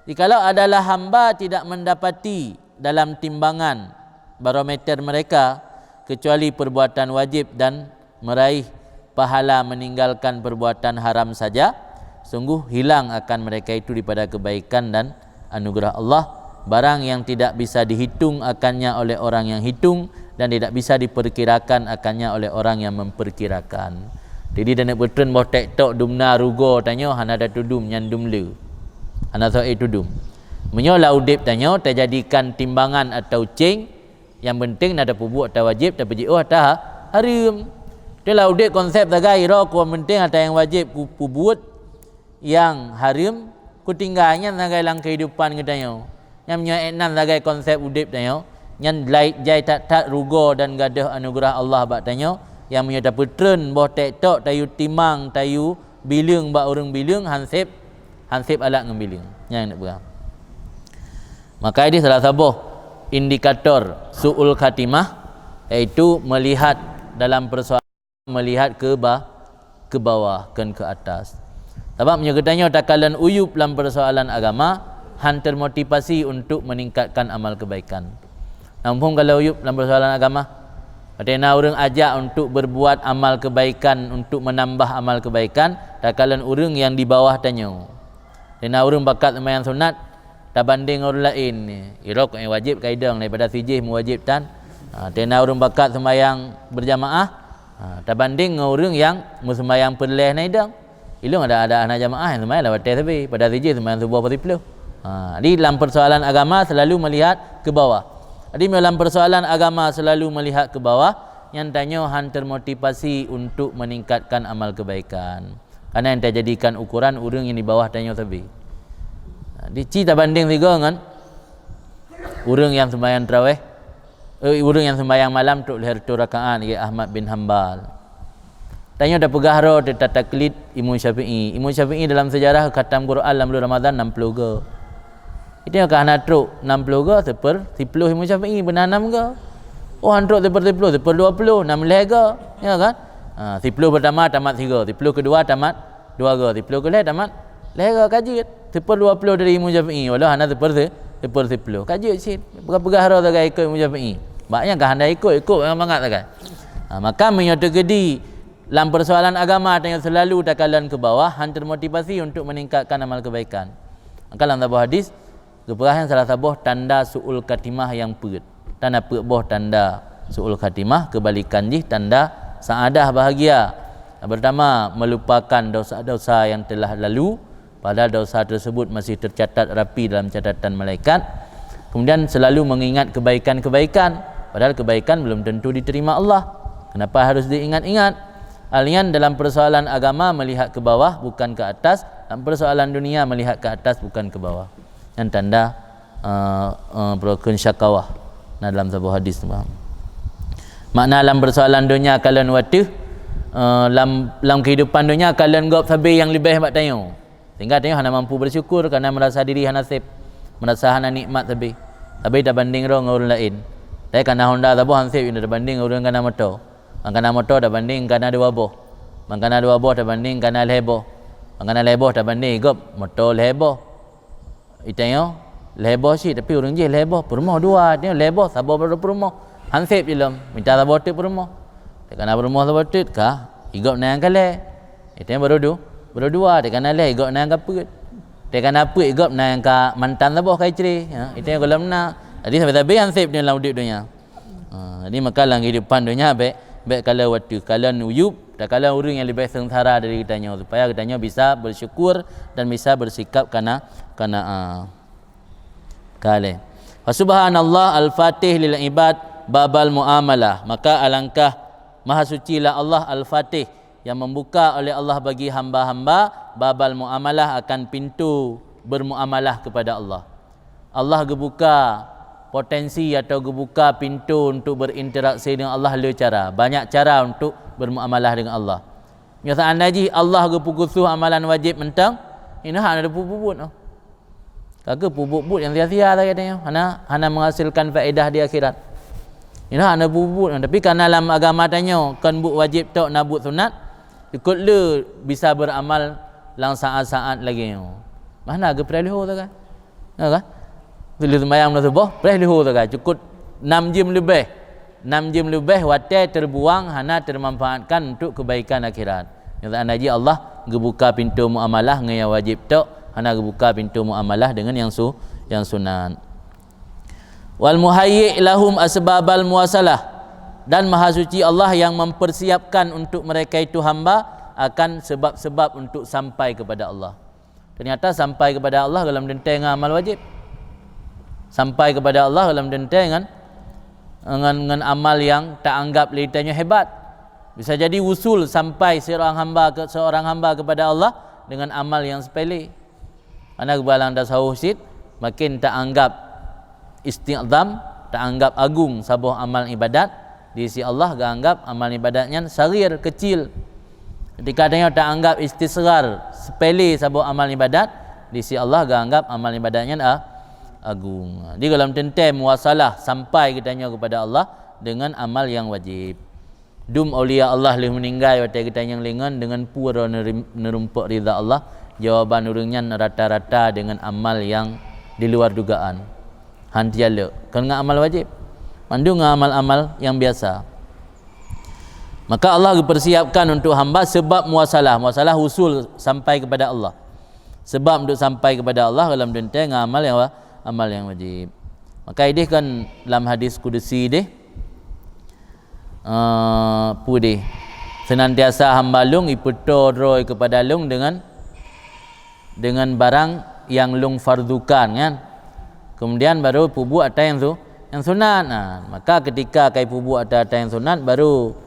Jikalau adalah hamba tidak mendapati dalam timbangan barometer mereka kecuali perbuatan wajib dan meraih pahala meninggalkan perbuatan haram saja, sungguh hilang akan mereka itu daripada kebaikan dan anugerah Allah, barang yang tidak bisa dihitung akannya oleh orang yang hitung dan tidak bisa diperkirakan akannya oleh orang yang memperkirakan. Jadi dan beutrön boh TikTok dumna rugoe tanyoe hana tatudum nyan dum le. Hana soe tudum. Meunyoe lam udeb tanyoe tajadikan timbangan atau ceng, nyang penting na tapeubuet ata wajéb, tapeujiôh ata hareuem. Itulah udeb konsep sagai, ira kon penting ata nyang wajéb ku-, peubuet, nyang hareuem, kutinggai nyan sagai lam keuhidupan geutanyoe. Nyan meunyoe ék nan sagai konsep udeb tanyoe, nyan lai jai that-that rugoe dan gadôh anugeurah Allah bak tanyoe, nyang meunyoe tapeutreun boh tèk tok tayue timang, tayue bileueng bak ureuëng bileueng, hanseb, hanseb alat ngon bileueng. Nyan neuk peugah. Maka ideh salah saboh indikator su'ul khatimah, yaitu melihat dalam persoalan melihat ke ba-, ke bawah, kon ke atas. Sabab meunyoe geutanyoe takalon uyub lam persoalan agama, han termotivasi untuk meningkatkan amal kebaikan. Nah, muphom kalau uyub lam persoalan agama, watée na ureuëng ajak untuk berbuat amal kebaikan, untuk menambah amal kebaikan, takalon ureuëng nyang di bawah tanyoe. Watée na ureuëng bakat seumayang sunat, tabandeng ngon ureuëng laén. Irok nyang wajéb ka idong daripada sijih meuwajéb tan. Ha, watée na ureuëng bakat seumayang berjamaah, ha, tabandeng ngon ureuëng nyang meuseumayang peureulée na idong. Ilong ada, ada hana jamaah nyang seumayang lam watée sabe, pada sijih seumayang suboh peusiplôh. Ha, jadi lam persoalan agama selalu melihat ke bawah. Jadi meunyoe lam persoalan agama selalu melihat ke bawah, nyan tanyoe han termotivasi untuk meningkatkan amal kebaikan. Karena nyang tajadikan ukuran ureuëng nyang di bawah tanyoe sabe. Ha, di ci tabandeng sigoe ngon ureuëng nyang seumayang tarawih, eh, ureuëng nyang seumayang malam trok lhée reutôh rakaat, yaitu Ahmad bin Hambal. Tanyoe tapeugah droe teuka taklid Imam Syafi'i. Imam Syafi'i dalam sejarah khatam Quran lam bulan Ramadan enam puluh go. Itu nyang ka hana trok enam puluh go, seuper siplôh Imam Syafi'i beuna enam go. Oh, han trok seuper siplôh, seuper dua puluh, enam lhée go. Ya kan? Ha, siplôh pertama tamat sigo, siplôh kedua tamat dua go, siplôh keulhée tamat lhée go, ka jeuet. Seuper dua puluh dari Imam Syafi'i, walau hana seuper se-, seuper siplôh. Ka jeuet cit. Peugah-peugah droe sagai ikot Imam Syafi'i. Bak nyan ka hana ikot, ikot nyang mangat sagai. Ha, maka meunyoe teukeudi lam persoalan agama tanyoe selalu takalon ke bawah, han termotivasi untuk meningkatkan amal kebaikan. Maka lam saboh hadis, geupeugah nyan salah saboh tanda su'ul khatimah nyang peuet. Dan na peuet boh tanda su'ul khatimah, keubalikan jih tanda sa'adah, bahagia. Yang pertama, melupakan dosa-dosa yang telah lalu, padahal dosa tersebut masih tercatat rapi dalam catatan malaikat. Kemudian selalu mengingat kebaikan-kebaikan, padahal kebaikan belum tentu diterima Allah. Kenapa harus diingat-ingat? Hal nyan dalam persoalan agama melihat ke bawah bukan ke atas, dalam persoalan dunia melihat ke atas bukan ke bawah. Nyan tanda, eh, eh, peurukon syakawah. Nah, dalam saboh hadis tu, makna lam persoalan donya kalon wateuh, eh, lam, lam kehidupan donya kalon gob sabe nyang leubeh bak tanyoe. Sehingga tanyoe hana mampu bersyukur karena merasa diri hana seb, merasa hana nikmat sabe. Sabe tabandeng droe ngon ureuëng laén. Tapi kana Honda saboh han seb, tabandeng ngon ureuëng kana moto. Ban kana moto tabandeng kana dua boh. Ban kana dua boh tabandeng kana lhée boh. Ban kana lhée boh tabandeng gob moto lhée boh. Itanyoe lhée boh cit, tapi ureuëng jih lhée boh, peurumoh dua, itanyoe lhée boh, saboh baru peurumoh. Han seb jih lom, mita saboh teuk peurumoh. Teuk kana peurumoh saboh teuk ka, igob na nyang ka lhée. Itanyoe baru du-, baru dua, teuk kana lhée, igob na nyang ka peuet. Teuk kana peuet, igob na nyang ka mantan saboh ka icre. Ha, itanyoe gohlom na. Jadi sabe-sabe han seb nyoe lam udeb donya. Ha, jadi maka lam kehidupan donya bék, bék kalon wateuh, kalon uyub, takalon ureuëng nyang leubeh seungsara dari geutanyoe, supaya geutanyoe bisa bersyukur dan bisa bersikap kana-, kana'ah. Ka lhée. Fa subhanallah al-fatih lil ibad babal muamalah. Maka alangkah maha sucilah Allah al-fatih, yang membuka oleh Allah bagi hamba-hamba babal muamalah, akan pintu bermuamalah kepada Allah. Allah geubuka potensi atau geubuka pintu untuk berinteraksi dengan Allah le cara. Banyak cara untuk bermuamalah dengan Allah. Nyoe seandai jih Allah geupeukusoh amalan wajéb mantong, inoe hana peubuet-buet. Ka geupeubuet-buet nyang sia-sia lagée nyoe, hana, hana menghasilkan faedah di akhirat. Inoe hana peubuet, tapi karena lam agama tanyoe kon buet wajéb tok, na buet sunat, ikot le bisa beramal lam saat-saat lagée nyoe. Mana geupreh leuho sagai. Ya kan? Lheueh seumayang bunoe suboh, preh leuho sagai. Cukot enam jam leubeh. Enam jam leubeh watée terbuang hana termanfaatkan untuk kebaikan akhirat. Nyata na jih Allah geubuka pintoe muamalah ngon nyang wajéb tok, hana geubuka pintoe muamalah deungon nyang su-, nyang sunat. Wal muhayyi' lahum asbabal muwasalah, dan Maha Suci Allah yang mempersiapkan untuk mereka itu hamba akan sebab-sebab untuk sampai kepada Allah. Ternyata sampai kepada Allah gohlom teuntée ngon amal wajéb. Sampai kepada Allah gohlom teuntée ngon, ngon, ngon amal nyang taanggap lé tanyoe hebat. Bisa jadi usul sampai seorang hamba ke, seorang hamba kepada Allah dengan amal yang sepele. Karena geubalang tasawuf cit, makin taanggap isti'zam, taanggap agung saboh amal ibadat, di sisi Allah geuanggap amal ibadat nyan saghir, kecil. Ketika tanyoe taanggap istisghar, sepele saboh amal ibadat, di sisi Allah geuanggap amal ibadat nyan a-, agung. Jadi, golom teuntèe muwasalah sampai geutanyoe kepada Allah dengan amal yang wajib. Dum aulia Allah lheueh meuninggai watèe geutanyong lingon deungon peue droe neurim-, neurumpok ridha Allah, jawaban ureuëng nyan rata-rata deungon amal nyang di luar dugaan. Han teujalok, kon ngon amal wajéb. Mandum ngon amal-amal nyang biasa. Maka Allah geupersiapkan untuk hamba sebab muwasalah. Muwasalah usul sampai kepada Allah. Sebab untuk sampai kepada Allah dalam teuntèe ngon amal nyang wa-, amal nyang wajéb. Maka idéh kan lam hadis kudusi deh, eh, peue deh, "Senantiasa hamba lôn ipeutoe droe kepada lôn dengan, dengan barang nyang lôn fardukan," kan? Kemudian baru peubuet ata nyang su-, nyang sunat. Nah, maka ketika kai peubuet ata-ata nyang sunat, baru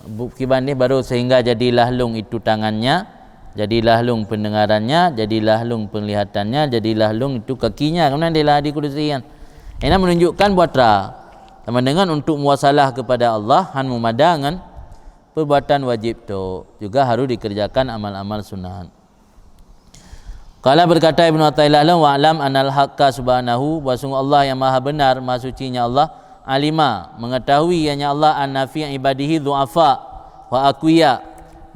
bu-, kiban deh, baru sehingga jadilah lôn itu tangannya, jadilah lôn pendengarannya, jadilah lôn penglihatannya, jadilah lôn itu kakinya. Kemudian dilah di kudusi kan. Ini menunjukkan buat ra. Sama dengan untuk muwasalah kepada Allah, han mumada ngon perbuatan wajib tu, juga harus dikerjakan amal-amal sunat. Qala, berkata Ibnu Athaillah lom, "Wa'lam annal haqqa subhanahu, bahwa sungguh Allah yang maha benar, maha suci nya Allah, alima, mengetahui ianya Allah, anna fi ibadihi du'afa wa aqwiya,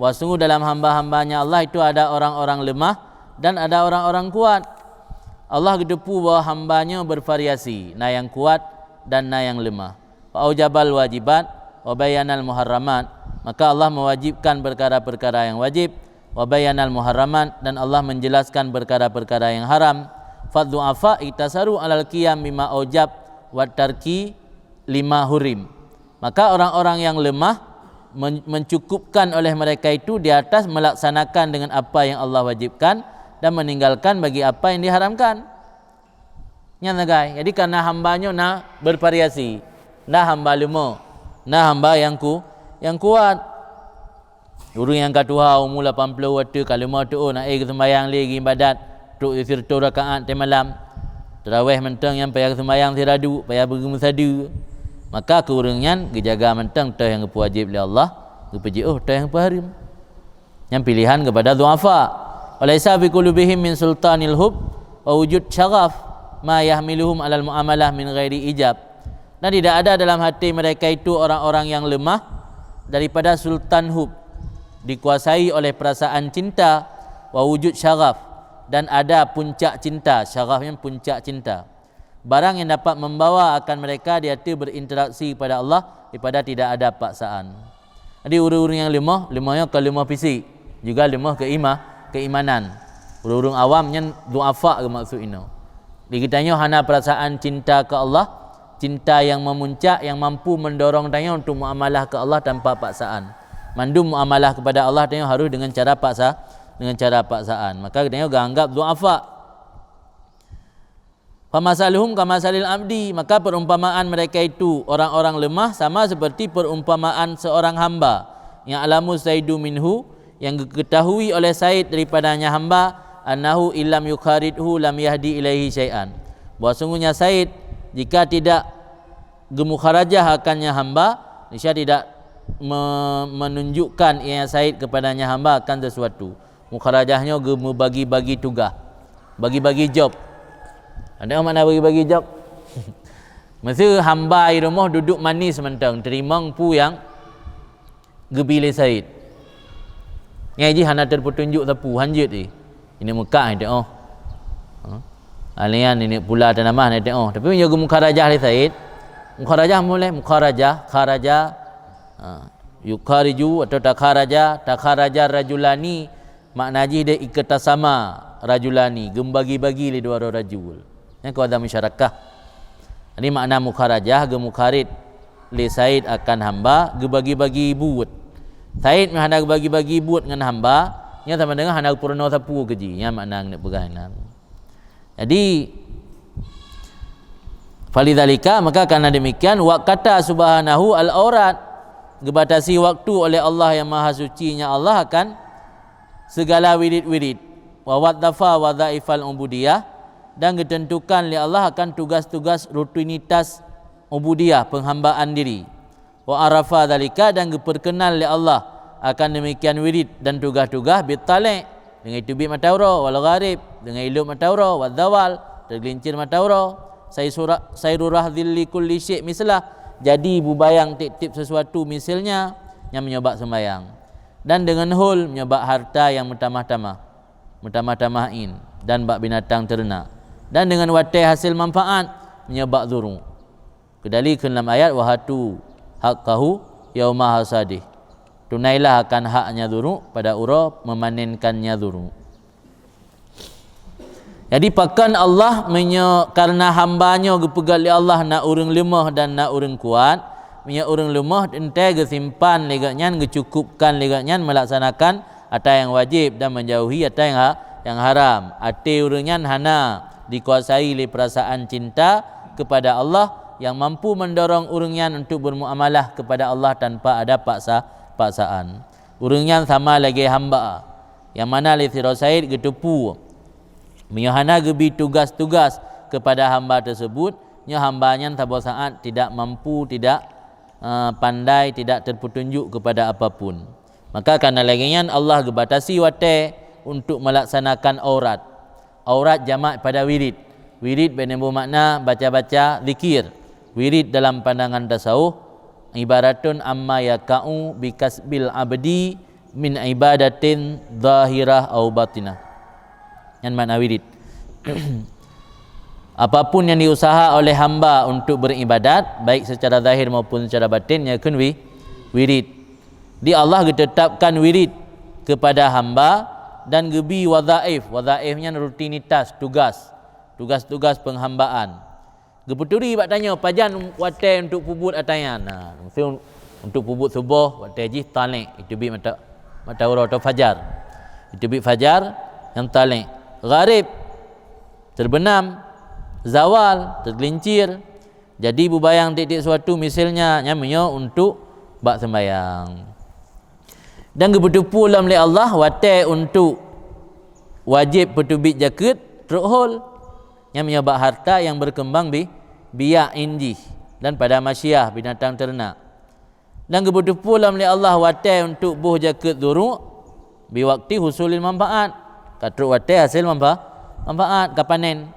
bahwa sungguh dalam hamba-hambanya Allah itu ada orang-orang lemah dan ada orang-orang kuat. Allah geuteupeue bahwa hamba-Nya bervariasi, na nyang kuat dan na nyang lemah. Fa aujabal wajibat wa bayyanal muharramat, maka Allah mewajibkan perkara-perkara yang wajib, wa bayyanal muharramat, dan Allah menjelaskan perkara-perkara yang haram. Faddu'afa iktasaru alal qiyam bima aujab wa tarki lima hurim. Maka orang-orang yang lemah men-, mencukupkan oleh mereka itu di atas melaksanakan dengan apa yang Allah wajibkan dan meninggalkan bagi apa yang diharamkan. Nyan sagai. Jadi, karena hamba nyoe na bervariasi. Na hamba leumo, na hamba nyang ku-, nyang kuat. Ureuëng nyang ka tuha umu lapan ploh watèe ka leumo teuôn, na ék geuseumbahyang lé, geuibadat, trok siratoh rakaat watèe malam. Tarawih mantong nyan payah geuseumbahyang siradu, payah beugeumeusadeue. Maka keu ureuëng nyan geujaga mantong toh nyang geupeuwajéb lé Allah, geupeujiôh toh nyang geupeuhareuem. Nyan pilihan kepada du'afa. Wa laisa fi qulubihim min sultanil hub wa wujud syaghaf ma yahmiluhum alal muamalah min ghairi ijab. Dan tidak ada dalam hati mereka itu orang-orang yang lemah daripada sultan hub, dikuasai oleh perasaan cinta, wa wujud syaghaf, dan ada puncak cinta. Syaghaf nyan puncak cinta. Barang yang dapat membawa akan mereka di hati berinteraksi kepada Allah daripada tidak ada paksaan. Jadi, ureuëng-ureuëng nyang leumoh, leumoh nyoe kon leumoh fisik, juga leumoh keima-, keimanan. Ureuëng-ureuëng awam nyan du'afa geumaksud inoe. Di geutanyoe hana perasaan cinta ke Allah, cinta yang memuncak, yang mampu mendorong tanyoe untuk muamalah ke Allah tanpa paksaan. Mandum muamalah kepada Allah tanyoe harus dengan cara paksa, dengan cara paksaan. Maka geutanyoe geuanggap du'afa. Famasaluhum kamasalil abdi, maka perumpamaan mereka itu, orang-orang lemah, sama seperti perumpamaan seorang hamba, ya'lamu saidu minhu, yang diketahui oleh said daripadanya hamba, annahu illam yukharidhu lam yahdi ilaihi syai'an, bahwa sungguhnya said, jika tidak geumukharajah akannya hamba, niscaya tidak me-, menunjukkan ia said kepadanya hamba akan sesuatu. Mukharajah nyoe geumeubagi-bagi tugaih, bagi-bagi job. Ada makna bagi-bagi job? Meuseu hamba i rumoh duduek manis mantong, teurimong peue nyang geubi lé said. Nyan jih hana teupeutunjuk sapeue, hanjeuet jih. Ini muka itu oh. Ha? Alian ini pula tanaman itu oh. Tapi meunyoe geumukharajah lé said, mukharajah mulai, mukharajah, kharaja, ha, yukhariju atau takharaja, takharaja rajulani, makna jih deh iktasama rajulani, geumbagi-bagi lé dua droe rajul. Nyan keu ada musyarakah. Jadi makna mukharajah, geumukharid lé said akan hamba, geubagi-bagi buet. Said meuhana geubagi-bagi buet ngon hamba, nyan sama dengan hana geupeurunoe sapeue keu jih. Nyan makna nyang peugah inan. Jadi, falidzalika, maka karena demikian, waqata subhanahu al-aurat, geubatasi waktu oleh Allah yang Maha Suci nya Allah akan segala wirid-wirid, wa wadzafa wadzaifal ubudiyah, dan geuteuntukan lé Allah akan tugas-tugas rutinitas ubudiyah, penghambaan diri. Wa arafa dzalika, dan geupeureukeunal lé Allah akan demikian wirid dan tugas-tugas, bitalek, deungon teubiet mata uroe, wal gharib, deungon ilop mata uroe, wadzawal, teugelincir mata uroe, saisura-, sairurah dzilli kulli syai' mislah, jadi bubayang tiep-tiep sesuatu misilnya, nyang meunyoe bak sembayang. Dan deungon hol meunyoe bak harta nyang meutamah-tamah, meutamah-tamah in, dan bak binatang teureunak. Dan deungon watée hasil manfaat meunyoe bak zuru. Keudali kheun lam ayat, "Wa atu haqqahu yauma hasadih." Tunailah akan haknya zuru pada uroe meumanenkannya zuru. Jadi, pakon Allah meunyoe karena hamba nyoe geupeugét lé Allah na ureuëng leumoh dan na ureuëng kuat? Meunyoe ureuëng leumoh, teuntée geusimpan lé gobnyan, geucukupkan lé gobnyan meulaksanakan ata nyang wajéb dan menjauhi ata nyang ha-, nyang haram. Até ureuëng nyan hana dikuasai lé peurasaan cinta kepada Allah nyang mampu mendorong ureuëng nyan untuk bermuamalah kepada Allah tanpa ada paksa, paksaan. Ureuëng nyan sama lagée hamba, nyang mana lé sidroe Said geuteupeue, meunyoe hana geubi tugas-tugas kepada hamba tersebut, nyoe hamba nyan saboh saát tidak mampu, tidak, eh, pandai, tidak terpetunjuk kepada apapun. Maka karena lagée nyan Allah geubatasi watée untuk melaksanakan aurat. Aurat jamak pada wirid. Wirid beuneubeu makna baca-baca zikir. Wirid dalam pandangan tasawuf ibaratun amma yaqa'u bikasbil abdi min ibadatin zahirah au batinah. Nyan makna wirid. Apapun yang diusaha oleh hamba untuk beribadat, baik secara zahir maupun secara batin, nyan kheun wi-, wirid. Di Allah geutetapkan wirid kepada hamba dan geubi wadhaif. Wadhaif nyan rutinitas, tugas. Tugas-tugas penghambaan. Geupeuturi bak tanyoe, pajan watée untuk peubuet ata nyan. Nah, mesti un-, untuk peubuet suboh, watée jih talek, itu bit mata, mata uroe atau fajar. Itu bit fajar nyang talek. Gharib, terbenam, zawal, tergelincir. Jadi bubayang tiek-tiek suatu misalnya, nyan meunyoe untuk bak sembayang. Dan geupeuteupeue lom lé Allah watée untuk wajéb peuteubiet jakeuet trok hol. Nyan meunyoe bak harta nyang berkembang bi-, biak in jih dan pada masyah binatang ternak. Dan geupeuteupeue lom lé Allah watée untuk boh jakeuet zuru, bi waktu husulil manfaat, ka trok watée hasil manfa-, manfaat, ka panen.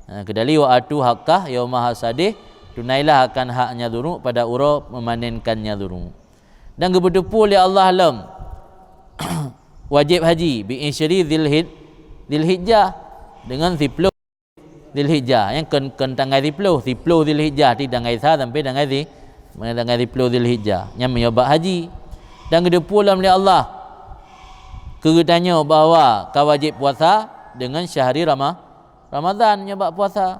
Ha, keudali wa atu haqqah yauma hasadih, tunailah akan haknya zuru pada uroe memanenkannya zuru. Dan geupeuteupeue lé Allah lom wajéb haji bi isyri Dzulhij-, Dzulhijjah, deungon siploh Dzulhijjah, nyang kon, kon tanggai siploh, siploh Dzulhijjah, di tanggai sa sampai tanggai si-, tanggai siploh Dzulhijjah, nyan meunyoe bak haji. Dan geuteupeue lom lé Allah keu geutanyoe bahwa ka wajéb puasa deungon syahri Rama-, Ramadhan, nyoe bak puasa.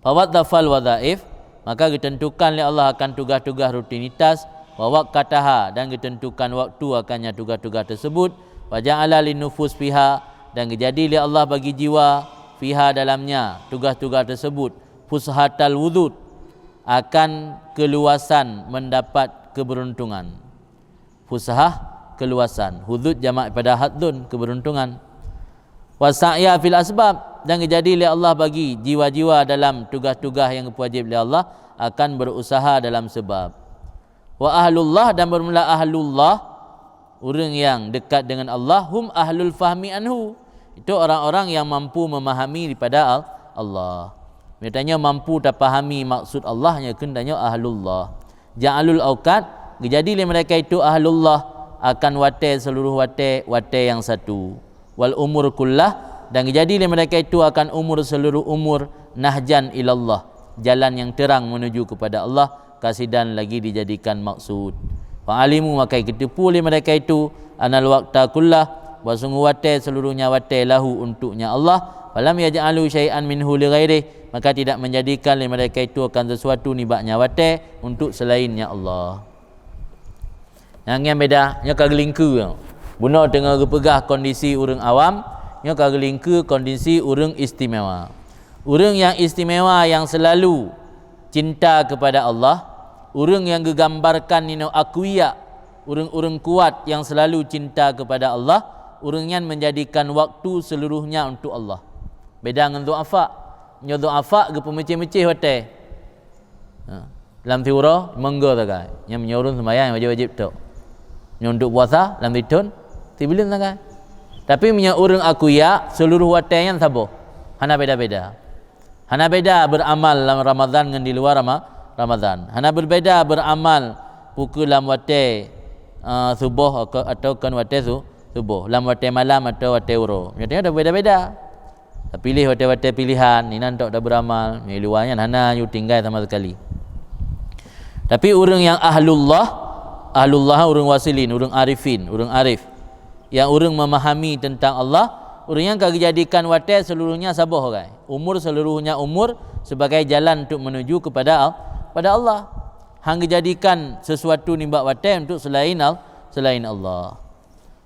Fawaddafal wadhaif, maka geuteuntukan lé Allah akan tugaih-tugaih rutinitas, wa waqataha, dan geuteuntukan waktu akannya tugaih-tugaih tersebut, wa ja'ala linnufus fiha, dan geujadi lé Allah bagi jiwa, fiha, dalamnya tugaih-tugaih tersebut, fushatal wujud, akan keluasan mendapat keberuntungan. Fushah, keluasan. Hudud jamak pada hadzun, keberuntungan. Wa sa'ya fil asbab, dan geujadi lé Allah bagi jiwa-jiwa dalam tugaih-tugaih nyang geupeuwajéb lé Allah akan berusaha dalam sebab. Wa ahlullah, dan bermula ahlullah, ureuëng nyang dekat dengan Allah, hum ahlul fahmi anhu, itu orang-orang yang mampu memahami daripada Al-, Allah. Meunyoe tanyoe mampu tapahami maksud Allah, nyan kheun tanyoe ahlullah. Ja'alul auqat, geujadi lé mereka itu ahlullah akan watée, seluruh watée, watée nyang satu. Wal umur kullah, dan geujadi lé mereka itu akan umur, seluruh umur, nahjan ilallah, jalan nyang terang menuju kepada Allah, kasidan, lagi dijadikan maksud. Fa alimu, maka geuteupeue lé mereka itu, anal waqta kullah, bahwa sungguh watée seluruhnya watée lahu untuknya Allah, falam yaj'alu syai'an minhu li ghairih, maka tidak menjadikan lé mereka itu akan sesuatu nibaknya watée untuk selainnya Allah. Nyang nyan beda, nyoe ka geulingkeue. Bunoe teungoh geupeugah kondisi ureuëng awam, nyoe ka geulingkeue kondisi ureuëng istimewa. Ureuëng nyang istimewa nyang selalu cinta kepada Allah, ureuëng nyang geugambarkan ninoe akuya, ureuëng-ureuëng kuat nyang selalu cinta kepada Allah, Ureuëng nyan menjadikan waktu seluruhnya untuk Allah. Beda ngon dhu'afa. Nyoe dhu'afa geupeumeucéh-meucéh watée. Ha. Lam siuroe monggo sagai. Nyan meunyoe ureuëng sembahyang wajib-wajib tok. Nyoe untuk puasa lam sithon sibuleuen sagai. Tapi meunyoe ureuëng akuyak, seluruh watée nyan saboh. Hana beda-beda. Hana beda beramal lam Ramadhan ngon di luar Rama-, Ramadhan. Hana berbeda beramal pukul lam watée, eh, suboh atau, atau kon watée su-, suboh, lam watée malam atau watée uroe. Nyoe ada beda-beda. Tapiléh watée-watée pilihan, inan tok taberamal, di luar nyan hana yue tinggai sama sekali. Tapi ureuëng nyang ahlullah, ahlullah ureuëng wasilin, ureuëng arifin, ureuëng arif, nyang ureuëng memahami tentang Allah, ureuëng nyan ka geujadikan watée seluruhnya saboh, kan? Umur seluruhnya umur sebagai jalan untuk menuju kepada Al-, pada Allah. Hana geujadikan sesuatu nibak watée untuk selain Al-, selain Allah.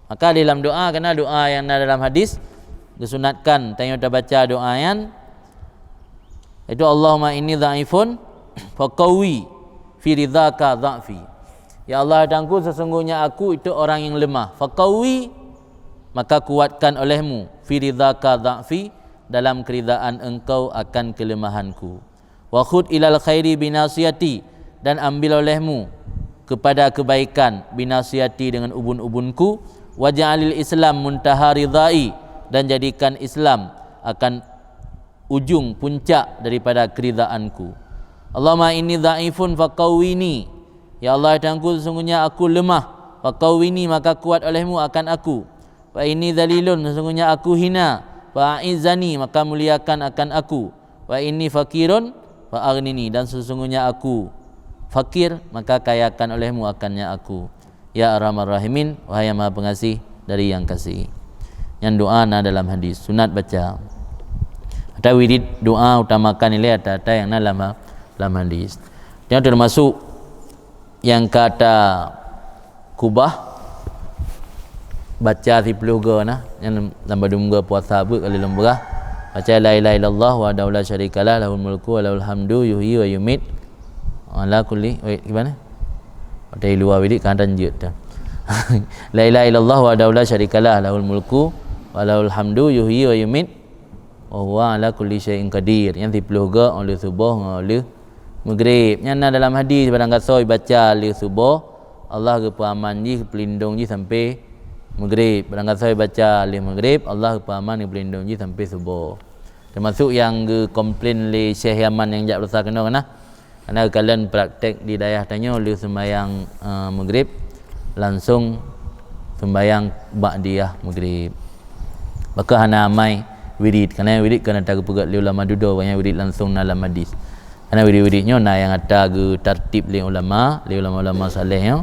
Maka di dalam doa, karena doa nyang na dalam hadis, geusunatkan tanyoe tabaca doa nyan, yaitu, "Allahumma inni dhaifun faqawi fi ridhaka dha'fi." Ya Allah, Tuhanku, sesungguhnya aku itu orang yang lemah. Faqawi, maka kuatkan olehmu, fi ridhaka dha'fi, dalam keridaan Engkau akan kelemahanku. Wa khudh ilal khairi binasiyati, dan ambil olehmu kepada kebaikan, binasiyati, dengan ubun-ubunku, waj'alil Islam muntaha ridhai, dan jadikan Islam akan ujung puncak daripada keridaanku. Allahumma inni dhaifun faqawwini, ya Allah Tuhanku, sesungguhnya aku lemah, faqawwini, maka kuat olehmu akan aku. Fa inni dzalilun, sesungguhnya aku hina. Fa a'izzani, maka muliakan akan aku. Fa inni faqirun, fa aghnini, dan sesungguhnya aku fakir, maka kayakan olehmu akannya aku. Ya Arhamar Rahimin, wahai yang Maha Pengasih dari yang kasih. Nyan doa na dalam hadis, sunat baca. Atau wirid doa utamakan ilée ata-ata nyang na lam, lam hadis. Nyan termasuk nyang ka ta kubah, baca siplôh goe na, nyan lam bandum goe puasa beuet kali lom beurah. Baca la ilaha illallah wahdahu la syarikalah, lahul mulku wa lahul hamdu, yuhyi wa yumit. Ala kulli, wait, gimana? Ada luar wirid kan tanjut tu. La ilaha illallah wahdahu la syarikalah, lahul mulku wa lahul hamdu, yuhyi wa yumit. Wa huwa ala kulli syai'in qadir. Nyan siplôh goe óh lheueh suboh ngon óh lheueh meugrib. Nyan na dalam hadis, barang gasoe baca lheueh suboh, Allah geupeuaman jih, geupeulindong jih sampai meugrib. Barang gasoe baca lheueh meugrib, Allah geupeuaman, geupeulindong jih sampai suboh. Termasuk nyang geukomplain lé Syekh Yaman nyang jak beurasa keunoe kana. Karena geukalon praktek di dayah tanyoe lheueh sembahyang, eh, meugrib, langsung sembahyang ba'diyah meugrib. Maka hana amai wirid. Karena wirid kana ta geupeugah lé ulama dudoe, banyak wirid langsung na lam hadis. Karena wirid-wirid nyoe na nyang ata geutartib lé ulama, lé ulama-ulama saleh nyoe.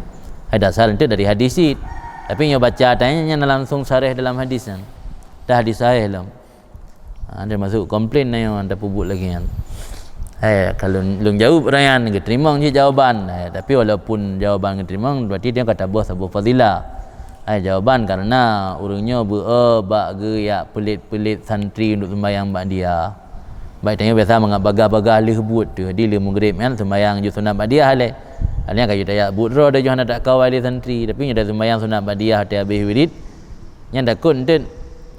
Hai dasar enteuk dari hadis cit. Tapi nyoe baca tanyoe nyan langsung sareh dalam hadis nyan. Dah hadis sahih lom. Ha, dia masuk komplain na nyang anda peubuet lagi nyan. Eh, kalau lôn jaweueb orang nyan, geuteurimong jih jawaban. Eh, tapi walaupun jawaban geuteurimong, berarti dia kata boh saboh fadilah. Eh, jawaban karena ureuëng nyoe beu bak geuyak pelit-pelit santri untuk sembahyang ba'diyah. Baik tanyoe biasa mangat bagah-bagah lheueh buet tu. Jadi lheueh meugrib nyan sembahyang ju sunat ba'diyah lé. Hanya kayu tayak buet roh dah ju hana tak kawai lé santri, tapi nyoe dah sembahyang sunat ba'diyah teuh habéh wirid. Nyan takot enteuk,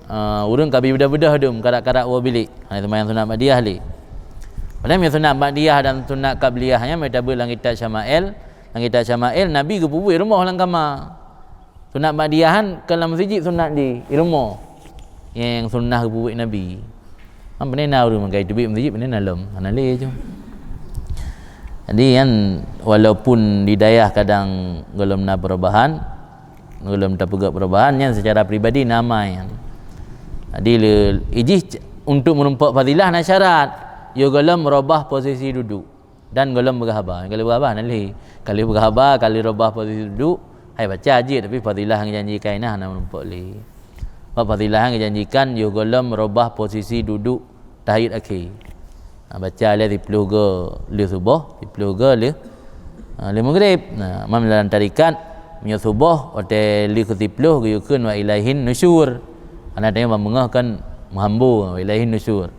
ah, ureuëng ka beudah-beudah dum karak-karak woe bilik. Hana sembahyang sunat ba'diyah lé. Padahai meunyoe sunat ba'diyah dan sunat qabliyah nyan meunyoe tabeuet lam kitab Syama'il, lam kitab Syama'il Nabi geupeubuet rumoh lam kama. Sunat ba'diyah kan lam masjid sunat di, di rumoh. Nyang sunnah geupeubuet Nabi. Kan pernah na ureuëng meukai teubiet masjid pernah na lom, hana lé tu. Jadi kan walaupun di dayah kadang golom na perubahan, golom tapeugah perubahan nyan secara pribadi na amai nyan. Jadi le ijih untuk meureumpok fadilah na syarat. Yo golom robah posisi duduk dan golom beugah haba. Kalau beugah haba na lé. Kalau beugah haba, kalau robah posisi duduk, hai baca jih tapi fadilah yang janji kainah na meureumpok lé. Bak fadilah yang dijanjikan yo golom robah posisi duduk tahiyat akhé. Ha, baca lé siplôh goe lheueh suboh, siplôh goe lheueh, ha, lheueh meugrib. Nah, mam dalam tarekat, meunyoe suboh, watée lheueh keu siplôh geuyue kheun wa ilaihin nusyur. Karena tanyoe ban beungoh kan meuhambo, wa ilaihin nusyur.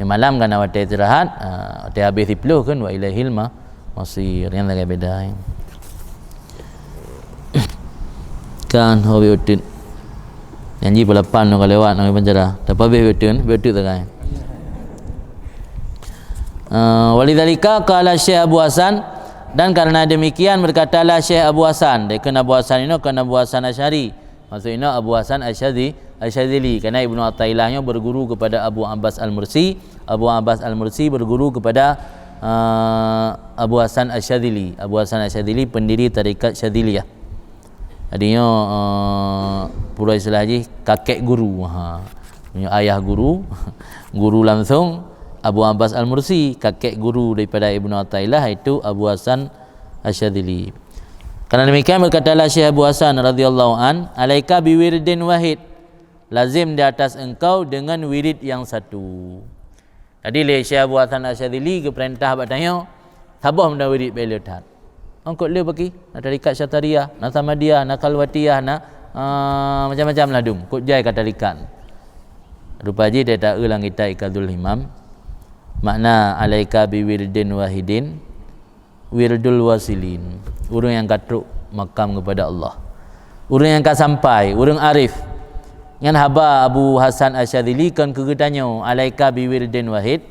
Nyoe malam kan watée istirahat, ha, watée habéh siplôh kheun wa ilaihil ma-, masir. Nyan lagée beda. Kan hobi utit. Janji peulapan nyoe ka lewat nyoe pancara. Tapi habéh beuteuet, beuteuet sagai. Eh, walidzalika qala Syekh Abu Hasan, dan karena demikian berkatalah Syekh Abu Hasan. Dikheun Abu Hasan inoe kon Abu Hasan Asy'ari. Maksud inoe Abu Hasan Asy'ari, Asy'adzili. Karena Ibnu Athaillah nyoe berguru kepada Abu Abbas Al-Mursi. Abu Abbas Al-Mursi berguru kepada, eh, Abu Hasan Asy'adzili. Abu Hasan Asy'adzili pendiri tarekat Syadziliyah. Jadi nyoe, eh, pura istilah jih kakek guru. Ha. Nyoe ayah guru, guru langsung Abu Abbas Al-Mursi, kakek guru daripada Ibnu Athaillah, iaitu Abu Hasan Asy'adzili. Karena demikian berkatalah Syekh Abu Hasan radhiyallahu an, "Alaika biwirdin wahid." Lazim di atas engkau dengan wirid yang satu. Jadi lé Syekh Abu Hasan Asy'adzili geupeurintah bak tanyoe, saboh meunan wirid bèk le that. Eungkôt le bagi, na tarekat Syatariyah, na Samadiyah, na Khalwatiyah, na, ah, macam-macam lah dum. Kôt jai ka tarekat. Rupa jih teuta eu lam kitab Iqazul Himam. Makna alaika biwirdin wahidin, wirdul wasilin, ureuëng nyang ka trok makam kepada Allah, ureuëng nyang ka sampai, ureuëng arif. Nyan haba Abu Hasan Asyadzili kon keu geutanyoe, alaika biwirdin wahid,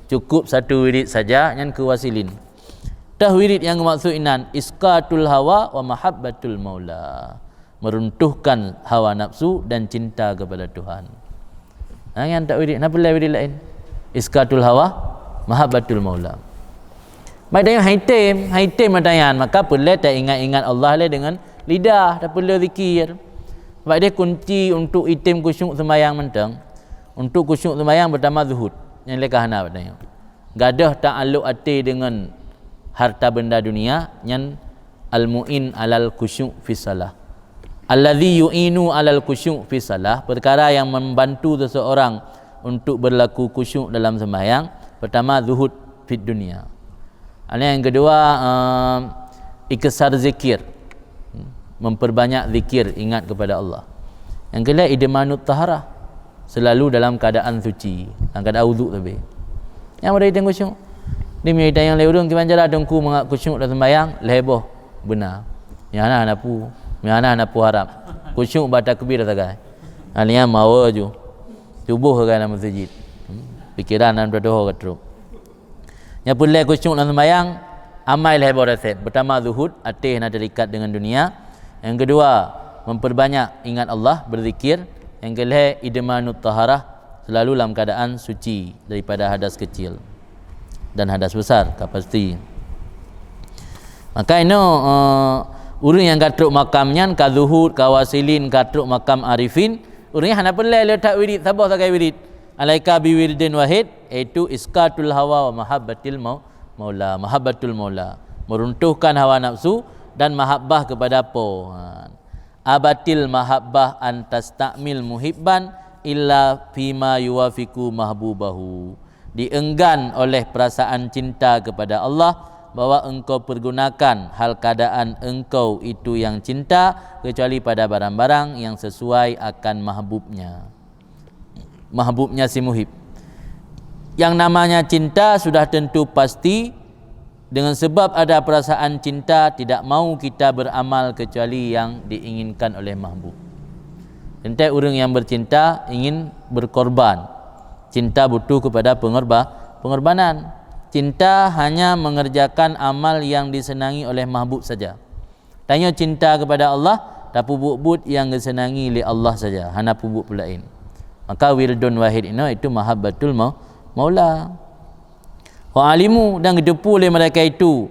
cukup satu wirid saja, nyan keu wasilin. Tah wirid nyang geumaksud inan iskatul hawa wa mahabbatul maula, meruntuhkan hawa nafsu dan cinta kepada Tuhan. Ha, nyan tak wirid, na peureulèe wirid laén. Iskatul hawa, mahabbatul maula. Mak tanyoe hai tem, hai tem mak tanyoe, maka peureulèe ta ingat-ingat Allah lé dengan lidah, ta peureulèe zikir. Sebab deh kunci untuk item khusyuk sembahyang mantong. Untuk khusyuk sembahyang pertama zuhud. Nyang lé ka hana mak tanyoe. Gadoh ta'alluq até dengan harta benda dunia, nyan al-mu'in alal khusyuk fi salah. Alladzi yu'inu alal khusyuk fi salah, perkara yang membantu seseorang untuk berlaku khusyuk dalam sembahyang, pertama zuhud fid dunia. Yang kedua, em, ikesar zikir, memperbanyak zikir, ingat kepada Allah. Yang kelima, idmanut taharah, selalu dalam keadaan suci, dalam keadaan uduk tapi. Nyang beude item khusyuk. Di meunyo itanyong lé ureuëng kiban cara teungku mangat khusyuk dalam sembahyang, lhèe boh beuna. Nyang hana hana peue, nyang hana hana peue harab. Khusyuk bak takbir sagai. Hana nyan mawa ju. Tuboh sagai lam meuseujid. Hmm. Pikeran dan peudoho ka trok. Nyang peureulèe khusyuk lam sembahyang, amai lhèe boh resep. Pertama zuhud, até hana terikat dengan dunia. Yang kedua, memperbanyak ingat Allah, berzikir. Yang kelhèe, idmanut taharah, selalu dalam keadaan suci daripada hadas kecil dan hadas besar, ka pasti. Maka inoe, eh, ureuëng nyang ka trok makam nyan, ka zuhud, ka wasilin, ka trok makam arifin, ureuëng nyan hana peureulèe le that wirid, saboh sagai wirid. Alaika biwirdin wahid, yaitu iskatul hawa wa mahabbatil mau-, maula, mahabbatul maula. Meruntuhkan hawa nafsu dan mahabbah kepada Po. Ha. Abatil mahabbah an tastakmil muhibban illa fima yuwafiqu mahbubahu. Dienggan oleh perasaan cinta kepada Allah bahwa engkau pergunakan hal keadaan engkau itu yang cinta kecuali pada barang-barang yang sesuai akan mahbubnya. Mahbubnya si muhib. Yang namanya cinta sudah tentu pasti. Dengan sebab ada perasaan cinta, tidak mau kita beramal kecuali yang diinginkan oleh mahbub. Teuntèe ureuëng nyang bercinta ingin berkorban. Cinta butuh kepada pengorba-, pengorbanan. Cinta hanya mengerjakan amal yang disenangi oleh mahbub saja. Tanyoe cinta kepada Allah, tapeubuet buet nyang geuseunangi lé Allah saja, hana peubuet peue laén. Maka wirdun wahid inoe itu mahabbatul mau-, maula. Wa alimu, dan geuteupeue lé mereka itu,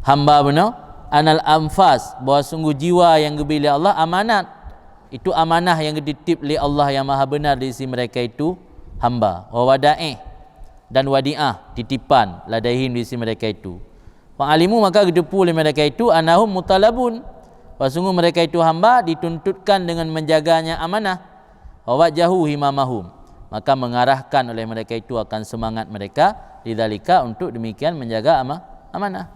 hamba bunoe, anal anfas, bahwa sungguh jiwa nyang geubri lé Allah amanat. Itu amanah nyang geutitip lé Allah nyang Maha Benar di sisi mereka itu hamba. Wa wadaih, dan wadiah, titipan, ladaihim di sisi mereka itu. Fa alimu, maka geuteupeue lé mereka itu, annahum mutalabun, bahwa sungguh mereka itu hamba dituntutkan dengan menjaganya amanah. Wa wajjahu himamahum, maka mengarahkan oleh mereka itu akan semangat mereka, lidzalika, untuk demikian menjaga ama-, amanah.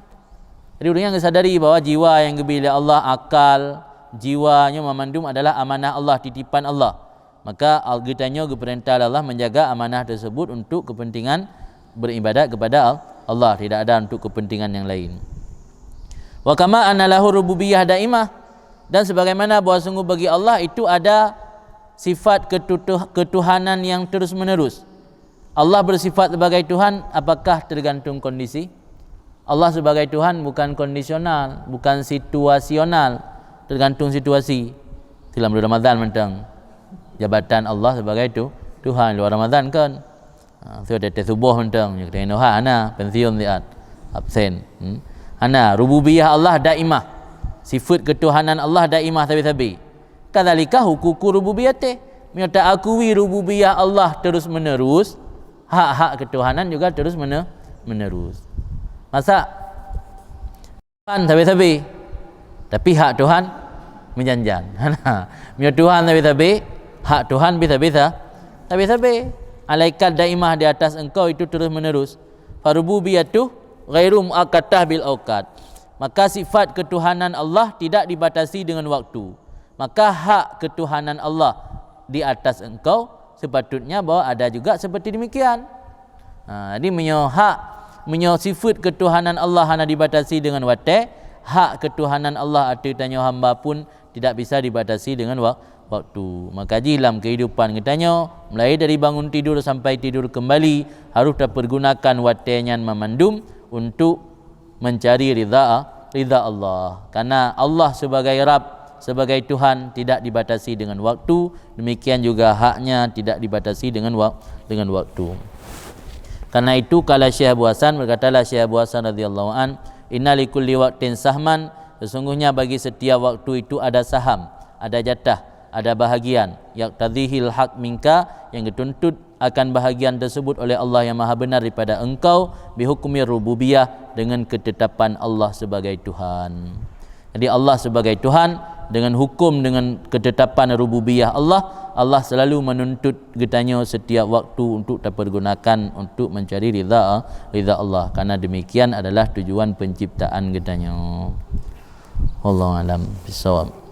Jadi ureuëng nyang geusadari bahwa jiwa nyang geubri lé Allah, akal, jiwa nyoe mamandum adalah amanah Allah, titipan Allah. Maka al-, geutanyoe geupeurintah lé Allah menjaga amanah tersebut untuk kepentingan beribadat kepada al-, Allah, tidak ada untuk kepentingan yang lain. Wa kama anna lahu rububiyah daimah, dan sebagaimana bahwa sungguh bagi Allah itu ada Sifat ketutuh-, ketuhanan yang terus-menerus. Allah bersifat sebagai Tuhan, apakah tergantung kondisi? Allah sebagai Tuhan bukan kondisional, bukan situasional, tergantung situasi. Dalam bulan Ramadan mantong, jabatan Allah sebagai tu, Tuhan. Luar Ramadan kan? Ha, so, teuh suboh mantong, nyoe keunoe hana, pensiun siat, absen. Hmm? Hana, rububiyah Allah daimah. Sifat ketuhanan Allah daimah sabe-sabe. Kadzalika huququ rububiyatih. Meunyoe taakui rububiyah Allah terus-menerus, hak-hak ketuhanan juga terus mene-, menerus. Masa Tuhan sabe-sabe, tapi hak Tuhan meujan-jan. Meunyoe Tuhan sabe-sabe, hak Tuhan bisa-bisa sabe-sabe. Alaikat daimah di atas engkau itu terus-menerus. Farububiyatuh ghairu muakkatah bil auqat. Maka sifat ketuhanan Allah tidak dibatasi dengan waktu. Maka hak ketuhanan Allah di atas engkau sepatutnya bahwa ada juga seperti demikian. Ha, jadi meunyoe hak, meunyoe sifat ketuhanan Allah hana dibatasi dengan watée, hak ketuhanan Allah ateueh tanyoe hamba pun tidak bisa dibatasi dengan wa-, waktu. Maka jih lam kehidupan geutanyoe, mulai dari bangun tidur sampai tidur kembali, harus tapergunakan watée nyan mamandum untuk mencari ridha, ridha Allah. Karena Allah sebagai Rabb, sebagai Tuhan tidak dibatasi dengan waktu, demikian juga haknya tidak dibatasi dengan wa-, dengan waktu. Karena itu, kala Syekh Abu Hasan, berkatalah Syekh Abu Hasan radhiyallahu an, "Inna likulli waqtin sahman," sesungguhnya bagi setiap waktu itu ada saham, ada jatah, ada bahagian, yaqtadhihil haq minka, yang dituntut akan bahagian tersebut oleh Allah yang Maha Benar daripada engkau, bihukmi rububiyah, dengan ketetapan Allah sebagai Tuhan. Jadi Allah sebagai Tuhan, dengan hukum, dengan ketetapan rububiyah Allah, Allah selalu menuntut geutanyoe setiap waktu untuk tapergunakan untuk mencari ridha, ridha Allah. Karena demikian adalah tujuan penciptaan geutanyoe. Wallahu alam bisawab.